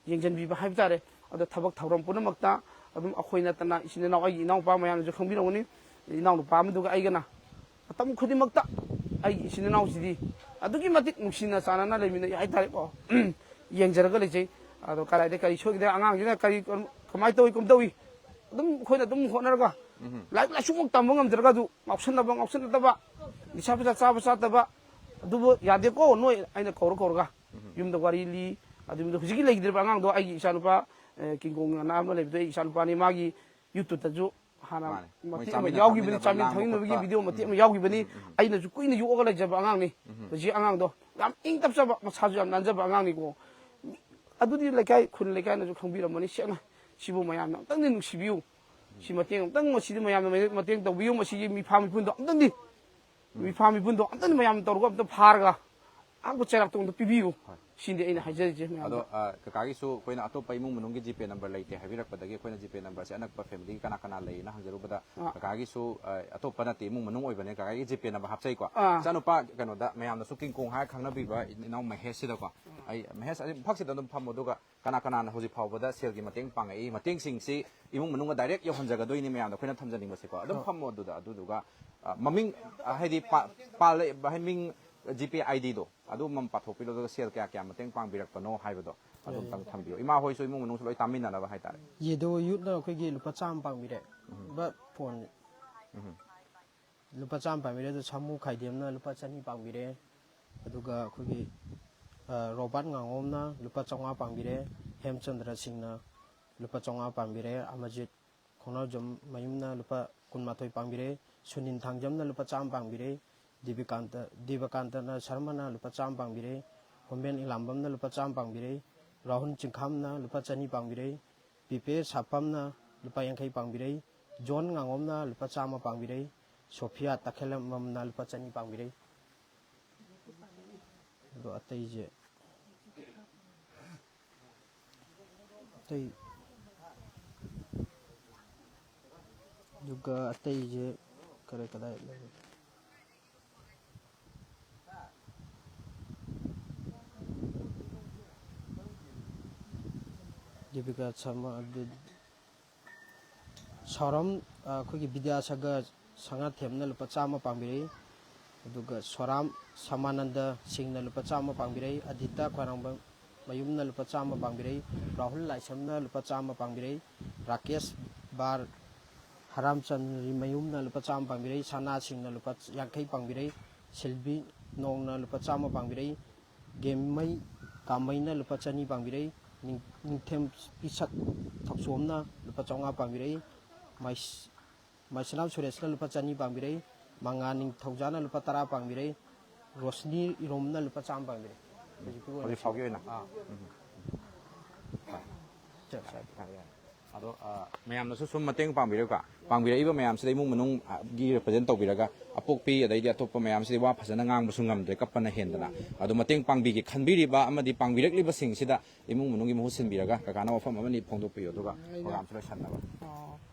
ꯌꯦꯡꯁꯤꯟꯕꯤꯕ ꯍꯥꯏꯕ ꯇꯥꯔꯦ꯫ ꯑꯗꯣ ꯊꯕꯛ ꯊꯧꯔꯝ ꯄꯨꯝꯅꯃꯛꯇ ꯑꯗꯨꯝ ꯑꯩꯈꯣꯏ ꯅꯠꯇꯅ ꯏꯆꯤꯟ ꯏꯅꯥꯎ, ꯑꯩꯒꯤ ꯏꯅꯥꯎꯄꯥ ꯃꯌꯥꯝꯅꯁꯨ ꯈꯪꯕꯤꯔꯝꯒꯅꯤ, ꯏꯅꯥꯎꯅꯨꯄꯥ ꯑꯃꯗꯨꯒ ꯑꯩꯒꯅ ꯃꯇꯝ ꯈꯨꯗꯤꯡꯃꯛꯇ ꯑꯩꯒꯤ ꯏꯆꯤꯟ ꯏꯅꯥꯎꯁꯤꯗꯤ ꯑꯗꯨꯛꯀꯤ ꯃꯇꯤꯛ ꯅꯨꯡꯁꯤꯅ ꯆꯥꯟꯅꯅ ꯂꯩꯃꯤꯟꯅꯩ ꯍꯥꯏꯇꯥꯔꯦꯀꯣ꯫ ꯌꯦꯡꯖꯔꯒ ꯂꯩꯖꯩ꯫ ꯑꯗꯣ ꯀꯗꯥꯏꯗ ꯀꯔꯤ ꯁꯣꯏꯒꯗ꯭ꯔꯥ, ꯑꯉꯥꯡꯁꯤꯅ ꯀꯔꯤ, ꯀꯃꯥꯏꯅ ꯇꯧꯏ, ꯀꯝ ꯇꯧꯏ, ꯑꯗꯨꯝ ꯑꯩꯈꯣꯏꯅ ꯑꯗꯨꯝ ꯍꯣꯠꯅꯔꯒ ꯂꯥꯏꯔꯤꯛ ꯂꯥꯏꯁꯨꯃꯛ ꯇꯝꯕ ꯉꯝꯗ꯭ꯔꯒꯁꯨ ꯉꯥꯎꯁꯟꯅꯕ ꯉꯥꯎꯁꯟꯅꯗꯕ, ꯅꯤꯁꯥ ꯄꯩꯁꯥ ꯆꯥꯕ ꯆꯥꯗꯕ, ꯑꯗꯨꯕꯨ ꯌꯥꯗꯦꯀꯣ ꯅꯣꯏ, ꯑꯩꯅ ꯀꯧꯔ ꯀꯧꯔꯒ ꯌꯨꯝꯗ ꯋꯥꯔꯤ ꯂꯤ꯫ ꯑꯗꯨ ꯌꯨꯝꯗ ꯍꯧꯖꯤꯛꯀꯤ ꯂꯩꯈꯤꯗ꯭ꯔꯤꯕ ꯑꯉꯥꯡꯗꯣ ꯑꯩꯒꯤ ꯏꯆꯥꯅꯨꯄꯥ, ꯑꯦ, ꯀꯤꯡꯒꯣꯡ ꯑꯅ ꯑꯃ ꯂꯩꯕꯗꯣ ꯑꯩꯒꯤ ꯏꯆꯥꯅꯨꯄꯥꯅꯤ꯫ ꯃꯥꯒꯤ YouTubeꯇꯁꯨ ꯍꯥꯟꯅ ꯃꯥꯅꯦ꯫ ꯃꯣꯏ ꯃꯇꯦꯛ ꯑꯃ ꯆꯥꯃꯤꯟꯅ ꯌꯥꯎꯈꯤꯕꯅꯤ, ꯊꯛꯃꯤꯟꯅꯕ, ꯆꯥꯃꯤꯟ ꯂꯥꯡꯕ ꯊꯛꯃꯤꯟꯅꯕꯒꯤ ꯈꯣꯠꯄ꯫ ꯚꯤꯗꯤꯑꯣ ꯃꯇꯦꯛ ꯑꯃ ꯌꯥꯎꯈꯤꯕꯅꯤ꯫ ꯑꯩꯅꯁꯨ ꯀꯨꯏꯅ ꯌꯣꯛꯑꯒ ꯂꯩꯖꯕ ꯑꯉꯥꯡꯅꯤ꯫ ꯍꯧꯖꯤꯛ ꯑꯉꯥꯡꯗꯣ ꯌꯥꯝ ꯏꯪ ꯇꯞꯆꯕ, ꯃꯁꯥꯁꯨ ꯌꯥꯝ ꯅꯥꯟꯖꯕ ꯑꯉꯥꯡꯅꯤꯀꯣ꯫ ꯑꯗꯨꯗꯤ ꯂꯩꯀꯥꯏ, ꯈꯨꯟ ꯂꯩꯀꯥꯏꯅꯁꯨ ꯈꯪꯕꯤꯔꯝꯃꯅꯤ ꯁꯦꯡꯅ꯫ ꯁꯤꯕꯨ ꯃꯌꯥꯝꯅ ꯑꯝꯇꯪꯗꯤ ꯅꯨꯡꯁꯤꯕꯤꯌꯨ꯫ ꯁꯤ ꯃꯇꯦꯡ ꯑꯝꯇꯪ, ꯃꯁꯤꯗꯤ ꯃꯌꯥꯝꯅ ꯃꯇꯦꯡ ꯇꯧꯕꯤꯌꯨ꯫ ꯃꯁꯤꯒꯤ ꯃꯤꯐꯥ ꯃꯤꯄꯨꯟꯗꯣ ꯑꯝꯇꯪꯗꯤ ꯃꯤꯐꯥ ꯃꯤꯄꯨꯟꯗꯣ ꯑꯝꯇꯪ ꯃꯌꯥꯝ ꯇꯧꯔꯒ ꯑꯝꯇ ꯐꯥꯔꯒ ꯑꯍꯥꯡꯕ ꯆꯩꯔꯥꯛꯇꯣ ꯑꯝꯇ ꯄꯤꯕꯤꯌꯨ꯫ ꯍꯣꯏ꯫ ꯁꯤꯅꯤ ꯑꯩꯅ ꯍꯥꯏꯖꯔꯤꯁꯦ ꯑꯗꯣ ꯃꯌꯥꯝꯗ꯫ ꯑ, ꯀꯀꯥꯒꯤꯁꯨ ꯑꯩꯈꯣꯏꯅ ꯑꯇꯣꯞꯄ ꯏꯃꯨꯡ ꯃꯅꯨꯡꯒꯤ ꯖꯤꯄꯦ ꯅꯝꯕꯔ ꯂꯩꯇꯦ ꯍꯥꯏꯕꯤꯔꯛꯄꯗꯒꯤ ꯑꯩꯈꯣꯏꯅ ꯖꯤꯄꯦ ꯅꯝꯕꯔꯁꯦ ꯑꯅꯛꯄ ꯐꯦꯃꯤꯂꯤꯒꯤ ꯀꯅꯥ ꯀꯅꯥ ꯂꯩꯌꯦꯅ ꯍꯪꯖꯔꯨꯕꯗ, ꯑꯥ꯫ ꯀꯀꯥꯒꯤꯁꯨ ꯑ, ꯑꯇꯣꯞꯄ ꯅꯠꯇꯦ, ꯏꯃꯨꯡ ꯃꯅꯨꯡ ꯑꯣꯏꯕꯅꯦ꯫ ꯀꯀꯥꯒꯤ ꯖꯤꯄꯦ ꯅꯝꯕꯔ ꯍꯥꯞꯆꯩꯀꯣ꯫ ꯑꯥ꯫ ꯏꯆꯥꯅꯨꯄꯥ ꯀꯩꯅꯣꯗ ꯃꯌꯥꯝꯅꯁꯨ ꯀꯤꯡꯀꯣꯡ ꯍꯥꯏꯔ ꯈꯪꯅꯕꯤꯕ ꯏꯅꯥꯎ ꯃꯍꯦꯁꯁꯤꯗꯀꯣ꯫ ꯑꯩ ꯃꯍꯦꯁ, ꯑꯩ ꯐꯛꯁꯤꯗ ꯑꯗꯨꯝ ꯐꯝꯃꯣ, ꯑꯗꯨꯒ ꯀꯅꯥ ꯀꯅꯥꯅ ꯍꯧꯖꯤꯛ ꯐꯥꯎꯕꯗ ꯁꯦꯜꯒꯤ ꯃꯇꯦꯡ ꯄꯥꯡꯉꯛꯏ, ꯃꯇꯦꯡꯁꯤꯡꯁꯤ ꯏꯃꯨꯡ ꯃꯅꯨꯡꯒ ꯗꯥꯏꯔꯦꯛ ꯌꯧꯍꯟꯖꯒꯗꯣꯏꯅꯤ ꯃꯌꯥꯝꯗ ꯑꯩꯈꯣꯏꯅ ꯊꯝꯖꯅꯤꯡꯕꯁꯦꯀꯣ꯫ ꯑꯗꯨꯝ ꯐꯝꯃꯣ ꯑꯗꯨꯗ꯫ ꯑꯗꯨꯗꯨꯒ ꯑ, ꯃꯃꯤꯡ, ꯑ, ꯍꯥꯏꯗꯤ ꯄꯥ-, ꯄꯥꯜꯂꯛꯏꯕ, ꯍꯥꯏ, ꯃꯤꯡ, ꯖꯤꯄꯦ ꯑꯥꯏ ꯗꯤꯗꯣ ꯑꯗꯨ ꯑꯃ ꯄꯥꯊꯣꯛꯄꯤꯔꯣ, ꯑꯗꯨꯒ ꯁꯦꯜ ꯀꯌꯥ ꯀꯌꯥ ꯃꯇꯦꯡ ꯄꯥꯡꯕꯤꯔꯛꯄꯅꯣ ꯍꯥꯏꯕꯗꯣ ꯑꯗꯨ ꯑꯝꯇꯪ ꯊꯝꯕꯤꯌꯨ꯫ ꯏꯃꯥ ꯍꯣꯏꯁꯨ ꯏꯃꯨꯡ ꯃꯅꯨꯡꯁꯨ ꯂꯣꯏ ꯇꯥꯃꯤꯟꯅꯅꯕ ꯍꯥꯏꯇꯥꯔꯦ꯫ ꯌꯦꯗꯣ ꯌꯨꯠꯅ ꯑꯩꯈꯣꯏꯒꯤ ꯂꯨꯄꯥ ꯆꯥꯝꯃ ꯄꯥꯡꯕꯤꯔꯦ꯫ ꯕ ꯐꯣꯟ ꯂꯨꯄꯥ ꯆꯥꯝꯃ ꯄꯥꯡꯕꯤꯔꯦ꯫ ꯑꯗꯨ ꯁꯥꯃꯨ ꯈꯥꯏꯗꯦꯝꯅ ꯂꯨꯄꯥ ꯆꯅꯤ ꯄꯥꯡꯕꯤꯔꯦ꯫ ꯑꯗꯨꯒ ꯑꯩꯈꯣꯏꯒꯤ ꯑ, ꯔꯣꯕꯥꯔꯠ ꯉꯥꯉꯣꯝꯅ ꯂꯨꯄꯥ ꯆꯥꯝꯃꯉꯥ ꯄꯥꯡꯕꯤꯔꯦ꯫ ꯍꯦꯝꯆꯟꯗ꯭ꯔ ꯁꯤꯡꯅ ꯂꯨꯄꯥ ꯆꯥꯝꯃꯉꯥ ꯄꯥꯡꯕꯤꯔꯦ꯫ ꯑꯃꯖꯤꯠ ꯈꯣꯡꯅꯥꯎꯖꯝ ꯃꯌꯨꯝꯅ ꯂꯨꯄꯥ ꯀꯨꯟꯃꯥꯊꯣꯏ ꯄꯥꯡꯕꯤꯔꯦ꯫ ꯁꯨꯅꯤꯟ ꯊꯥꯡꯖꯝꯅ ꯂꯨꯄꯥ ꯆꯥꯝꯃ ꯄꯥꯡꯕꯤꯔꯦ꯫ ꯗꯤꯕꯤꯀꯥꯟꯇ, ꯗꯤꯕꯀꯥꯟꯇꯅ ꯁꯔꯃꯅ ꯂꯨꯄꯥ ꯆꯥꯝꯃ ꯄꯥꯡꯕꯤꯔꯦ꯫ ꯍꯣꯃꯦꯟ ꯏꯂꯥꯝꯕꯝꯅ ꯂꯨꯄꯥ ꯆꯥꯝꯃ ꯄꯥꯡꯕꯤꯔꯦ꯫ ꯔꯥꯍꯨꯜ ꯆꯤꯡꯈꯥꯝꯅ ꯂꯨꯄꯥ ꯆꯅꯤ ꯄꯥꯡꯕꯤꯔꯦ꯫ ꯄꯤꯄꯦ ꯁꯥꯄꯝꯅ ꯂꯨꯄꯥ ꯌꯥꯡꯈꯩ ꯄꯥꯡꯕꯤꯔꯦ꯫ ꯖꯣꯟ ꯉꯥꯉꯣꯝꯅ ꯂꯨꯄꯥ ꯆꯥꯝꯃ ꯄꯥꯡꯕꯤꯔꯦ꯫ ꯁꯣꯐꯤꯌꯥ ꯇꯈꯦꯂꯝꯕꯝꯅ ꯂꯨꯄꯥ ꯆꯅꯤ ꯄꯥꯡꯕꯤꯔꯦ꯫ ꯑꯗꯣ ꯑꯇꯩꯁꯦ, ꯑꯇꯩ, ꯑꯗꯨꯒ ꯑꯇꯩꯁꯦ ꯀꯔꯤ ꯀꯗꯥꯏ ꯂꯩꯔꯤ? ꯗꯤꯄꯤꯀꯥ ꯁꯔꯃ, ꯑꯗꯨ ꯁꯥꯎꯔꯝ, ꯑ, ꯑꯩꯈꯣꯏꯒꯤ ꯕꯤꯗ꯭ꯌꯥꯁꯥꯒꯔ ꯁꯉꯥꯊꯦꯝꯅ ꯂꯨꯄꯥ ꯆꯥꯝꯃ ꯄꯥꯡꯕꯤꯔꯛꯏ꯫ ꯑꯗꯨꯒ ꯁꯣꯔꯥꯝ ꯁꯃꯥꯅꯟꯗ ꯁꯤꯡꯅ ꯂꯨꯄꯥ ꯆꯥꯝꯃ ꯄꯥꯡꯕꯤꯔꯛꯏ꯫ ꯑꯗꯤꯇꯥ ꯈ꯭ꯋꯥꯏꯔꯥꯡꯕꯝ ꯃꯌꯨꯝꯅ ꯂꯨꯄꯥ ꯆꯥꯝꯃ ꯄꯥꯡꯕꯤꯔꯛꯏ꯫ ꯔꯥꯍꯨꯜ ꯂꯥꯏꯁ꯭ꯔꯝꯅ ꯂꯨꯄꯥ ꯆꯥꯝꯃ ꯄꯥꯡꯕꯤꯔꯛꯏ꯫ ꯔꯥꯀꯦꯁ ꯕꯥꯔ ꯍꯔꯥꯝꯆꯟꯗ꯭ꯔꯤ ꯃꯌꯨꯝꯅ ꯂꯨꯄꯥ ꯆꯥꯝꯃ ꯄꯥꯡꯕꯤꯔꯛꯏ꯫ ꯁꯅꯥ ꯁꯤꯡꯅ ꯂꯨꯄꯥ ꯌꯥꯡꯈꯩ ꯄꯥꯡꯕꯤꯔꯛꯏ꯫ ꯁꯤꯜꯕꯤ ꯅꯣꯡꯅ ꯂꯨꯄꯥ ꯆꯥꯝꯃ ꯄꯥꯡꯕꯤꯔꯛꯏ꯫ ꯒꯦꯝꯃꯩ ꯀꯥꯃꯩꯅ ꯂꯨꯄꯥ ꯆꯅꯤ ꯄꯥꯡꯕꯤꯔꯛꯏ꯫ ꯅꯤꯡ-, ꯅꯤꯡꯊꯦꯝ ꯄꯤꯁꯛ ꯊꯧꯆꯣꯝꯅ ꯂꯨꯄꯥ ꯆꯥꯝꯃꯉꯥ ꯄꯥꯡꯕꯤꯔꯛꯏ꯫ ꯃꯥꯏꯁ-, ꯃꯥꯏꯁꯅꯥꯝ ꯁꯨꯔꯦꯁꯅ ꯂꯨꯄꯥ ꯆꯅꯤ ꯄꯥꯡꯕꯤꯔꯛꯏ꯫ ꯃꯉꯥ ꯅꯤꯡꯊꯧꯖꯥꯅ ꯂꯨꯄꯥ ꯇꯔꯥ ꯄꯥꯡꯕꯤꯔꯛꯏ꯫ ꯔꯣꯁꯅꯤ ꯏꯔꯣꯝꯅ ꯂꯨꯄꯥ ꯆꯥꯝꯃ ꯄꯥꯡꯕꯤꯔꯛꯏ꯫ ꯍꯧꯖꯤꯛꯀꯤ ꯑꯣꯏꯅ ꯍꯧꯖꯤꯛ ꯐꯥꯎꯒꯤ ꯑꯣꯏꯅ? ꯑꯥ꯫ ꯆꯞ ꯆꯥꯔꯦ꯫ ꯌꯥꯔꯦ, ꯌꯥꯔꯦ꯫ ꯑꯗꯣ, ꯑ, ꯃꯌꯥꯝꯅꯁꯨ ꯁꯨꯝ ꯃꯇꯦꯡ ꯄꯥꯡꯕꯤꯔꯒ, ꯄꯥꯡꯕꯤꯔꯛꯏꯕ ꯃꯌꯥꯝꯁꯤꯗ ꯏꯃꯨꯡ ꯃꯅꯨꯡꯒꯤ represent ꯇꯧꯕꯤꯔꯒ, ꯑꯄꯣꯛꯄꯤ ꯑꯗꯩꯗꯤ ꯑꯇꯣꯞꯄ ꯃꯌꯥꯝꯁꯤꯗꯤ ꯋꯥ ꯐꯖꯅ ꯉꯥꯡꯕꯁꯨ ꯉꯝꯗ꯭ꯔꯦ, ꯀꯞꯄꯅ ꯍꯦꯟꯗꯅ꯫ ꯑꯗꯣ ꯃꯇꯦꯡ ꯄꯥꯡꯕꯤꯒꯦ ꯈꯟꯕꯤꯔꯤꯕ ꯑꯃꯗꯤ ꯄꯥꯡꯕꯤꯔꯛꯂꯤꯕꯁꯤꯡꯁꯤꯗ ꯏꯃꯨꯡ ꯃꯅꯨꯡꯒꯤ ꯃꯍꯨꯠ ꯁꯤꯟꯕꯤꯔꯒ ꯀꯀꯥꯅ ꯋꯥꯐꯝ ꯑꯃꯅꯤ ꯐꯣꯡꯗꯣꯛꯄꯤꯌꯨ, ꯑꯗꯨꯒ ꯑꯩꯅ, ꯄ꯭ꯔꯣꯒ꯭ꯔꯥꯝꯁꯨ ꯂꯣꯏꯁꯟꯅꯕ꯫ ꯑ,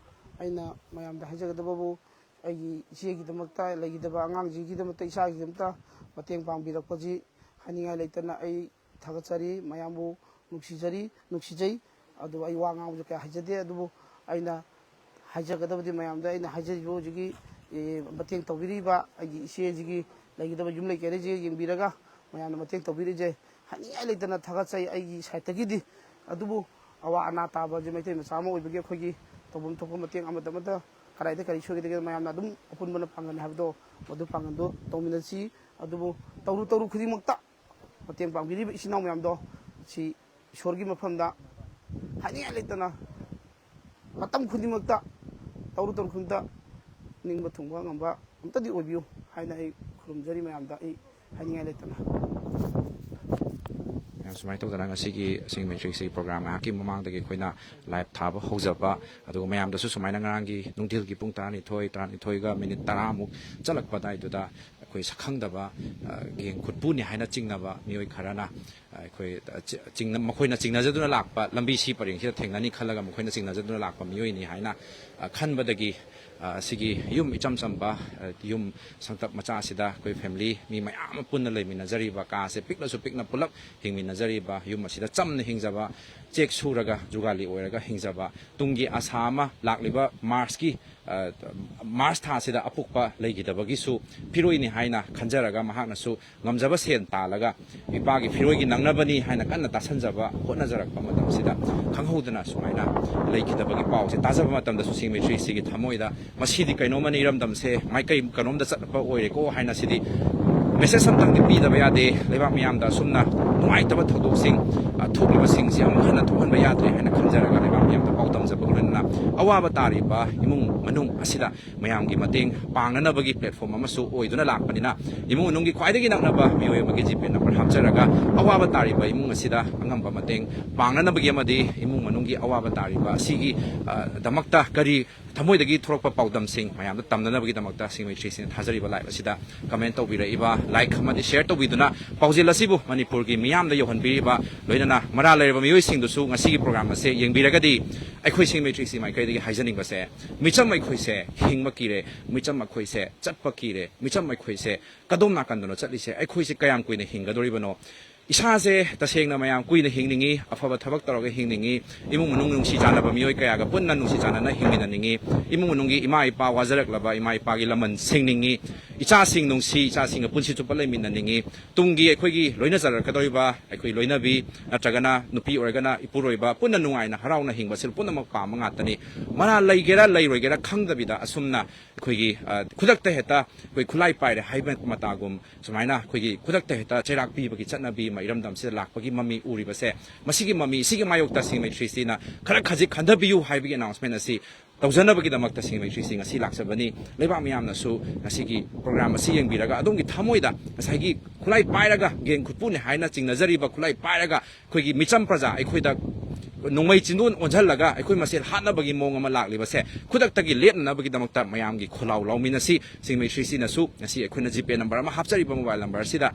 ꯑꯩꯅ ꯃꯌꯥꯝꯗ ꯍꯥꯏꯖꯒꯗꯕꯕꯨ, ꯑꯩꯒꯤ ꯏꯆꯦꯒꯤꯗꯃꯛꯇ, ꯂꯩꯈꯤꯗꯕ ꯑꯉꯥꯡꯁꯤꯡꯒꯤꯗꯃꯛꯇ, ꯏꯆꯥꯒꯤꯗꯃꯛꯇ ꯃꯇꯦꯡ ꯄꯥꯡꯕꯤꯔꯛꯄꯁꯤ ꯍꯥꯏꯅꯤꯡꯉꯥꯏ ꯂꯩꯇꯅ ꯑꯩ ꯊꯥꯒꯠꯆꯔꯤ, ꯃꯌꯥꯝꯕꯨ ꯅꯨꯡꯁꯤꯖꯔꯤ, ꯅꯨꯡꯁꯤꯖꯩ꯫ ꯑꯗꯨ ꯑꯩ ꯋꯥ ꯉꯥꯡꯕꯁꯨ ꯀꯌꯥ ꯍꯩꯖꯗꯦ, ꯑꯗꯨꯕꯨ ꯑꯩꯅ ꯍꯥꯏꯖꯒꯗꯕꯗꯤ ꯃꯌꯥꯝꯗ ꯑꯩꯅ ꯍꯥꯏꯖꯔꯤꯕ ꯍꯧꯖꯤꯛꯀꯤ, ꯑꯦ, ꯃꯇꯦꯡ ꯇꯧꯕꯤꯔꯤꯕ ꯑꯩꯒꯤ ꯏꯆꯦꯁꯤꯒꯤ ꯂꯩꯒꯗꯕ ꯌꯨꯝ ꯂꯩꯀꯩꯔꯩꯁꯦ ꯌꯦꯡꯕꯤꯔꯒ ꯃꯌꯥꯝꯅ ꯃꯇꯦꯡ ꯇꯧꯕꯤꯔꯤꯁꯦ ꯍꯥꯏꯅꯤꯡꯉꯥꯏ ꯂꯩꯇꯅ ꯊꯥꯒꯠꯆꯩ ꯑꯩꯒꯤ ꯁꯥꯏꯠꯇꯒꯤꯗꯤ꯫ ꯑꯗꯨꯕꯨ ꯑꯋꯥ ꯑꯅꯥ ꯇꯥꯕꯁꯦ ꯃꯩꯇꯩ ꯃꯆꯥ ꯑꯃ ꯑꯣꯏꯕꯒꯤ ꯑꯩꯈꯣꯏꯒꯤ ꯇꯧꯐꯝ ꯊꯣꯛꯄ ꯃꯇꯦꯡ ꯑꯃꯗ ꯑꯃꯗ ꯀꯗꯥꯏꯗ ꯀꯔꯤ ꯁꯣꯏꯒꯗꯒꯦ ꯃꯌꯥꯝꯅ ꯑꯗꯨꯝ ꯑꯄꯨꯟꯕꯅ ꯄꯥꯡꯒꯜ ꯍꯥꯏꯕꯗꯣ, ꯃꯗꯨ ꯄꯥꯡꯒꯜꯗꯣ ꯇꯧꯃꯤꯟꯅꯁꯤ꯫ ꯑꯗꯨꯕꯨ ꯇꯧꯔꯨ ꯇꯧꯔꯨ ꯈꯨꯗꯤꯡꯃꯛꯇ ꯃꯇꯦꯡ ꯄꯥꯡꯕꯤꯔꯤꯕ ꯏꯆꯤꯟ ꯏꯅꯥꯎ ꯃꯌꯥꯝꯗꯣ ꯁꯤ ꯏꯁꯣꯔꯒꯤ ꯃꯐꯝꯗ ꯍꯥꯏꯅꯤꯡꯉꯥꯏ ꯂꯩꯇꯅ ꯃꯇꯝ ꯈꯨꯗꯤꯡꯃꯛꯇ ꯇꯧꯔꯨ ꯇꯧꯔꯨ ꯈꯨꯗꯤꯡꯃꯛꯇ ꯅꯤꯡꯕ ꯊꯨꯡꯕ ꯉꯝꯕ ꯑꯝꯇꯗꯤ ꯑꯣꯏꯕꯤꯌꯨ ꯍꯥꯏꯅ ꯑꯩ ꯈꯨꯔꯨꯝꯖꯔꯤ ꯃꯌꯥꯝꯗ ꯑꯩ ꯍꯥꯏꯅꯤꯡꯉꯥꯏ ꯂꯩꯇꯅ꯫ ꯌꯥꯝ ꯁꯨꯃꯥꯏꯅ ꯇꯧꯗꯅ ꯉꯁꯤꯒꯤ ꯁꯤꯡ ꯃꯦꯇ꯭ꯔꯤꯛꯁꯤ ꯄ꯭ꯔꯣꯒ꯭ꯔꯥꯝ ꯉꯥꯏꯍꯥꯛꯀꯤ ꯃꯃꯥꯡꯗꯒꯤ ꯑꯩꯈꯣꯏꯅ ꯂꯥꯏꯚ ꯊꯥꯕ ꯍꯧꯖꯕ, ꯑꯗꯨꯒ ꯃꯌꯥꯝꯗꯁꯨ ꯁꯨꯃꯥꯏꯅ ꯉꯔꯥꯡꯒꯤ ꯅꯨꯡꯊꯤꯜꯒꯤ ꯄꯨꯡ ꯇꯔꯥꯅꯤꯊꯣꯏ, ꯇꯔꯥꯅꯤꯊꯣꯏꯒ ꯃꯤꯅꯤꯠ ꯇꯔꯥꯃꯨꯛ ꯆꯠꯂꯛꯄ ꯑꯗꯨꯋꯥꯏꯗꯨꯗ ꯑꯩꯈꯣꯏ ꯁꯛꯈꯪꯗꯕ, ꯑ, ꯒꯦꯡ ꯈꯨꯠꯄꯨꯅꯤ ꯍꯥꯏꯅ ꯆꯤꯡꯅꯕ ꯃꯤꯑꯣꯏ ꯈꯔꯅ, ꯑ, ꯑꯩꯈꯣꯏ, ꯑ, ꯆꯤ-, ꯆꯤꯡꯅ-, ꯃꯈꯣꯏꯅ ꯆꯤꯡꯅꯖꯗꯨꯅ ꯂꯥꯛꯄ ꯂꯝꯕꯤ ꯁꯤ ꯄꯔꯦꯡꯁꯤꯗ ꯊꯦꯡꯅꯅꯤ ꯈꯜꯂꯒ ꯃꯈꯣꯏꯅ ꯆꯤꯡꯅꯖꯗꯨꯅ ꯂꯥꯛꯄ ꯃꯤꯑꯣꯏꯅꯤ ꯍꯥꯏꯅ, ꯑ, ꯈꯟꯕꯗꯒꯤ, ꯑ, ꯁꯤꯒꯤ ꯌꯨꯝ ꯏꯆꯝ ꯆꯝꯕ, ꯑ, ꯌꯨꯝ ꯁꯪꯇꯞ ꯃꯆꯥ ꯑꯁꯤꯗ ꯑꯩꯈꯣꯏ ꯐꯦꯃꯤꯂꯤ ꯃꯤ ꯃꯌꯥꯝ ꯑꯃ ꯄꯨꯟꯅ ꯂꯩꯃꯤꯟꯅꯖꯔꯤꯕ, ꯀꯥꯁꯦ ꯄꯤꯛꯂꯁꯨ ꯄꯤꯛꯅ ꯄꯨꯂꯞ ꯍꯤꯡꯃꯤꯟꯅꯖꯔꯤꯕ ꯌꯨꯝ ꯑꯁꯤꯗ ꯆꯝꯅ ꯍꯤꯡꯖꯕ, ꯆꯦꯛ ꯁꯨꯔꯒ ꯖꯨꯒꯥꯂꯤ ꯑꯣꯏꯔꯒ ꯍꯤꯡꯖꯕ, ꯇꯨꯡꯒꯤ ꯑꯁꯥ ꯑꯃ ꯂꯥꯛꯂꯤꯕ ꯃꯥꯔꯁꯀꯤ, ꯑ, ꯃꯥꯔꯁ ꯊꯥꯁꯤꯗ ꯑꯄꯣꯛꯄ ꯂꯩꯈꯤꯗꯕꯒꯤꯁꯨ ꯐꯤꯔꯣꯏꯅꯤ ꯍꯥꯏꯅ ꯈꯟꯖꯔꯒ ꯃꯍꯥꯛꯅꯁꯨ ꯉꯝꯖꯕ ꯁꯦꯟ ꯇꯥꯜꯂꯒ ꯏꯄꯥꯒꯤ ꯐꯤꯔꯣꯏꯒꯤ ꯅꯪꯅꯕꯅꯤ ꯍꯥꯏꯅ ꯀꯟꯅ ꯇꯥꯁꯟꯖꯕ ꯍꯣꯠꯅꯖꯔꯛꯄ ꯃꯇꯝꯁꯤꯗ ꯈꯪꯍꯧꯗꯅ ꯁꯨꯃꯥꯏꯅ ꯂꯩꯈꯤꯗꯕꯒꯤ ꯄꯥꯎꯁꯦ ꯇꯥꯖꯕ ꯃꯇꯝꯗꯁꯨ ꯁꯤꯡ ꯃꯩꯇ꯭ꯔꯤꯁꯤꯒꯤ ꯊꯃꯣꯏꯗ ꯃꯁꯤꯗꯤ ꯀꯩꯅꯣꯝꯃꯅꯤ, ꯏꯔꯝꯗꯝꯁꯦ ꯃꯥꯏꯀꯩ ꯀꯩꯅꯣꯝꯗ ꯆꯠꯄ ꯑꯣꯏꯔꯦꯀꯣ ꯍꯥꯏꯅ ꯁꯤꯗꯤ ꯃꯦꯁꯦꯖ ꯑꯝꯇꯪꯗꯤ ꯄꯤꯗꯕ ꯌꯥꯗꯦ꯫ ꯂꯩꯕꯥꯛ ꯃꯤꯌꯥꯝꯗ ꯑꯁꯨꯝꯅ ꯅꯨꯡꯉꯥꯏꯇꯕ ꯊꯧꯗꯣꯛꯁꯤꯡ, ꯑ, ꯊꯣꯛꯂꯤꯕꯁꯤꯡꯁꯤ ꯑꯃꯨꯛ ꯍꯟꯅ ꯊꯣꯛꯍꯟꯕ ꯌꯥꯗ꯭ꯔꯦ ꯍꯥꯏꯅ ꯈꯟꯖꯔꯒ ꯂꯩꯕꯥꯛ ꯃꯤꯌꯥꯝꯗ ꯄꯥꯎꯗꯝ ꯄꯥꯡꯖꯕꯒ ꯂꯣꯏꯅꯅ ꯑꯋꯥꯕ ꯇꯥꯔꯤꯕ ꯏꯃꯨꯡ ꯃꯅꯨꯡ ꯑꯁꯤꯗ ꯃꯌꯥꯝꯒꯤ ꯃꯇꯦꯡ ꯄꯥꯡꯅꯅꯕꯒꯤ platform ꯑꯃꯁꯨ ꯑꯣꯏꯗꯨꯅ ꯂꯥꯛꯄꯅꯤꯅ, ꯏꯃꯨꯡ ꯃꯅꯨꯡꯒꯤ ꯈ꯭ꯋꯥꯏꯗꯒꯤ ꯅꯛꯅꯕ ꯃꯤꯑꯣꯏ ꯑꯃꯒꯤ GPay number ꯍꯥꯞꯆꯔꯒ ꯑꯋꯥꯕ ꯇꯥꯔꯤꯕ ꯏꯃꯨꯡ ꯑꯁꯤꯗ ꯑꯉꯝꯕ ꯃꯇꯦꯡ ꯄꯥꯡꯅꯅꯕꯒꯤ ꯑꯃꯗꯤ ꯏꯃꯨꯡ ꯃꯅꯨꯡꯒꯤ ꯑꯋꯥꯕ ꯇꯥꯔꯤꯕ ꯑꯁꯤꯒꯤ, ꯑ, ꯗꯃꯛꯇ ꯀꯔꯤ ꯊꯃꯣꯏꯗꯒꯤ ꯊꯣꯛꯂꯛꯄ ꯄꯥꯎꯗꯝꯁꯤꯡ ꯃꯌꯥꯝꯗ ꯇꯝꯅꯅꯕꯒꯤꯗꯃꯛꯇ ꯁꯤꯡꯃꯩ ꯊ꯭ꯔꯤ ꯁꯤꯅ ꯊꯥꯖꯔꯤꯕ live ꯑꯁꯤꯗ comment ꯇꯧꯕꯤꯔꯛꯏꯕ, like ꯑꯃꯗꯤ share ꯇꯧꯕꯤꯗꯨꯅ ꯄꯥꯎꯖꯦꯜ ꯑꯁꯤꯕꯨ ꯃꯅꯤꯄꯨꯔꯒꯤ ꯃꯤꯌꯥꯝꯗ ꯌꯧꯍꯟꯕꯤꯔꯤꯕ, ꯂꯣꯏꯅꯅ ꯃꯔꯥꯜ ꯂꯩꯔꯕ ꯃꯤꯑꯣꯏꯁꯤꯡꯗꯨꯁꯨ ꯉꯁꯤꯒꯤ program ꯑꯁꯦ ꯌꯦꯡꯕꯤꯔꯒꯗꯤ ꯑꯩꯈꯣꯏ ꯁꯤꯡꯃꯩ ꯊ꯭ꯔꯤ ꯁꯤ ꯃꯥꯏꯀꯩꯗꯒꯤ ꯍꯥꯏꯖꯅꯤꯡꯕꯁꯦ, ꯃꯤꯆꯝ ꯑꯩꯈꯣꯏꯁꯦ ꯍꯤꯡꯕ ꯀꯤꯔꯦ, ꯃꯤꯆꯝ ꯑꯩꯈꯣꯏꯁꯦ ꯆꯠꯄ ꯀꯤꯔꯦ, ꯃꯤꯆꯝ ꯑꯩꯈꯣꯏꯁꯦ ꯀꯗꯣꯝ ꯅꯥꯀꯟꯗꯅꯣ ꯆꯠꯂꯤꯁꯦ, ꯑꯩꯈꯣꯏꯁꯦ ꯀꯌꯥꯝ ꯀꯨꯏꯅ ꯍꯤꯡꯒꯗꯧꯔꯤꯕꯅꯣ? ꯏꯁꯥꯁꯦ ꯇꯁꯦꯡꯅ ꯃꯌꯥꯝ ꯀꯨꯏꯅ ꯍꯤꯡꯅꯤꯡꯉꯤ, ꯑꯐꯕ ꯊꯕꯛ ꯇꯧꯔꯒ ꯍꯤꯡꯅꯤꯡꯉꯤ, ꯏꯃꯨꯡ ꯃꯅꯨꯡ ꯅꯨꯡꯁꯤ ꯆꯥꯟꯅꯕ ꯃꯤꯑꯣꯏ ꯀꯌꯥꯒ ꯄꯨꯟꯅ ꯅꯨꯡꯁꯤ ꯆꯥꯟꯅꯅ ꯍꯤꯡꯃꯤꯟꯅꯅꯤꯡꯉꯤ, ꯏꯃꯨꯡ ꯃꯅꯨꯡꯒꯤ ꯏꯃꯥ ꯏꯄꯥ ꯋꯥꯖꯔꯛꯂꯕ ꯏꯃꯥ ꯏꯄꯥꯒꯤ ꯂꯃꯟ ꯁꯤꯡꯅꯤꯡꯉꯤ, ꯏꯆꯥꯁꯤꯡ ꯅꯨꯡꯁꯤ, ꯏꯆꯥꯁꯤꯡꯒ ꯄꯨꯟꯁꯤ ꯆꯨꯞꯄ ꯂꯩꯃꯤꯟꯅꯅꯤꯡꯉꯤ, ꯇꯨꯡꯒꯤ ꯑꯩꯈꯣꯏꯒꯤ ꯂꯣꯏꯅꯖꯔꯛꯀꯗꯧꯔꯤꯕ ꯑꯩꯈꯣꯏ ꯂꯣꯏꯅꯕꯤ ꯅꯠꯇ꯭ꯔꯒꯅ ꯅꯨꯄꯤ ꯑꯣꯏꯔꯒꯅ ꯏꯄꯨꯔꯣꯏꯕ ꯄꯨꯟꯅ ꯅꯨꯡꯉꯥꯏꯅ ꯍꯔꯥꯎꯅ ꯍꯤꯡꯕ, ꯁꯤ ꯄꯨꯝꯅꯃꯛ ꯄꯥꯝꯕ ꯉꯥꯛꯇꯅꯤ꯫ ꯃꯔꯥꯜ ꯂꯩꯒꯦꯔꯥ ꯂꯩꯔꯣꯏꯒꯦꯔꯥ ꯈꯪꯗꯕꯤꯗ ꯑꯁꯨꯝꯅ ꯑꯩꯈꯣꯏꯒꯤ, ꯑ, ꯈꯨꯗꯛꯇ ꯍꯦꯛꯇ ꯑꯩꯈꯣꯏ ꯈꯨꯠꯂꯥꯏ ꯄꯥꯏꯔꯦ ꯍꯥꯏꯕ ꯃꯇꯥꯒꯨꯝ ꯁꯨꯃꯥꯏꯅ ꯑꯩꯈꯣꯏꯒꯤ ꯈꯨꯗꯛꯇ ꯍꯦꯛꯇ ꯆꯩꯔꯥꯛ ꯄꯤꯕꯒꯤ ꯆꯠꯅꯕꯤ ꯑꯃ ꯏꯔꯝꯗꯝꯁꯤꯗ ꯂꯥꯛꯄꯒꯤ ꯃꯃꯤ ꯎꯔꯤꯕꯁꯦ, ꯃꯁꯤꯒꯤ ꯃꯃꯤ, ꯁꯤꯒꯤ ꯃꯥꯌꯣꯛꯇ ꯁꯤꯡꯃꯩ ꯊ꯭ꯔꯤ ꯁꯤꯅ ꯈꯔ ꯈꯖꯤꯛ ꯈꯟꯊꯕꯤꯌꯨ ꯍꯥꯏꯕꯒꯤ announcement ꯑꯁꯤ ꯇꯧꯖꯅꯕꯒꯤꯗꯃꯛꯇ ꯁꯤꯡꯃꯩ ꯊ꯭ꯔꯤ ꯁꯤ ꯉꯁꯤ ꯂꯥꯛꯆꯕꯅꯤ꯫ ꯂꯩꯕꯥꯛ ꯃꯤꯌꯥꯝꯅꯁꯨ ꯉꯁꯤꯒꯤ program ꯑꯁꯤ ꯌꯦꯡꯕꯤꯔꯒ ꯑꯗꯣꯝꯒꯤ ꯊꯃꯣꯏꯗ ꯉꯁꯥꯏꯒꯤ ꯈꯨꯠꯂꯥꯏ ꯄꯥꯏꯔꯒ, ꯒꯦꯡ ꯈꯨꯠꯄꯨꯅꯤ ꯍꯥꯏꯅ ꯆꯤꯡꯅꯖꯔꯤꯕ ꯈꯨꯠꯂꯥꯏ ꯄꯥꯏꯔꯒ ꯑꯩꯈꯣꯏꯒꯤ ꯃꯤꯆꯝ ꯄ꯭ꯔꯖꯥ ꯑꯩꯈꯣꯏꯗ ꯅꯣꯡꯃꯩ ꯆꯤꯟꯗꯣꯟ ꯑꯣꯟꯁꯤꯜꯂꯒ ꯑꯩꯈꯣꯏ ꯃꯁꯦꯜ ꯍꯥꯠꯅꯕꯒꯤ ꯃꯑꯣꯡ ꯑꯃ ꯂꯥꯛꯂꯤꯕꯁꯦ ꯈꯨꯗꯛꯇꯒꯤ ꯂꯦꯞꯅꯅꯕꯒꯤꯗꯃꯛꯇ ꯃꯌꯥꯝꯒꯤ ꯈꯣꯜꯂꯥꯎ ꯂꯥꯎꯃꯤꯟꯅꯁꯤ꯫ ꯁꯤꯡꯃꯩ ꯊ꯭ꯔꯤ ꯁꯤꯅꯁꯨ ꯉꯁꯤ ꯑꯩꯈꯣꯏꯅ GPay number ꯑꯃ ꯍꯥꯞꯆꯔꯤꯕ mobile number ꯑꯁꯤꯗ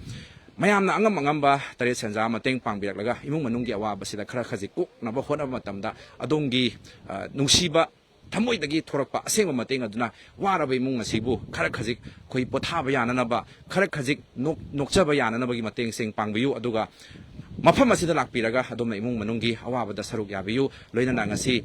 ꯃꯌꯥꯝꯅ ꯑꯉꯝ ꯑꯉꯝꯕ ꯇꯔꯦꯠ ꯁꯦꯟꯖꯥ ꯃꯇꯦꯡ ꯄꯥꯡꯕꯤꯔꯛꯂꯒ ꯏꯃꯨꯡ ꯃꯅꯨꯡꯒꯤ ꯑꯋꯥꯕꯁꯤꯗ ꯈꯔ ꯈꯖꯤꯛ ꯀꯣꯛꯅꯕ ꯍꯣꯠꯅꯕ ꯃꯇꯝꯗ ꯑꯗꯣꯝꯒꯤ, ꯑ, ꯅꯨꯡꯁꯤꯕ ꯊꯃꯣꯏꯗꯒꯤ ꯊꯣꯔꯛꯄ ꯑꯁꯦꯡꯕ ꯃꯇꯦꯡ ꯑꯗꯨꯅ ꯋꯥꯔꯕ ꯏꯃꯨꯡ ꯑꯁꯤꯕꯨ ꯈꯔ ꯈꯖꯤꯛ ꯑꯩꯈꯣꯏ ꯄꯣꯊꯥꯕ ꯌꯥꯅꯅꯕ, ꯈꯔ ꯈꯖꯤꯛ ꯅꯣꯛ-, ꯅꯣꯛꯆꯕ ꯌꯥꯅꯅꯕꯒꯤ ꯃꯇꯦꯡꯁꯤꯡ ꯄꯥꯡꯕꯤꯌꯨ꯫ ꯑꯗꯨꯒ ꯃꯐꯝ ꯑꯁꯤꯗ ꯂꯥꯛꯄꯤꯔꯒ ꯑꯗꯣꯝꯅ ꯏꯃꯨꯡ ꯃꯅꯨꯡꯒꯤ ꯑꯋꯥꯕꯗ ꯁꯔꯨꯛ ꯌꯥꯕꯤꯌꯨ꯫ ꯂꯣꯏꯅꯅ ꯉꯁꯤ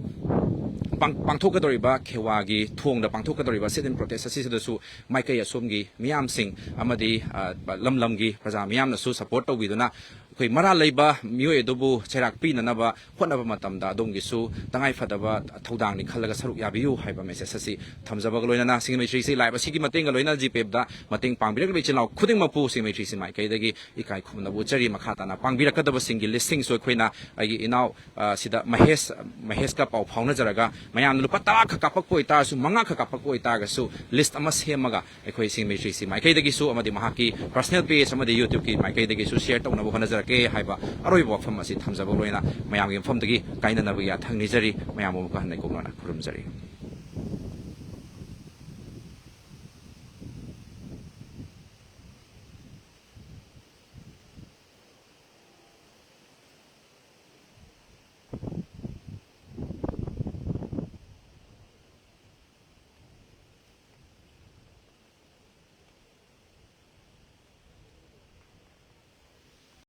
ꯄꯥꯡ-, ꯄꯥꯡꯊꯣꯛꯀꯗꯧꯔꯤꯕ ꯈꯦꯋꯥꯒꯤ ꯊꯣꯡꯗ ꯄꯥꯡꯊꯣꯛꯀꯗꯧꯔꯤꯕ sit-in protest ꯑꯁꯤꯗꯁꯨ ꯃꯥꯏꯀꯩ ꯑꯁꯣꯝꯒꯤ ꯃꯤꯌꯥꯝꯁꯤꯡ ꯑꯃꯗꯤ, ꯑ, ꯂꯝ ꯂꯝꯒꯤ ꯄ꯭ꯔꯖꯥ ꯃꯤꯌꯥꯝꯅꯁꯨ support ꯇꯧꯕꯤꯗꯨꯅ ꯑꯩꯈꯣꯏ ꯃꯔꯥꯜ ꯂꯩꯕ ꯃꯤꯑꯣꯏ ꯑꯗꯨꯕꯨ ꯆꯩꯔꯥꯛ ꯄꯤꯅꯅꯕ ꯍꯣꯠꯅꯕ ꯃꯇꯝꯗ ꯑꯗꯣꯝꯒꯤꯁꯨ ꯇꯉꯥꯏ ꯐꯗꯕ ꯊꯧꯗꯥꯡꯅꯤ ꯈꯜꯂꯒ ꯁꯔꯨꯛ ꯌꯥꯕꯤꯌꯨ ꯍꯥꯏꯕ message ꯑꯁꯤ ꯊꯝꯖꯕꯒ ꯂꯣꯏꯅꯅ, ꯁꯤꯡꯖꯃꯩ ꯊ꯭ꯔꯤꯁꯤ live ꯑꯁꯤꯒꯤ ꯃꯇꯦꯡꯒ ꯂꯣꯏꯅꯅ GPFꯇ ꯃꯇꯦꯡ ꯄꯥꯡꯕꯤꯔꯛꯂꯤꯕ ꯏꯆꯤꯜ ꯏꯅꯥꯎ ꯈꯨꯗꯤꯡꯃꯛꯄꯨ ꯁꯤꯡꯖꯃꯩ ꯊ꯭ꯔꯤꯁꯤ ꯃꯥꯏꯀꯩꯗꯒꯤ ꯏꯀꯥꯏ ꯈꯨꯝꯅꯕ ꯎꯠꯆꯔꯤ꯫ ꯃꯈꯥ ꯇꯥꯅ ꯄꯥꯡꯕꯤꯔꯛꯀꯗꯕꯁꯤꯡꯒꯤ listꯁꯤꯡꯁꯨ ꯑꯩꯈꯣꯏꯅ ꯑꯩꯒꯤ ꯏꯅꯥꯎ, ꯑ, ꯁꯤꯗ ꯃꯍꯦꯁ, ꯃꯍꯦꯁꯀ ꯄꯥꯎ ꯐꯥꯎꯅꯖꯔꯒ ꯃꯌꯥꯝꯅ ꯂꯨꯄꯥ ꯇꯔꯥ ꯈꯛ ꯀꯥꯞꯄꯛꯄ ꯑꯣꯏꯇꯥꯔꯁꯨ, ꯃꯉꯥ ꯈꯛ ꯀꯥꯞꯄꯛꯄ ꯑꯣꯏꯇꯥꯔꯒꯁꯨ, list ꯑꯃ ꯁꯦꯝꯃꯒ ꯑꯩꯈꯣꯏ ꯁꯤꯡꯖꯃꯩ ꯊ꯭ꯔꯤꯁꯤ ꯃꯥꯏꯀꯩꯗꯒꯤꯁꯨ ꯑꯃꯗꯤ ꯃꯍꯥꯛꯀꯤ personal page ꯑꯃꯗꯤ YouTubeꯀꯤ ꯃꯥꯏꯀꯩꯗꯒꯤꯁꯨ share ꯇꯧꯅꯕ ꯍꯣꯠꯅꯖꯔꯛꯀꯦ ꯍꯥꯏꯕ ꯑꯔꯣꯏꯕ ꯋꯥꯐꯝ ꯑꯁꯤ ꯊꯝꯖꯕ ꯂꯣꯏꯅ ꯃꯌꯥꯝꯒꯤ ꯃꯐꯝꯗꯒꯤ ꯀꯥꯏꯅꯅꯕꯒꯤ ꯌꯥꯊꯪ ꯅꯤꯖꯔꯤ꯫ ꯃꯌꯥꯝꯕꯨ ꯑꯃꯨꯛꯀ ꯍꯟꯅ ꯏꯀꯣꯛꯅꯅ ꯈꯨꯔꯨꯝꯖꯔꯤ꯫